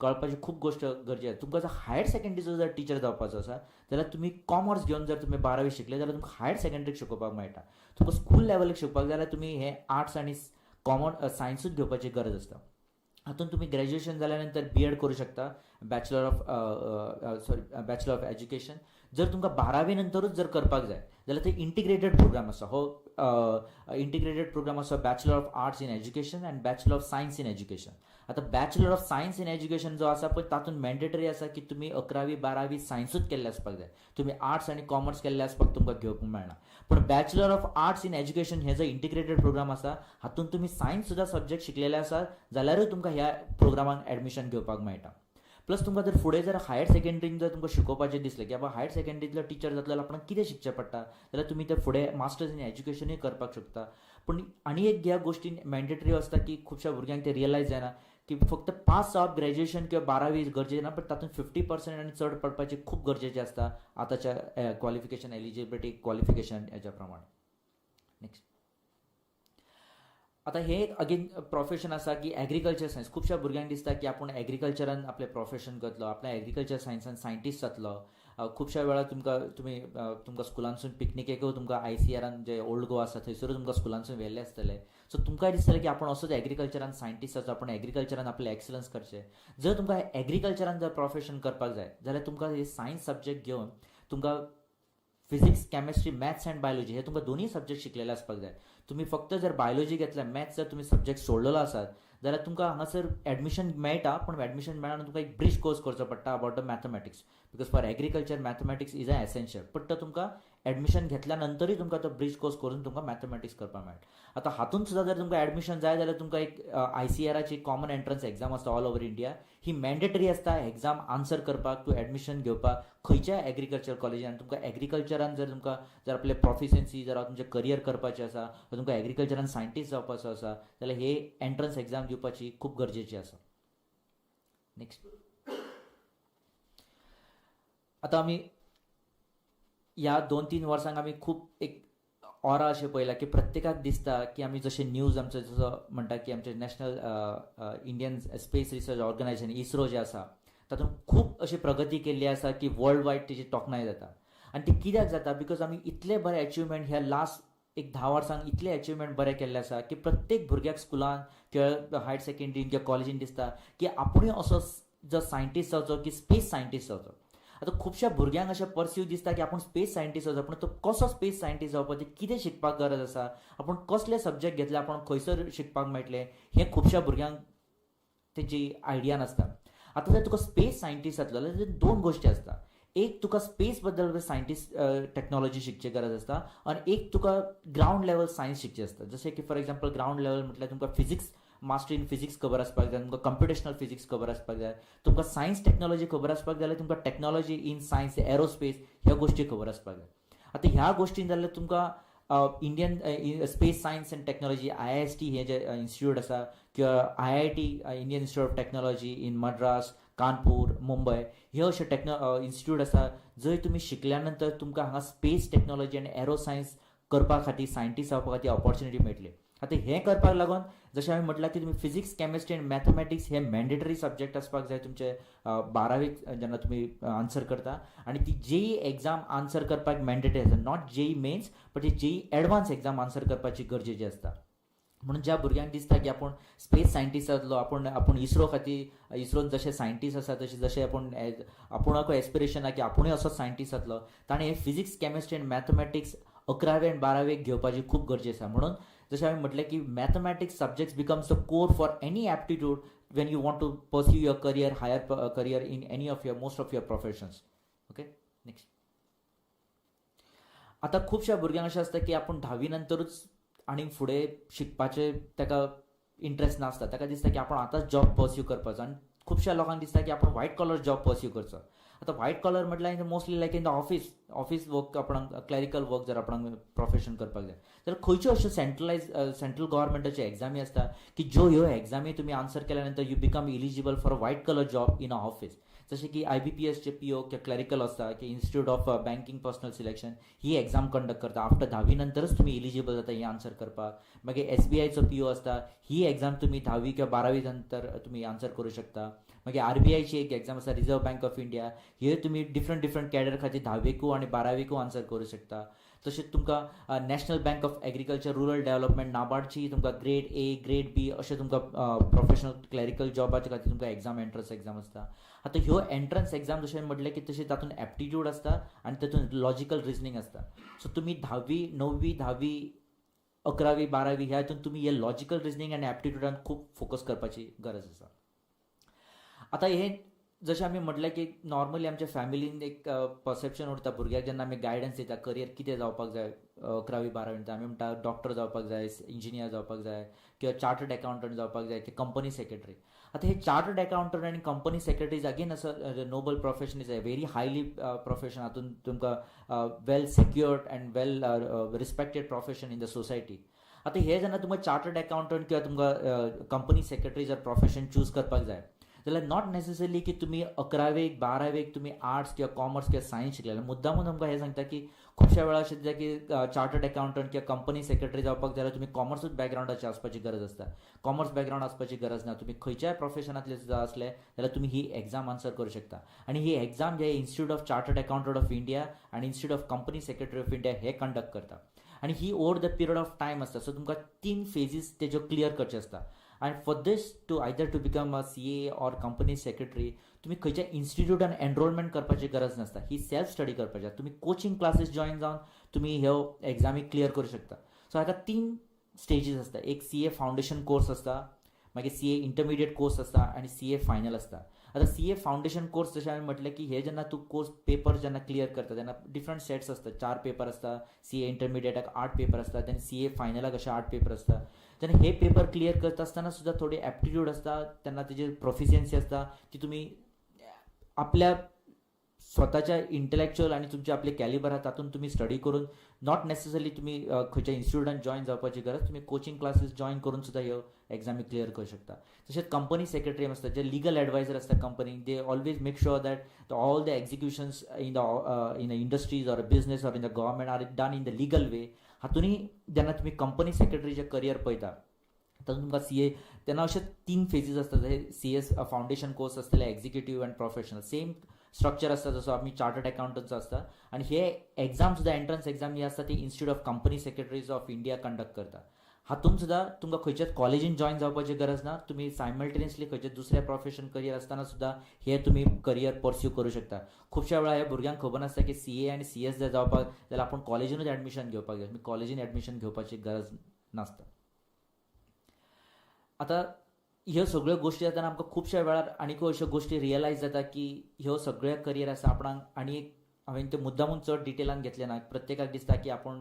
Speaker 4: कळपाची खूब गोश्ट गरजेची आसा. तुमकां जर हायर सेकेंडरीचो जर टिचर जावपाचो आसा जाल्यार तुमी कॉमर्स घेवन जर तुमी बारावी शिकले जाल्यार तुमकां हायर सेकेंडरीक शिकोवपाक मेळटा. तुमकां स्कूल लेवलीक शिकपाक जाय जाल्यार तुमी हें आर्ट्स आनी कॉमर्स सायन्सूच घेवपाची गरज आसता. हातूंत तुमी ग्रेज्युएशन जाल्या नंतर बी एड करूं शकता, bachelor of education. जर तुमकां बारावी नंतरूच जर करपाक जाय जाल्यार ते इंटिग्रेटेड प्रोग्राम आसा. हो इंटिग्रेटेड प्रोग्राम आसा, bachelor of arts in education and bachelor of science in education. आतां bachelor of science in education जो आसा पळय तातूंत मॅन्डेटरी आसा की तुमी अकरावी बारावी सायन्सूच केल्ले आसपाक जाय. तुमी आर्ट्स आनी कॉमर्स केल्ले आसपाक तुमकां घेवंक मेळना. पूण bachelor of arts in education हे जो इंटिग्रेटेड प्रोग्राम आसा हातूंत तुमी सायन्स सुद्दां सब्जॅक्ट शिकलेले आसा जाल्यारूय तुमकां ह्या प्रोग्रामाक एडमिशन घेवपाक मेळटा. प्लस तुमकां जर फुडें जर हायर सेकेंडरीन जर तुमकां शिकोवपाचें दिसलें की बाबा हायर सेकेंडरींतलो टिचर जातलो जाल्यार आपणाक कितें शिकचें पडटा जाल्यार तुमी तें फुडें मास्टर्स इन एज्युकेशनूय करपाक शकता. पूण आनी एक ह्या गोश्टीन मॅन्डेटरी आसता की खुबश्या भुरग्यांक तें रियलायज जायना की फक्त पास जावप ग्रेज्युएशन किंवा बारावी गरजेचें ना, पण तातूंत 50% आनी चड पडपाचें खूब गरजेचें आसता आतांच्या क्वॉलिफिकेशन एलिजिबिलिटी क्वॉलिफिकेशन हेच्या प्रमाणे. नेक्स्ट. आतां हें एक अगेन प्रोफेशन आसा की एग्रीकल्चर सायन्स. खुबश्या भुरग्यांक दिसता की आपूण एग्रीकल्चरान आपलें प्रोफेशन करतलो, आपणें एग्रीकल्चर सायन्सान सायंटिस्ट जातलो. खुबश्या वेळार तुमकां तुमी तुमकां स्कुलांसून पिकनिकेकूय तुमकां आयसीआरान जे ओल्ड गोवा आसा थंयसरूय तुमकां स्कुलांसून व्हेल्ले आसतले. सो तुमकांय दिसतलें की आपूण असोच एग्रीकल्चरान सायंटिस्ट जावचो, आपूण एग्रीकल्चरान आपलें एक्सलन्स करचें. जर तुमकां एग्रीकल्चरान जर प्रोफेशन करपाक जाय जाल्यार तुमकां हे सायन्स सब्जॅक्ट घेवन तुमकां physics, chemistry, maths and biology हे तुमकां दोनूय सब्जॅक्ट शिकलेले आसपाक जाय. तुमी फक्त जर बायोलॉजी घेतल्या, मॅथ्स जर तुमी सब्जॅक्ट सोडलेलो आसात जाल्यार तुमकां हांगासर एडमिशन मेळटा, पूण एडमिशन मेळना तुमकां एक ब्रिज कोर्स करचो पडटा about the mathematics, because for agriculture mathematics is a essential. पण तो तुमकां एडमिशन घेतल्या नंतरूय तुमकां तो ब्रिज कोर्स करून तुमकां मॅथमॅटिक्स करपाक मेळटा. आतां हातूंत सुद्दां जर तुमकां एडमिशन जाय जाल्यार तुमकां एक आयसीआराची कॉमन एंट्रन्स एग्जाम आसता ऑल ओवर इंडिया, ही मॅन्डेटरी आसता एग्जाम आन्सर करपाक तूं एडमिशन घेवपाक खंयच्याय एग्रीकल्चर कॉलेजीन. तुमकां एग्रीकल्चरान जर तुमकां जर आपलें प्रोफिशियन्सी जर तुमचें करियर करपाचें आसा, तुमकां एग्रीकल्चरान सायंटिस्ट जावपाचो आसा जाल्यार हे एंट्रन्स एग्जाम दिवपाची खूब गरजेची आसा. नेक्स्ट. आतां आमी ह्या 2-3 वर्सांक आमी खूब एक ऑरा अशें पळयलां की प्रत्येकाक दिसता की आमी जशें न्यूज आमचो जसो म्हणटा की आमचे national Indian space research organisation ISRO जें आसा तातूंत खूब अशी प्रगती केल्ली आसा की वर्ल्ड वायड तेजी तोखणाय जाता. आनी ती कित्याक जाता, because आमी इतले बरे एचिवमेंट ह्या लास्ट एक 10 वर्सांक इतले एचिवमेंट बरे केल्ले आसा की प्रत्येक भुरग्याक स्कुलान किंवा हायर सेकेंडरीन किंवा कॉलेजीन दिसता की आपुणूय असो जो सायंटिस्ट जावचो की स्पेस सायंटिस्ट जावचो. आतां खुबश्या भुरग्यांक अशें पर्सीव दिसता की आपूण स्पेस सायंटिस्ट जावचो, पूण तो कसो स्पेस सायंटिस्ट जावपाचें, कितें शिकपाक गरज आसा, आपूण कसले सब्जॅक्ट घेतले, आपूण खंयसर शिकपाक मेळटलें, हें खुबश्या भुरग्यांक तेजी आयडिया नासता. आतां जर तुका स्पेस सायंटिस्ट जातलो जाल्यार दोन गोश्टी आसता. एक तुका स्पेस बद्दल सायंटिस्ट टॅक्नॉलॉजी शिकची गरज आसता आनी एक तुका ग्रावंड लेवल सायन्स शिकची आसता. जशें की फॉर एग्जाम्पल ग्रावंड लेवल म्हटल्यार तुमकां फिजिक्स, मास्टरी इन फिजिक्स खबर आसपाक जाय, तुमकां कंप्युटेशनल फिजिक्स खबर आसपाक जाय, तुमकां सायन्स टॅक्नॉलॉजी खबर आसपाक जाय जाल्यार तुमकां टेक्नॉलॉजी इन सायन्स, एरोस्पेस ह्या गोश्टी खबर आसपाक जाय. आतां ह्या गोश्टीन जाल्यार तुमकां Indian space science and technology IIST हे जे इन्स्टिट्यूट आसा किंवा IIT, Indian institute of technology in Madras, Kanpur, Mumbai हे अशे इन्स्टिट्यूट आसा जंय तुमी शिकल्या नंतर तुमकां हांगा स्पेस टॅक्नॉलॉजी आनी एरो सायन्स करपा खातीर, सायंटिस्ट जावपा खातीर ऑपॉर्च्युनिटी मेळटली. आतां हें करपाक लागून जशें हांवें म्हटलां की तुमी फिजिक्स, केमिस्ट्री आनी मॅथमॅटिक्स हे मॅन्डेटरी सब्जॅक्ट आसपाक जाय तुमचे बारावेक जेन्ना तुमी आन्सर करता आनी ती जेई एग्जाम आन्सर करपाक मॅन्डेटरी आसता. Not JEE mains but ती जेई एडवान्स एग्जाम आन्सर करपाची गरजेची आसता. म्हणून ज्या भुरग्यांक दिसता की आपूण स्पेस सायंटिस्ट जातलो, आपूण आपूण इस्रो खातीर, इस्रोन जशे सायंटिस्ट आसा तशें जशें आपूण आपुणाकूय एस्पिरेशन आहा की आपुणूय असोच सायंटिस्ट जातलो, ताणें हे फिजिक्स, केमिस्ट्री आनी मॅथमॅटिक्स अकरावे आनी बारावेक घेवपाची खूब गरजेचें आसा. म्हणून जशें हांवें म्हटलें की mathematics subjects becomes a core for any aptitude when you want to pursue your career, higher career in any of your most of your professions. Okay, next. आतां खुबश्या भुरग्यांक अशें आसता की आपूण धावी नंतरूच आनी फुडें शिकपाचें ताका इंट्रस्ट नासता. ताका दिसता की आपूण आतांच जॉब पर्स्यू करपाचो आनी खुबश्या लोकांक दिसता की आपण व्हायट कॉलर जॉब पर्स्यू करचो. आतां व्हायट कॉलर म्हटल्यार mostly like in the office work, आपणाक क्लॅरिकल वर्क जर आपणाक प्रोफेशन करपाक जाय जाल्यार खंयच्यो अश्यो सेंट्रलायज सेंट्रल गव्हर्मेंटाच्यो एग्जामी आसता की ज्यो ह्यो एग्जामी तुमी आन्सर केल्या नंतर you become eligible for a white collar job in a office. जशें की आयबीपीएसचे पीओ किंवा क्लॅरिकल आसता की Institute of Banking Personnel Selection he exam conduct करता. आफ्टर धावी नंतरच तुमी एलिजिबल जाता ही आन्सर करपाक. मागीर एसबीआयचो पीओ आसता, ही एग्जाम तुमी धावी किंवा बारावी नंतर तुमी आन्सर करूं शकता. मागीर आरबीआयची एक एग्जाम आसा, रिजर्व बँक ऑफ इंडिया, हे तुमी डिफरंट डिफरंट कॅडर खातीर धावेकू आनी बारावेकू आन्सर करूं शकता. तशेंच तुमकां National Bank of Agriculture Rural Development, नाबार्डची तुमकां ग्रेड ए, ग्रेड बी अशें तुमकां प्रोफेशनल क्लॅरिकल जॉबाच्या खातीर तुमकां एग्जाम, एंट्रन्स एग्जाम आसता. आतां ह्यो एंट्रन्स एग्जाम जशें म्हटलें की तशें तातूंत एप्टिट्यूड आसता आनी तातूंत लॉजिकल रिजनींग आसता. सो तुमी धावी, णव्वी, धावी, अकरावी, बारावी ह्या हितून तुमी हे लॉजिकल रिजनींग आनी एप्टिट्यूडान खूब फोकस करपाची गरज आसा. आतां हें जशें आमी म्हटलें की नॉर्मली आमच्या फॅमिलीन एक परसेप्शन उरता. भुरग्याक जेन्ना आमी गायडन्स दिता, करियर कितें जावपाक जाय अकरावी बारावी नंतर, आमी म्हणटा डॉक्टर जावपाक जाय, इंजिनियर जावपाक जाय किंवा चार्टर्ड अकाउंटंट जावपाक जाय की कंपनी सेक्रेटरी. आतां हे चार्टर्ड अकाउंटंट आनी company secretary is again as a noble profession, is a very highly profession. हातून तुमकां well secured and well respected profession in the society. आतां हे जेन्ना तुमकां चार्टर्ड अकाउंटंट किंवा तुमकां कंपनी सेक्रेटरी जर प्रोफेशन चूज करपाक जाय जाल्यार not necessarily की तुमी अकरावेक बारावेक तुमी आर्ट्स किंवा कॉमर्स किंवा सायन्स शिकलेले. मुद्दामून तुमकां हें सांगता की खुबश्या वेळार अशें जाता की चार्टर्ड अकाउंटंट किंवा कंपनी सेक्रेटरी जावपाक जाल्यार तुमी कॉमर्सूच बॅकग्रावंडाचे आसपाची गरज आसता. कॉमर्स बॅकग्रावंड आसपाची गरज ना. तुमी खंयच्याय प्रोफेशनांतले सुद्दां आसले जाल्यार तुमी ही एग्जाम आन्सर करूं शकता. आनी ही एग्जाम जे Institute of Chartered Accountant of India आनी Institute of Company Secretary of India हे कंडक्ट करता आनी ही over the period of time आसता. सो तुमकां तीन फेजीस तेज्यो क्लियर करच्यो आसता. आनी for this to either to become a CA or company secretary, तुमी खंयच्या इन्स्टिट्यूटान एनरोलमेंट करपाची गरज नासता. ही सेल्फ स्टडी करपाची आसता. तुमी कोचिंग क्लासीस जॉयन जावन तुमी ह्यो एग्जामी क्लियर करूं शकता. सो हाका तीन स्टेजीस आसता. एक सीए फावंडेशन कोर्स आसता, मागीर सीए इंटरमिडिएट कोर्स आसता आनी सीए फायनल आसता. आतां सीए फावंडेशन कोर्स, जशें हांवें म्हटलें की हे जेन्ना तूं कोर्स पेपर जेन्ना क्लियर करता तेन्ना डिफरंट सेट्स आसता. चार पेपर आसता, सीए इंटरमिडिएटाक आठ पेपर आसता आनी सीए फायनलाक अशे आठ पेपर आसता. तेन्ना हे पेपर क्लियर करता आसतना सुद्दां थोडी एप्टिट्यूड आसता, तेन्ना तेजी प्रोफिशियन्सी आसता ती तुमी आपल्या स्वताच्या इंटलेक्च्युअल आनी तुमचे आपले कॅलिबर आहा तातूंत तुमी स्टडी करून, not necessarily तुमी खंयच्या इन्स्टिट्यूटान जॉयन जावपाची गरज. तुमी कोचिंग क्लासीस जॉयन करून सुद्दां ह्यो एग्जामी क्लियर करूं शकता. तशेंच कंपनी सेक्रेटरी आसता, जे लिगल एडवायजर आसता कंपनीक, they always make sure that all the executions in the industries or business or in the government are done in the legal way. हातूनय जेन्ना तुमी कंपनी सेक्रेटरीचें करियर पळयता तातूंत तुमकां सीए तेन्ना अशे तीन फेजीस आसता. सीएस फावंडेशन कोर्स आसतले, executive and professional, same structure आसता जसो आमी चार्टर्ड अकाउंटंटचो आसता. आनी हे एग्जाम सुद्दां, एंट्रन्स एग्जाम जी आसता ती Institute of Company Secretaries of India conduct करता. हातूंत सुद्दां तुमकां खंयच्याच कॉलेजीन जॉयन जावपाची गरज ना. तुमी सायमल्टेनियसली खंयच्या दुसऱ्या प्रोफेशन करियर आसतना सुद्दां हे तुमी करियर पर्स्यू करूं शकता. खुबश्या वेळार ह्या भुरग्यांक खबर नासता की सीए आनी सीएस जर जावपाक जाल्यार आपूण कॉलेजीनूच एडमिशन घेवपाक जाय. तुमी कॉलेजीन एडमिशन घेवपाची गरज नासता. आतां ह्यो सगळ्यो गोश्टी जातना आमकां खुबश्या वेळार आनीकूय अश्यो गोश्टी रियलायज जाता की ह्यो सगळ्यो करियर आसा आपणाक. आनी एक हांवें ते मुद्दामून चड डिटेलान घेतलें ना. प्रत्येकाक दिसता की आपूण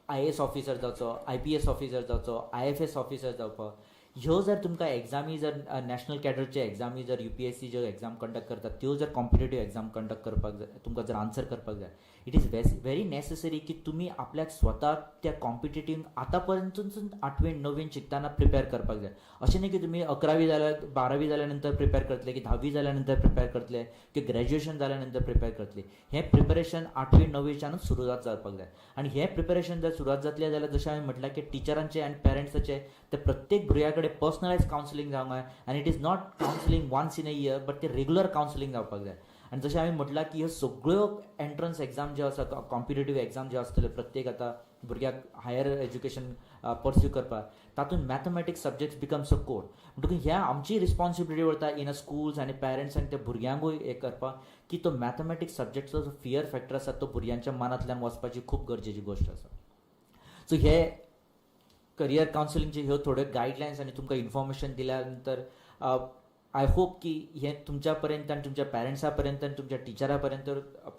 Speaker 4: आयएएस ऑफिसर जावचो, आयपीएस ऑफिसर जावचो, आयएफएस ऑफिसर जावपाक. ह्यो जर तुमकां एग्जामी जर नॅशनल कॅडरचे एग्जामी जर युपीएससी ज्यो एग्जाम कंडक्ट करतात त्यो जर कॉम्पिटेटीव एग्जाम कंडक्ट करपाक जाय, तुमकां जर आन्सर करपाक जाय, it is very necessary की तुमी आपल्याक स्वताक त्या कॉम्पिटेटीव आतां पर्यंतसून आठवेन णवेन शिकतना प्रिपेर करपाक जाय. अशें न्ही की तुमी अकरावी जाल्या, बारावी जाल्या नंतर प्रिपेर करतले की धावी जाल्या नंतर प्रिपेर करतले की ग्रॅज्युएशन जाल्या नंतर प्रिपेर करतले. हें प्रिपेरेशन आठवी णवीच्यानूच सुरवात जावपाक जाय. आनी हें प्रिपेरेशन जर सुरवात जातलें जाल्यार, जशें हांवें म्हटलां की टिचरांचें आनी पेरंट्साचें ते प्रत्येक भुरग्या कडेन पर्सनलायज कावन्सिलींग जावंक जाय. आनी it is not counselling once in a year, but ते रेगुलर कावन्सिलींग जावपाक जाय. आनी जशें हांवें म्हटलां की ह्यो सगळ्यो एंट्रन्स एग्जाम ज्यो आसा, कॉम्पिटेटीव एग्जाम ज्यो आसतल्यो प्रत्येक आतां भुरग्याक हायर एज्युकेशन पर्स्यू करपाक, तातूंत mathematics subjects becomes a core. म्हणटकूच ह्या आमची रिस्पॉन्सिबिलिटी उरता इन अ स्कुल्स आनी पेरंट्स आनी त्या भुरग्यांकूय हें करपाक की तो मॅथमॅटिक्स सब्जेक्टचो जो फियर फॅक्टर आसा तो भुरग्यांच्या मनांतल्यान वचपाची खूब गरजेची गोश्ट आसा. सो हे करियर कावन्सिलिंगचे ह्यो थोड्यो गायडलायन्स आनी तुमकां इन्फॉर्मेशन दिल्या नंतर I hope की हें तुमच्या पर्यंत आनी तुमच्या पेरंट्सा पर्यंत आनी तुमच्या टिचरा पर्यंत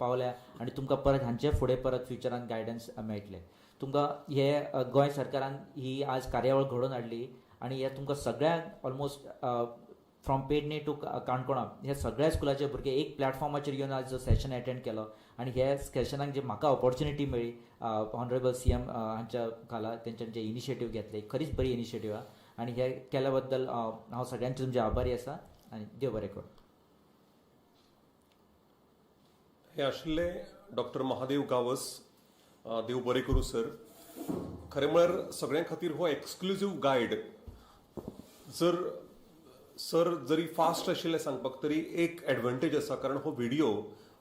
Speaker 4: पावल्या आनी तुमकां परत हांचे फुडें परत फ्युचरान गायडन्स मेळटलें. तुमकां हे गोंय सरकारान ही आज कार्यावळ घडोवन हाडली आनी हे तुमकां सगळ्यांक ऑलमोस्ट फ्रॉम पेडणे टू काणकोणा ह्या सगळ्या स्कुलाचे भुरगे एक प्लॅटफॉर्माचेर येवन आज जो सेशन एटेंड केलो आनी ह्या सेशनाक जे म्हाका ऑपॉर्च्युनिटी मेळ्ळी, ऑनरेबल सीएम हांच्या खाला तेंच्यांनी जे इनिशिएटीव घेतले, खरीच बरी इनिशिएटीव आहा आनी हे केल्या बद्दल हांव सगळ्यांचे तुमचे आभारी आसा आनी देव बरें करूं.
Speaker 1: हे आशिल्ले डॉक्टर महादेव गावस. देव बरें करूं सर. खरें म्हळ्यार सगळ्यां खातीर हो एक्सक्लुजीव गायड. जर सर जरी फास्ट आशिल्ले सांगपाक, तरी एक एडवांटेज आसा, कारण हो व्हिडिओ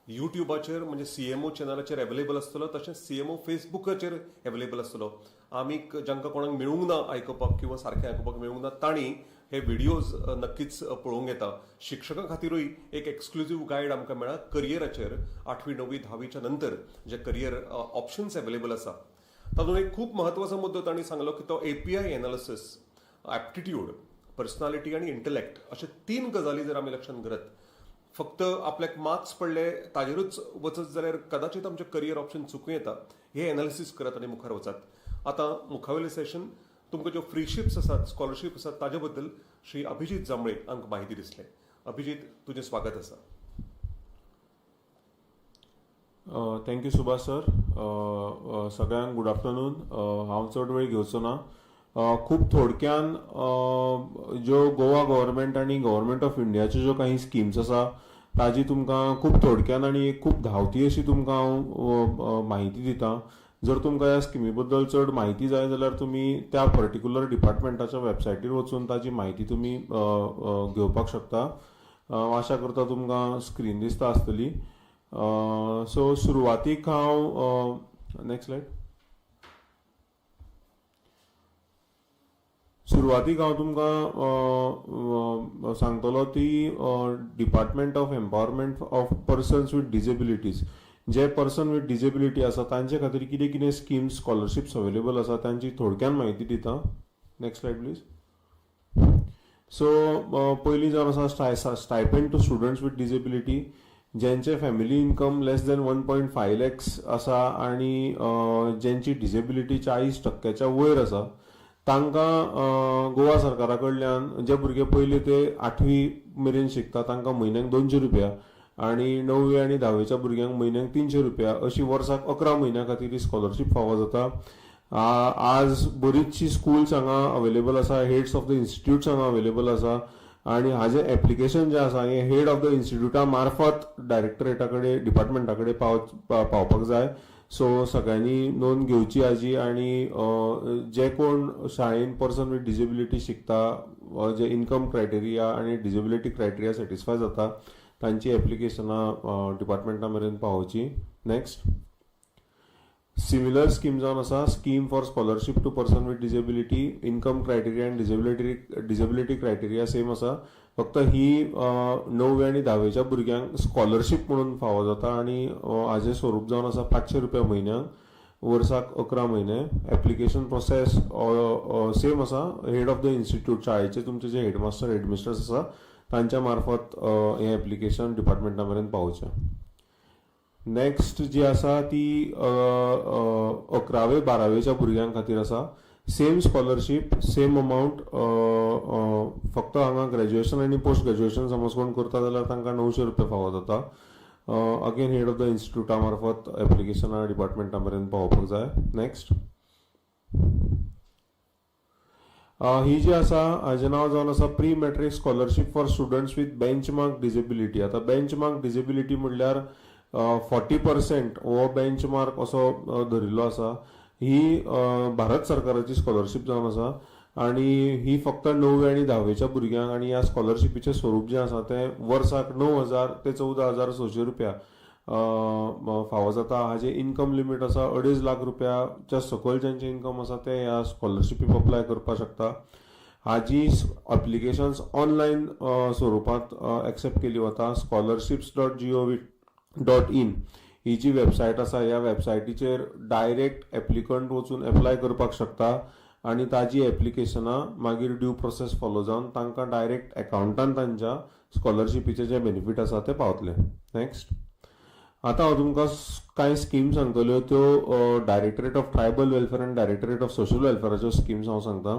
Speaker 1: युट्युबाचेर म्हणजे सीएमओ चॅनलाचेर अवेलेबल आसतलो, तशेंच सीएमओ फेसबुकाचेर अवेलेबल आसतलो. आमी जांकां कोणाक मेळूंक ना आयकुपाक किंवा सारकें आयकुपाक मेळूंक ना, तांणी हे व्हिडियोज नक्कीच पळोवंक येता. शिक्षकां खातीरूय एक एक्सक्लुजीव गायड आमकां मेळ्ळा करियराचेर. आठवी, णवी, धावीच्या नंतर जे करियर ऑप्शन्स अवेलेबल आसा, तातूंत एक खूब म्हत्वाचो मुद्दो तांणी सांगलो की तो एपीआय एनालिसीस, ॲप्टिट्यूड, पर्सनालिटी आनी इंटलेक्ट अशे तीन गजाली जर आमी लक्षांत धरत, फक्त आपल्याक मार्क्स पडले ताजेरूच वचत जाल्यार कदाचित आमचें करियर ऑप्शन चुकूं येता. हे एनालिसीस करात आनी मुखार वचात. आतां मुखावेलें सेशन तुमकां ज्यो फ्रीशिप्स आसात, स्कॉलरशीप आसात, ताजे बद्दल श्री अभिजीत जांभळे हांकां म्हायती दिसले. अभिजीत, तुजें स्वागत आसा.
Speaker 5: Thank you Subhash sir. सगळ्यांक गुड आफ्टरनून. हांव चड वेळ घेवचो ना. खूब थोडक्यान ज्यो गोवा गव्हर्मेंट आनी गव्हर्मेंट ऑफ इंडियाच्यो ज्यो काही स्किम्स आसा, ताजी तुमकां खूब थोडक्यान आनी एक खूब धांवती अशी तुमकां हांव म्हायती दिता. जर तुमकां ह्या स्किमी बद्दल चड म्हायती जाय जाल्यार तुमी त्या पर्टिक्युलर डिपार्टमेंटाच्या वेबसायटीर वचून ताजी म्हायती तुमी घेवपाक शकता. हांव आशा करता तुमकां स्क्रीन दिसता आसतली. सो सुरवातीक हांव, नेक्स्ट स्लायड, सुरवातीक हांव तुमकां सांगतलो ती Department of Empowerment of Persons with Disabilities. J person with disability आसा, तांचे खातीर कितें कितें स्किम्स, स्कॉलरशिप्स अवेलेबल आसा, तांची थोडक्यान म्हायती दिता. Next slide please. सो पयलीं जावन आसा stipend to students with disability. ज्यांचे family income less than 1.5 lakhs आसा आनी ज्यांची डिसेबिलिटी 40 टक्क्याच्या वयर आसा, तांकां गोवा सरकारा कडल्यान जे भुरगे पयले ते आठवी मेरेन शिकता तांकां म्हयन्याक 200 रुपया आनी णवी आनी धावेच्या भुरग्यांक म्हयन्याक 300 रुपया अशी वर्साक 11 म्हयन्या खातीर ही स्कॉलरशीप फावो जाता. आज बरीचशी स्कुल्स हांगा अवेलेबल आसा, हेड्स ऑफ the institutes हांगा अवेलेबल आसा आनी हाजें एप्लिकेशन जें आसा हें हेड ऑफ the इन्स्टिट्यूटा मार्फत डायरेक्टरेटा कडेन, डिपार्टमेंटा कडेन पावपाक जाय. सो सगळ्यांनी नोंद घेवची हाजी आनी जे कोण शाळेन पर्सन विथ डिजेबिलिटी शिकता, जे इन्कम क्रायटेरिया आनी डिजेबिलिटी क्रायटेरिया सॅटिस्फाय जाता, तांची एप्लिकेशनां डिपार्टमेंटा मेरेन पावोवची. नेक्स्ट, सिमिलर स्कीम जावन आसा scheme for scholarship to person with disability. Income criteria आनी डिजेबिलिटी क्रायटेरिया सेम आसा, फक्त ही णवी आनी धावेच्या भुरग्यांक स्कॉलरशीप म्हणून फावो जाता आनी हाजें स्वरूप जावन आसा 500 रुपया म्हयन्याक, वर्साक 11 म्हयने. एप्लिकेशन प्रोसेस सेम आसा. हेड ऑफ the institute, शाळेचे तुमचे जे हेडमास्टर, हेडमिस्ट्रस आसा, तांच्या मार्फत हें एप्लिकेशन डिपार्टमेंटा मेरेन पावोवचें. नेक्स्ट जी आसा ती अकरावे बारावेच्या भुरग्यां खातीर आसा. सेम स्कॉलरशीप, सेम अमावंट, फक्त हांगा ग्रॅज्युएशन आनी पोस्ट ग्रॅज्युएशन समज कोण करता जाल्यार तांकां 900 रुपया फावो जाता. अगेन, हेड ऑफ the इन्स्टिट्यूटा मार्फत एप्लिकेशनां डिपार्टमेंटा मेरेन पावोवपाक जाय. नेक्स्ट, ही जी आसा हाजें नांव जावन आसा pre matric scholarship for students with benchmark disability. आतां बेंचमार्क डिजेबिलिटी म्हणल्यार 40% हो बेंचमार्क असो धरिल्लो आसा. ही भारत सरकाराची स्कॉलरशीप जावन आसा आनी ही फक्त णवी आनी धावेच्या भुरग्यांक आनी ह्या स्कॉलरशिपीचें स्वरूप जें आसा तें वर्साक 9000 ते 14,600 रुपया फावो जाता. हाजें इन्कम लिमीट आसा 2.5 लाख रुपयाच्या सकयल. ज्यांचें इन्कम आसा ते ह्या स्कॉलरशिपीक अप्लाय करपाक शकता. हाजी एप्लिकेशन्स ऑनलायन स्वरुपांत एक्सेप्ट केली वता. scholarships.gov.in ही जी वेबसायट आसा, ह्या वेबसायटीचेर डायरेक्ट एप्लिकंट वचून एप्लाय करपाक शकता आनी ताजी एप्लिकेशनां मागीर ड्यू प्रोसेस फॉलो जावन तांकां डायरेक्ट एकावंटान तांच्या स्कॉलरशिपीचे जे बेनिफीट आसा ते पावतले. नेक्स्ट, आतां हांव तुमकां कांय स्कीम सांगतल्यो त्यो directorate of tribal welfare आनी डायरेक्टरेट ऑफ सोशल वेलफेराच्यो स्किम्स हांव सांगता.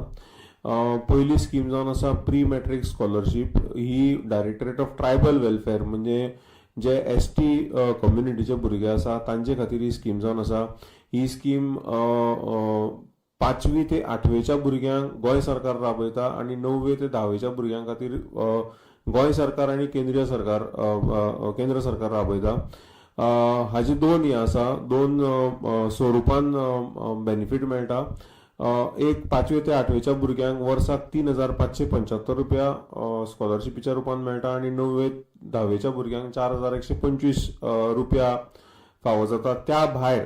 Speaker 5: पयली स्कीम जावन आसा pre matric scholarship. He directorate of tribal welfare, म्हणजे जे एसटी कम्युनिटीचे भुरगे आसा तांचे खातीर ही स्कीम जावन आसा. ही स्कीम पांचवी ते आठवेच्या भुरग्यांक गोंय सरकार राबयता आनी णव्वे ते धावेच्या भुरग्यां खातीर गोंय सरकार आनी केंद्रीय सरकार केंद्र सरकार राबयता. हाजे दोन हे आसा, दोन स्वरुपान बेनिफीट मेळटा. एक, पांचवे ते आठवेच्या भुरग्यांक वर्साक 3575 रुपया स्कॉलरशिपीच्या रुपान मेळटा आनी णव्वे धावेच्या भुरग्यांक 4125 रुपया फावो जाता. त्या भायर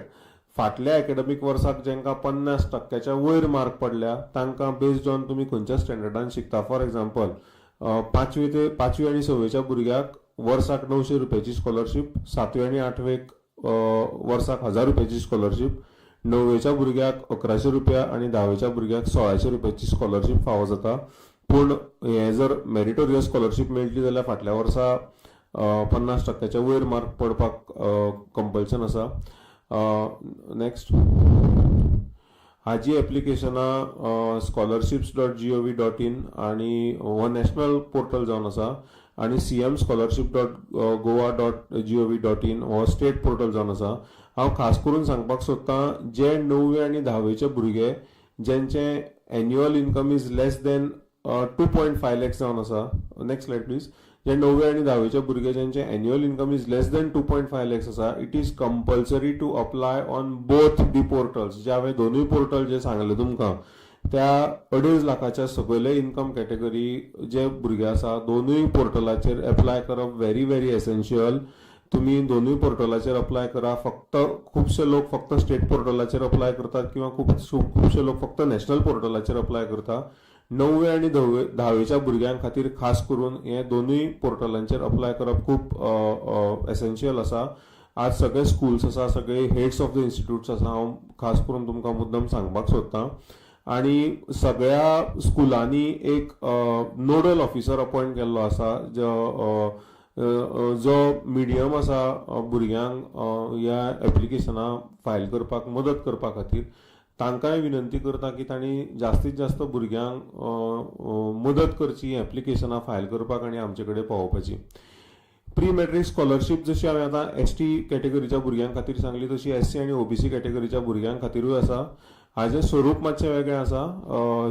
Speaker 5: फाटल्या एकेडमीक वर्साक जांकां 50 टक्क्याच्या वयर मार्क पडल्या तांकां, बेस्ड ऑन तुमी खंयच्या स्टँडर्डान शिकता, फॉर एग्जाम्पल पांचवी आनी सवेच्या भुरग्याक वर्साक 900 रुपयाची स्कॉलरशीप, सातवे आनी आठवेक वर्साक 1000 रुपयाची स्कॉलरशीप, णव्वेच्या भुरग्याक 1100 रुपया आनी धावेच्या भुरग्याक 1600 रुपयाची स्कॉलरशीप फावो जाता. पूण हें जर मेरिटोरियस स्कॉलरशीप मेळटली जाल्यार फाटल्या वर्सा 50 टक्क्याच्या वयर मार्क पडपाक कंपल्शन आसा. नेक्स्ट. हाजी एप्लिकेशनां scholarships.gov.in आनी हो नॅशनल पोर्टल जावन आसा आनी cmscholarship.goa.gov.in हो स्टेट पोर्टल जावन आसा. हांव खास करून सांगपाक सोदतां, जे णव्वे आनी धावेचे भुरगे जेंचे annual income is less than 2.5 lakhs जावन आसा. Next slide please. जे णव्वे आनी धावेचे भुरगे ज्यांचे annual income is less than 2.5 lakhs आसा, it is compulsory to apply on both the portals. जे हांवें दोनूय पोर्टल जे सांगले तुमकां, त्या 2.5 लाखाच्या सकयले इन्कम कॅटेगरी जे भुरगे आसा, दोनूय पोर्टलाचेर एप्लाय करप व्हेरी व्हेरी एसेन्शियल. तुमी दोनूय पोर्टलाचेर अप्लाय करा. फक्त खुबशे लोक फक्त स्टेट पोर्टलाचेर अप्लाय करतात किंवा खुबशे लोक फक्त नॅशनल पोर्टलाचेर अप्लाय करता. णव्वे आनी धावेच्या भुरग्यां खातीर खास करून हे दोनूय पोर्टलांचेर अप्लाय करप खूब एसेन्शियल आसा. आज सगळे स्कुल्स आसा, सगळे हेड्स ऑफ the institutes आसा, हांव खास करून तुमकां मुद्दम सांगपाक सोदतां आनी सगळ्या स्कुलांनी एक नोडल ऑफिसर अपॉयंट केल्लो आसा, जो मिडियम आसा भुरग्यांक ह्या एप्लिकेशनां फायल करपाक मदत करपा खातीर. तांकांय विनंती करता की तांणी जास्तीत जास्त भुरग्यांक मदत करची एप्लिकेशनां फायल करपाक आनी आमचे कडेन पावोवपाची. प्री मॅट्रीक स्कॉलरशीप जशी हांवें आतां एसटी कॅटेगरीच्या भुरग्यां खातीर सांगली, तशी एससी आनी ओबीसी कॅटेगरीच्या भुरग्यां खातीरूय आसा. हाजें स्वरूप मातशें वेगळें आसा.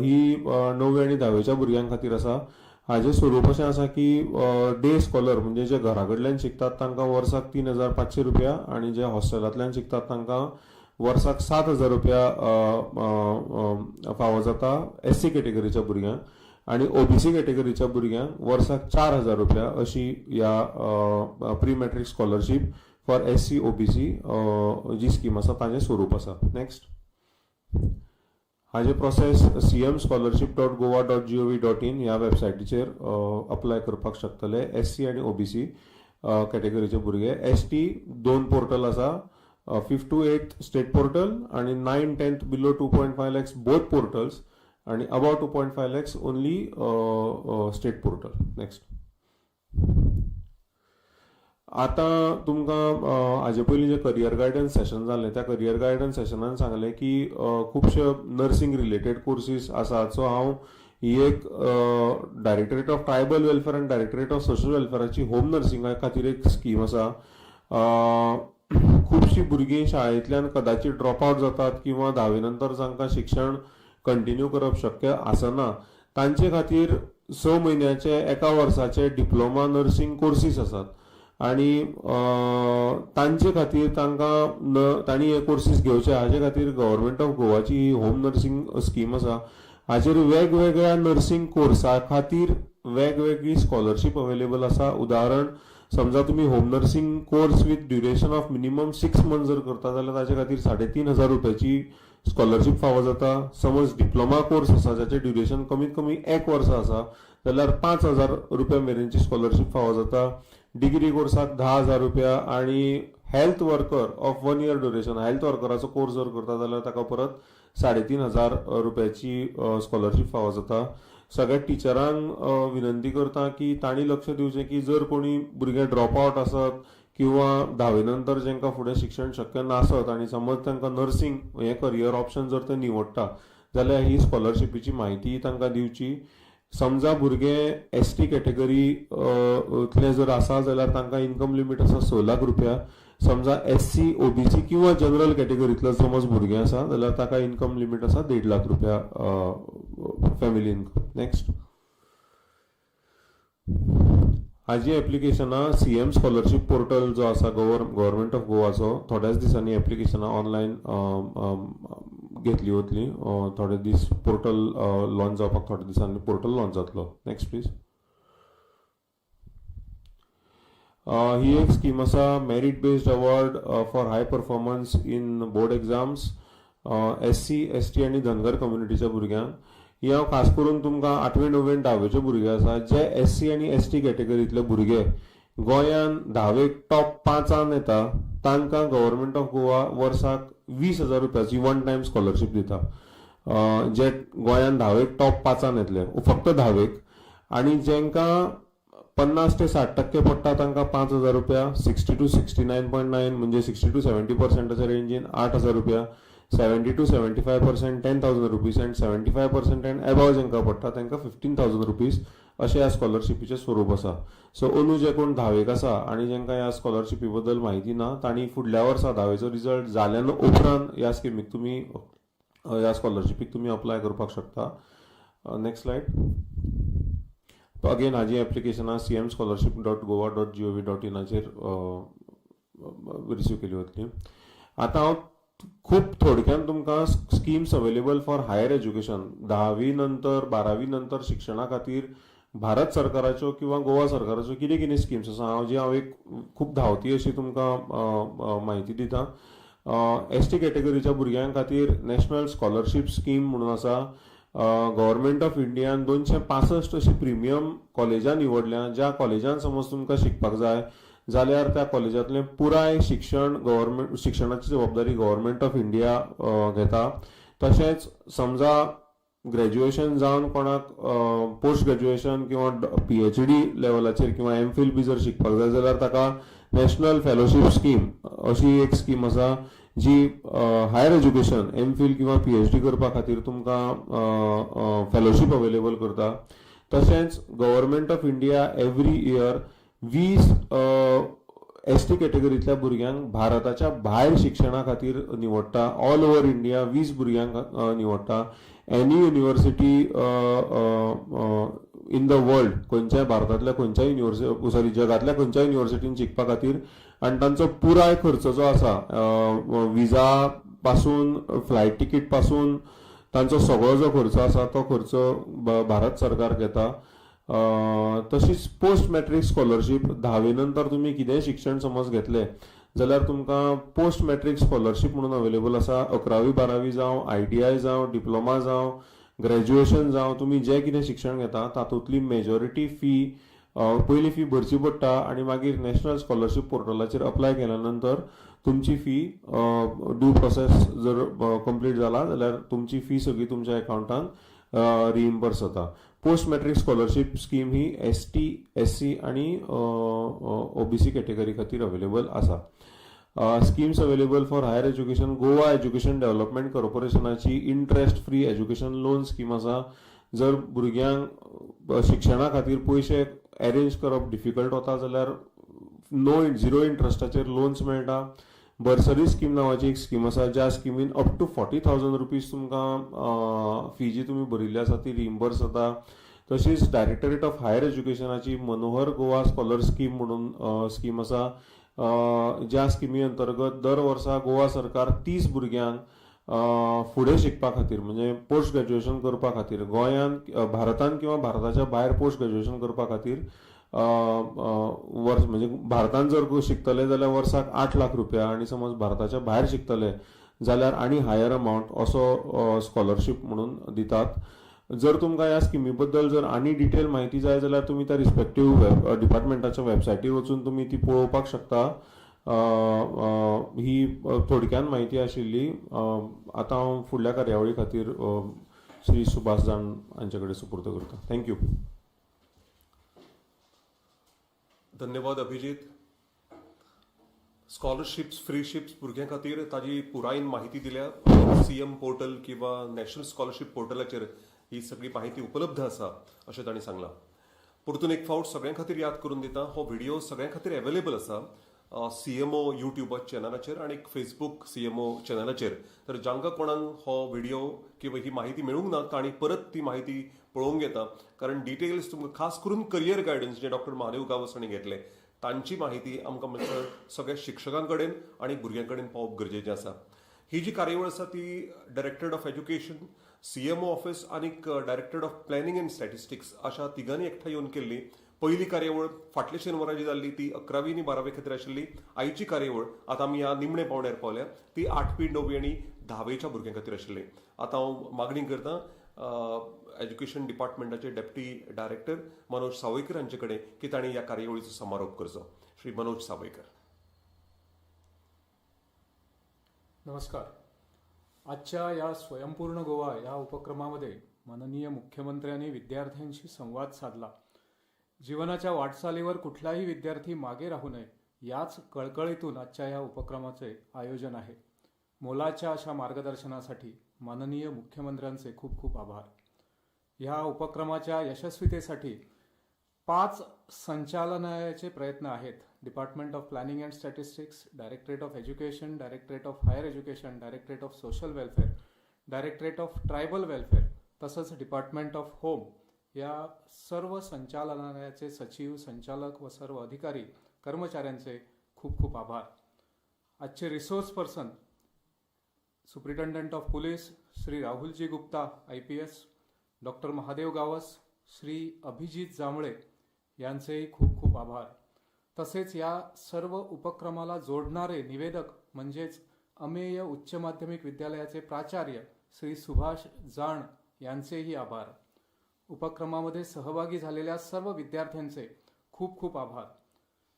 Speaker 5: ही णव्वे आनी धावेच्या भुरग्यां खातीर आसा. हाजें स्वरूप अशें आसा की डे स्कॉलर, म्हणजे जे घरा कडल्यान शिकतात तांकां वर्साक 3500 रुपया आनी जे हॉस्टेलांतल्यान शिकतात तांकां वर्साक 7000 रुपया फावो जाता एससी कॅटेगरीच्या भुरग्यांक आनी ओबीसी कॅटेगरीच्या भुरग्यांक वर्साक 4000 रुपया, अशी ह्या pre matric scholarship for SC OBC जी स्कीम आसा ताजें स्वरूप आसा. नेक्स्ट. हाजे प्रोसेस cmscholarship.goa.gov.in ह्या वेबसायटीचेर अप्लाय करपाक शकतले एससी आनी ओबीसी कॅटेगरीचे भुरगे. एसटी दोन पोर्टल आसा, fifth to eighth state portal आनी nine tenth below 2.5 lakhs both portals आनी above 2.5 lakhs only state portal. Next. आतां तुमकां हाजे पयलीं जें करियर गायडन्स सेशन जालें, त्या करियर गायडन्स सेशनान सांगलें की खुबशे नर्सिंग रिलेटेड कोर्सीस आसात. सो हांव ही एक डायरेक्टरेट ऑफ ट्रायबल वेलफेअर आनी डायरेक्टरेट ऑफ सोशल वेलफेअराची होम नर्सिंगा खातीर एक स्कीम आसा. खुबशीं भुरगीं शाळेंतल्यान कदाचित ड्रॉप आवट जातात किंवा धावे नंतर जांकां शिक्षण कंटिन्यू करप शक्य आसना, तांचे खातीर 6 म्हयन्याचे, एका वर्साचे डिप्लोमा नर्सिंग कोर्सीस आसात आनी तांचे खातीर तांकां न तांणी हे कोर्सीस घेवचे हाजे खातीर गव्हर्मेंट ऑफ गोवाची ही होम नर्सिंग स्कीम आसा. हाचेर वेगवेगळ्या नर्सिंग कोर्सा खातीर वेगवेगळी स्कॉलरशीप अवेलेबल आसा. उदाहरण, समजा तुमी home nursing course with duration of minimum 6 month जर करता जाल्यार ताचे खातीर 3500 रुपयाची स्कॉलरशीप फावो जाता. समज डिप्लोमा कोर्स आसा जाचें ड्युरेशन कमीत कमी एक वर्सा आसा जाल्यार 5000 रुपया मेरेनची स्कॉलरशीप फावो जाता. डिग्री कोर्साक 10,000 रुपया आनी health worker of one year duration, health वर्कराचो कोर्स जर करता जाल्यार ताका परत 3500 रुपयाची स्कॉलरशीप फावो जाता. सगळ्या टिचरांक विनंती करता की तांणी लक्ष दिवचें की जर कोणी भुरगे ड्रॉप आवट आसत किंवा धावे नंतर जांकां फुडें शिक्षण शक्य नासत आनी समज तांकां नर्सिंग हें करियर ऑप्शन जर ते निवडटा जाल्यार ही स्कॉलरशिपीची म्हायती तांकां दिवची. समजा भुरगें एस टी कॅटेगरी तलें जर आसा जाल्यार तांकां इन्कम लिमीट आसा 6 लाख रुपया. समजा एस सी, ओबीसी किंवा जनरल कॅटेगरीतलो समज भुरगें आसा जाल्यार ताका इन्कम लिमीट आसा 1.5 लाख रुपया फॅमिली इन्कम. नेक्स्ट. हाजी एप्लिकेशनां सीएम स्कॉलरशीप पोर्टल जो आसा गव्हर्मेंट ऑफ गोवाचो, थोड्याच दिसांनी एप्लिकेशनां ऑनलायन घेतली वतली. थोडे दीस पोर्टल लॉन्च जावपाक, थोड्या दिसांनी पोर्टल लॉन्च जातलो. Next please. ही एक स्कीम आसा, merit based award for high performance in board exams, SC, ST आनी धनगर कम्युनिटीच्या भुरग्यांक. ही हांव खास करून तुमकां आठवे, णवे आनी धावेचे भुरगे आसा, जे एस सी आनी एस टी कॅटेगरींतले भुरगे गोंयान धावेक टॉप पांचान येता, तांकां गव्हर्मेंट ऑफ गोवा वर्साक 20,000 रुपयाची वन टायम स्कॉलरशीप दिता. जे गोंयान धावेक टॉप पांचान येतले, फक्त धावेक. आनी जांकां 50 ते 60% पडटा तांकां 5,000 रुपया, 60 to 69.9 म्हणजे 60 टू 70 पर्संटाच्या रेंजीन 8,000 रुपया, 70 to 75% ₹10,000 and 75% and above जांकां पडटा तांकां ₹15,000, अशें ह्या स्कॉलरशिपीचें स्वरूप आसा. सो अंदू जे कोण धावेक आसा आनी जांकां ह्या स्कॉलरशिपी बद्दल म्हायती ना, तांणी फुडल्या वर्सा धावेचो रिजल्ट जाल्या उपरांत ह्या स्किमीक तुमी, ह्या स्कॉलरशिपीक तुमी अप्लाय करपाक शकता. Next slide. अगेन, हाजी एप्लिकेशनां cmscholarship.goa.gov.inाचेर रिसीव केली वतली. आतां हांव खूब थोडक्यान तुमकां schemes available for higher education, धावी नंतर, बारावी नंतर शिक्षणा खातीर भारत सरकाराच्यो किंवा गोवा सरकाराच्यो कितें कितें स्किम्स आसा, हांव जी हांव एक खूब धांवती अशी तुमकां म्हायती दिता. एस टी कॅटेगरीच्या भुरग्यां खातीर नॅशनल स्कॉलरशीप स्कीम म्हणून आसा. गव्हर्मेंट ऑफ इंडियान 265 अशी प्रिमियम कॉलेजां निवडल्या, ज्या कॉलेजान समज तुमकां शिकपाक जाय जाल्यार त्या कॉलेजांतलें पुराय शिक्षण गव्हर्मेंट, शिक्षणाची जबाबदारी गव्हर्मेंट ऑफ इंडिया घेता. तशेंच समजा ग्रॅज्युएशन जावन कोणाक पोस्ट ग्रॅज्युएशन किंवा पीएचडी लेवलाचेर किंवा एमफील बी जर शिकपाक जाय जाल्यार ताका नॅशनल फेलोशीप स्कीम अशी एक स्कीम आसा, जी हायर एज्युकेशन, एमफील किंवा पीएचडी करपा खातीर तुमकां फेलोशीप अवेलेबल करता. तशेंच Government of India every year 20 ST कॅटेगरींतल्या भुरग्यांक भारताच्या भायर शिक्षणा खातीर निवडटा. ऑल ओवर इंडिया 20 भुरग्यांक निवडटा, any university in the world, खंयच्याय भारतांतल्या खंयच्याय युनिवर्सिटी, सॉरी, जगांतल्या खंयच्याय युनिवर्सिटीन शिकपा खातीर. आनी तांचो पुराय खर्च जो आसा, विजा पासून, फ्लायट तिकीट पासून, तांचो सगळो जो खर्च आसा तो खर्च भारत सरकार घेता. तशीच पोस्ट मॅट्रीक स्कॉलरशीप. धावे नंतर तुमी कितेंय शिक्षण समज घेतलें जाल्यार तुमकां पोस्ट मॅट्रीक स्कॉलरशीप म्हणून अवेलेबल आसा. अकरावी बारावी जावं, आयटीआय जावं, डिप्लोमा जावं, ग्रॅज्युएशन जावं, तुमी जें कितें शिक्षण घेता तातूंतली मेजॉरिटी फी, पयली फी भरची पडटा आनी मागीर नॅशनल स्कॉलरशीप पोर्टलाचेर अप्लाय केल्या नंतर तुमची फी ड्यू प्रोसेस जर कंप्लीट जाला जाल्यार तुमची फी सगळी तुमच्या एकावंटान रिइम्बर्स जाता. पोस्ट मॅट्रीक स्कॉलरशीप स्कीम ही एस टी, एस सी आनी ओबीसी कॅटेगरी खातीर अवेलेबल आसा. Schemes available for higher education. Goa education development कॉर्पोरेशनाची interest free education loan scheme आसा. जर भुरग्यांक शिक्षणा खातीर पयशे अरेंज करप डिफिकल्ट वता जाल्यार नो झिरो इंट्रस्टाचेर लोन्स मेळटा. बर्सरी स्कीम नांवाची एक स्कीम आसा, ज्या स्किमीन up to ₹40,000 तुमकां फी जी तुमी भरिल्ली आसा ती रिइम्बर्स जाता. तशीच डायरेक्टरेट ऑफ हायर एज्युकेशनाची मनोहर गोवा स्कॉलर स्कीम म्हणून स्कीम आसा, ज्या स्किमी अंतर्गत दर वर्सा गोवा सरकार 30 भुरग्यांक फुडें शिकपा खातीर, म्हणजे पोस्ट ग्रॅज्युएशन करपा खातीर, गोंयांत, भारतांत किंवा भारताच्या भायर पोस्ट ग्रॅज्युएशन करपा खातीर वर्स, म्हणजे भारतांत जर शिकतले जाल्यार वर्साक 8 लाख रुपया आनी समज भारताच्या भायर शिकतले जाल्यार आनी हायर अमावंट असो स्कॉलरशीप म्हणून दितात. जर तुमकां ह्या स्किमी बद्दल जर आनी डिटेल म्हायती जाय जाल्यार तुमी त्या रिस्पेक्टीव डिपार्टमेंटाच्या वेबसायटीर वचून तुमी ती पळोवपाक शकता. अ, अ, ही थोडक्यान म्हायती आशिल्ली. आतां हांव फुडल्या कार्यावळी खातीर श्री सुभाष जाण हांचे कडेन सुपूर्द करता. Thank you.
Speaker 1: धन्यवाद अभिजित. स्कॉलरशिप्स फ्रीशिप्स भुरग्यां खातीर ताजी पुरायेन माहिती दिल्या. सीएम पोर्टल किंवा नॅशनल स्कॉलरशीप पोर्टलाचेर ही सगळी माहिती उपलब्ध आसा अशें तांणी सांगलां. परतून एक फावट सगळ्यां खातीर याद करून दिता, हो व्हिडिओ सगळ्यां खातीर अवेलेबल आसा सीएमओ युट्यूब चॅनलाचेर आनी फेसबूक सीएमओ चॅनलाचेर. तर जांकां कोणाक हो व्हिडिओ किंवा ही माहिती मेळूंक ना तांणी परत ती माहिती पळोवंक येता, कारण डिटेल्स तुमकां खास करून करियर गायडन्स जे डॉक्टर महादेव गांवस हांणी घेतले तांची माहिती आमकां मातसो सगळ्या शिक्षकां कडेन आनी भुरग्यां कडेन पावप गरजेचें आसा. ही जी कार्यावळ आसा ती Directorate of Education, CMO office आनीक Directorate of Planning and Statistics अशा तिगांनी एकठांय येवन केल्ली. पयली कार्यावळ फाटल्या शेनवारा जी जाल्ली ती 11वी आनी 12वे खातीर आशिल्ली. आयची कार्यावळ आतां आमी ह्या निमणे पावंड्यार पावल्या ती 8वी, 9वी आनी 10वेच्या भुरग्यां खातीर आशिल्ली. आतां हांव मागणी करता education डिपार्टमेंटाचे deputy director Manoj Sawaikar हांचे कडेन की तांणी ह्या कार्यावळीचो समारोप करचो. श्री मनोज सावयकर.
Speaker 6: नमस्कार. आजच्या या स्वयंपूर्ण गोवा या उपक्रमामध्ये माननीय मुख्यमंत्र्यांनी विद्यार्थ्यांशी संवाद साधला. जीवनाच्या वाटचालीवर कुठलाही विद्यार्थी मागे राहू नये याच कळकळीतून आजच्या या उपक्रमाचे आयोजन आहे. मोलाच्या अशा मार्गदर्शनासाठी माननीय मुख्यमंत्र्यांचे खूप खूप आभार. ह्या उपक्रमाच्या यशस्वीतेसाठी पाच संचालनालयाचे प्रयत्न आहेत: Department of Planning and Statistics, Directorate of Education, Directorate of Higher Education, Directorate of Social Welfare, Directorate of Tribal Welfare, तसंच डिपार्टमेंट ऑफ होम. या सर्व संचालनालयाचे सचिव, संचालक व सर्व अधिकारी कर्मचाऱ्यांचे खूप खूप आभार. आजचे resource person Superintendent of Police Shri Rahulji Gupta, IPS, doctor Mahadev Gawas, Shri Abhijit Jambhale यांचेही खूप खूप आभार. तसेच या सर्व उपक्रमाला जोडणारे निवेदक म्हणजेच अमेय उच्च माध्यमिक विद्यालयाचे प्राचार्य श्री सुभाष जाण यांचेही आभार. उपक्रमामध्ये सहभागी झालेल्या सर्व विद्यार्थ्यांचे खूप खूप आभार.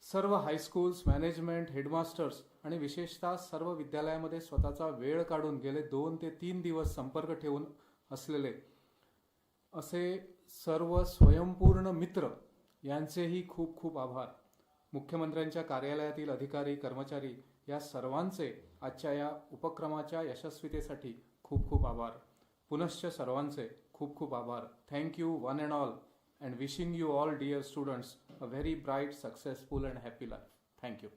Speaker 6: सर्व हायस्कूल्स मॅनेजमेंट, हेडमास्टर्स आणि विशेषतः सर्व विद्यालयामध्ये स्वतःचा वेळ काढून गेले 2 ते 3 दिवस संपर्क ठेवून असलेले असे सर्व स्वयंपूर्ण मित्र यांचेही खूप खूप आभार. मुख्यमंत्र्यांच्या कार्यालयातील अधिकारी, कर्मचारी या सर्वांचे आजच्या या उपक्रमाच्या यशस्वीतेसाठी खूप खूप आभार. पुनश्च सर्वांचे खूप खूप आभार. Thank you one and all and wishing you all, dear students, a very bright, successful and happy life. Thank you.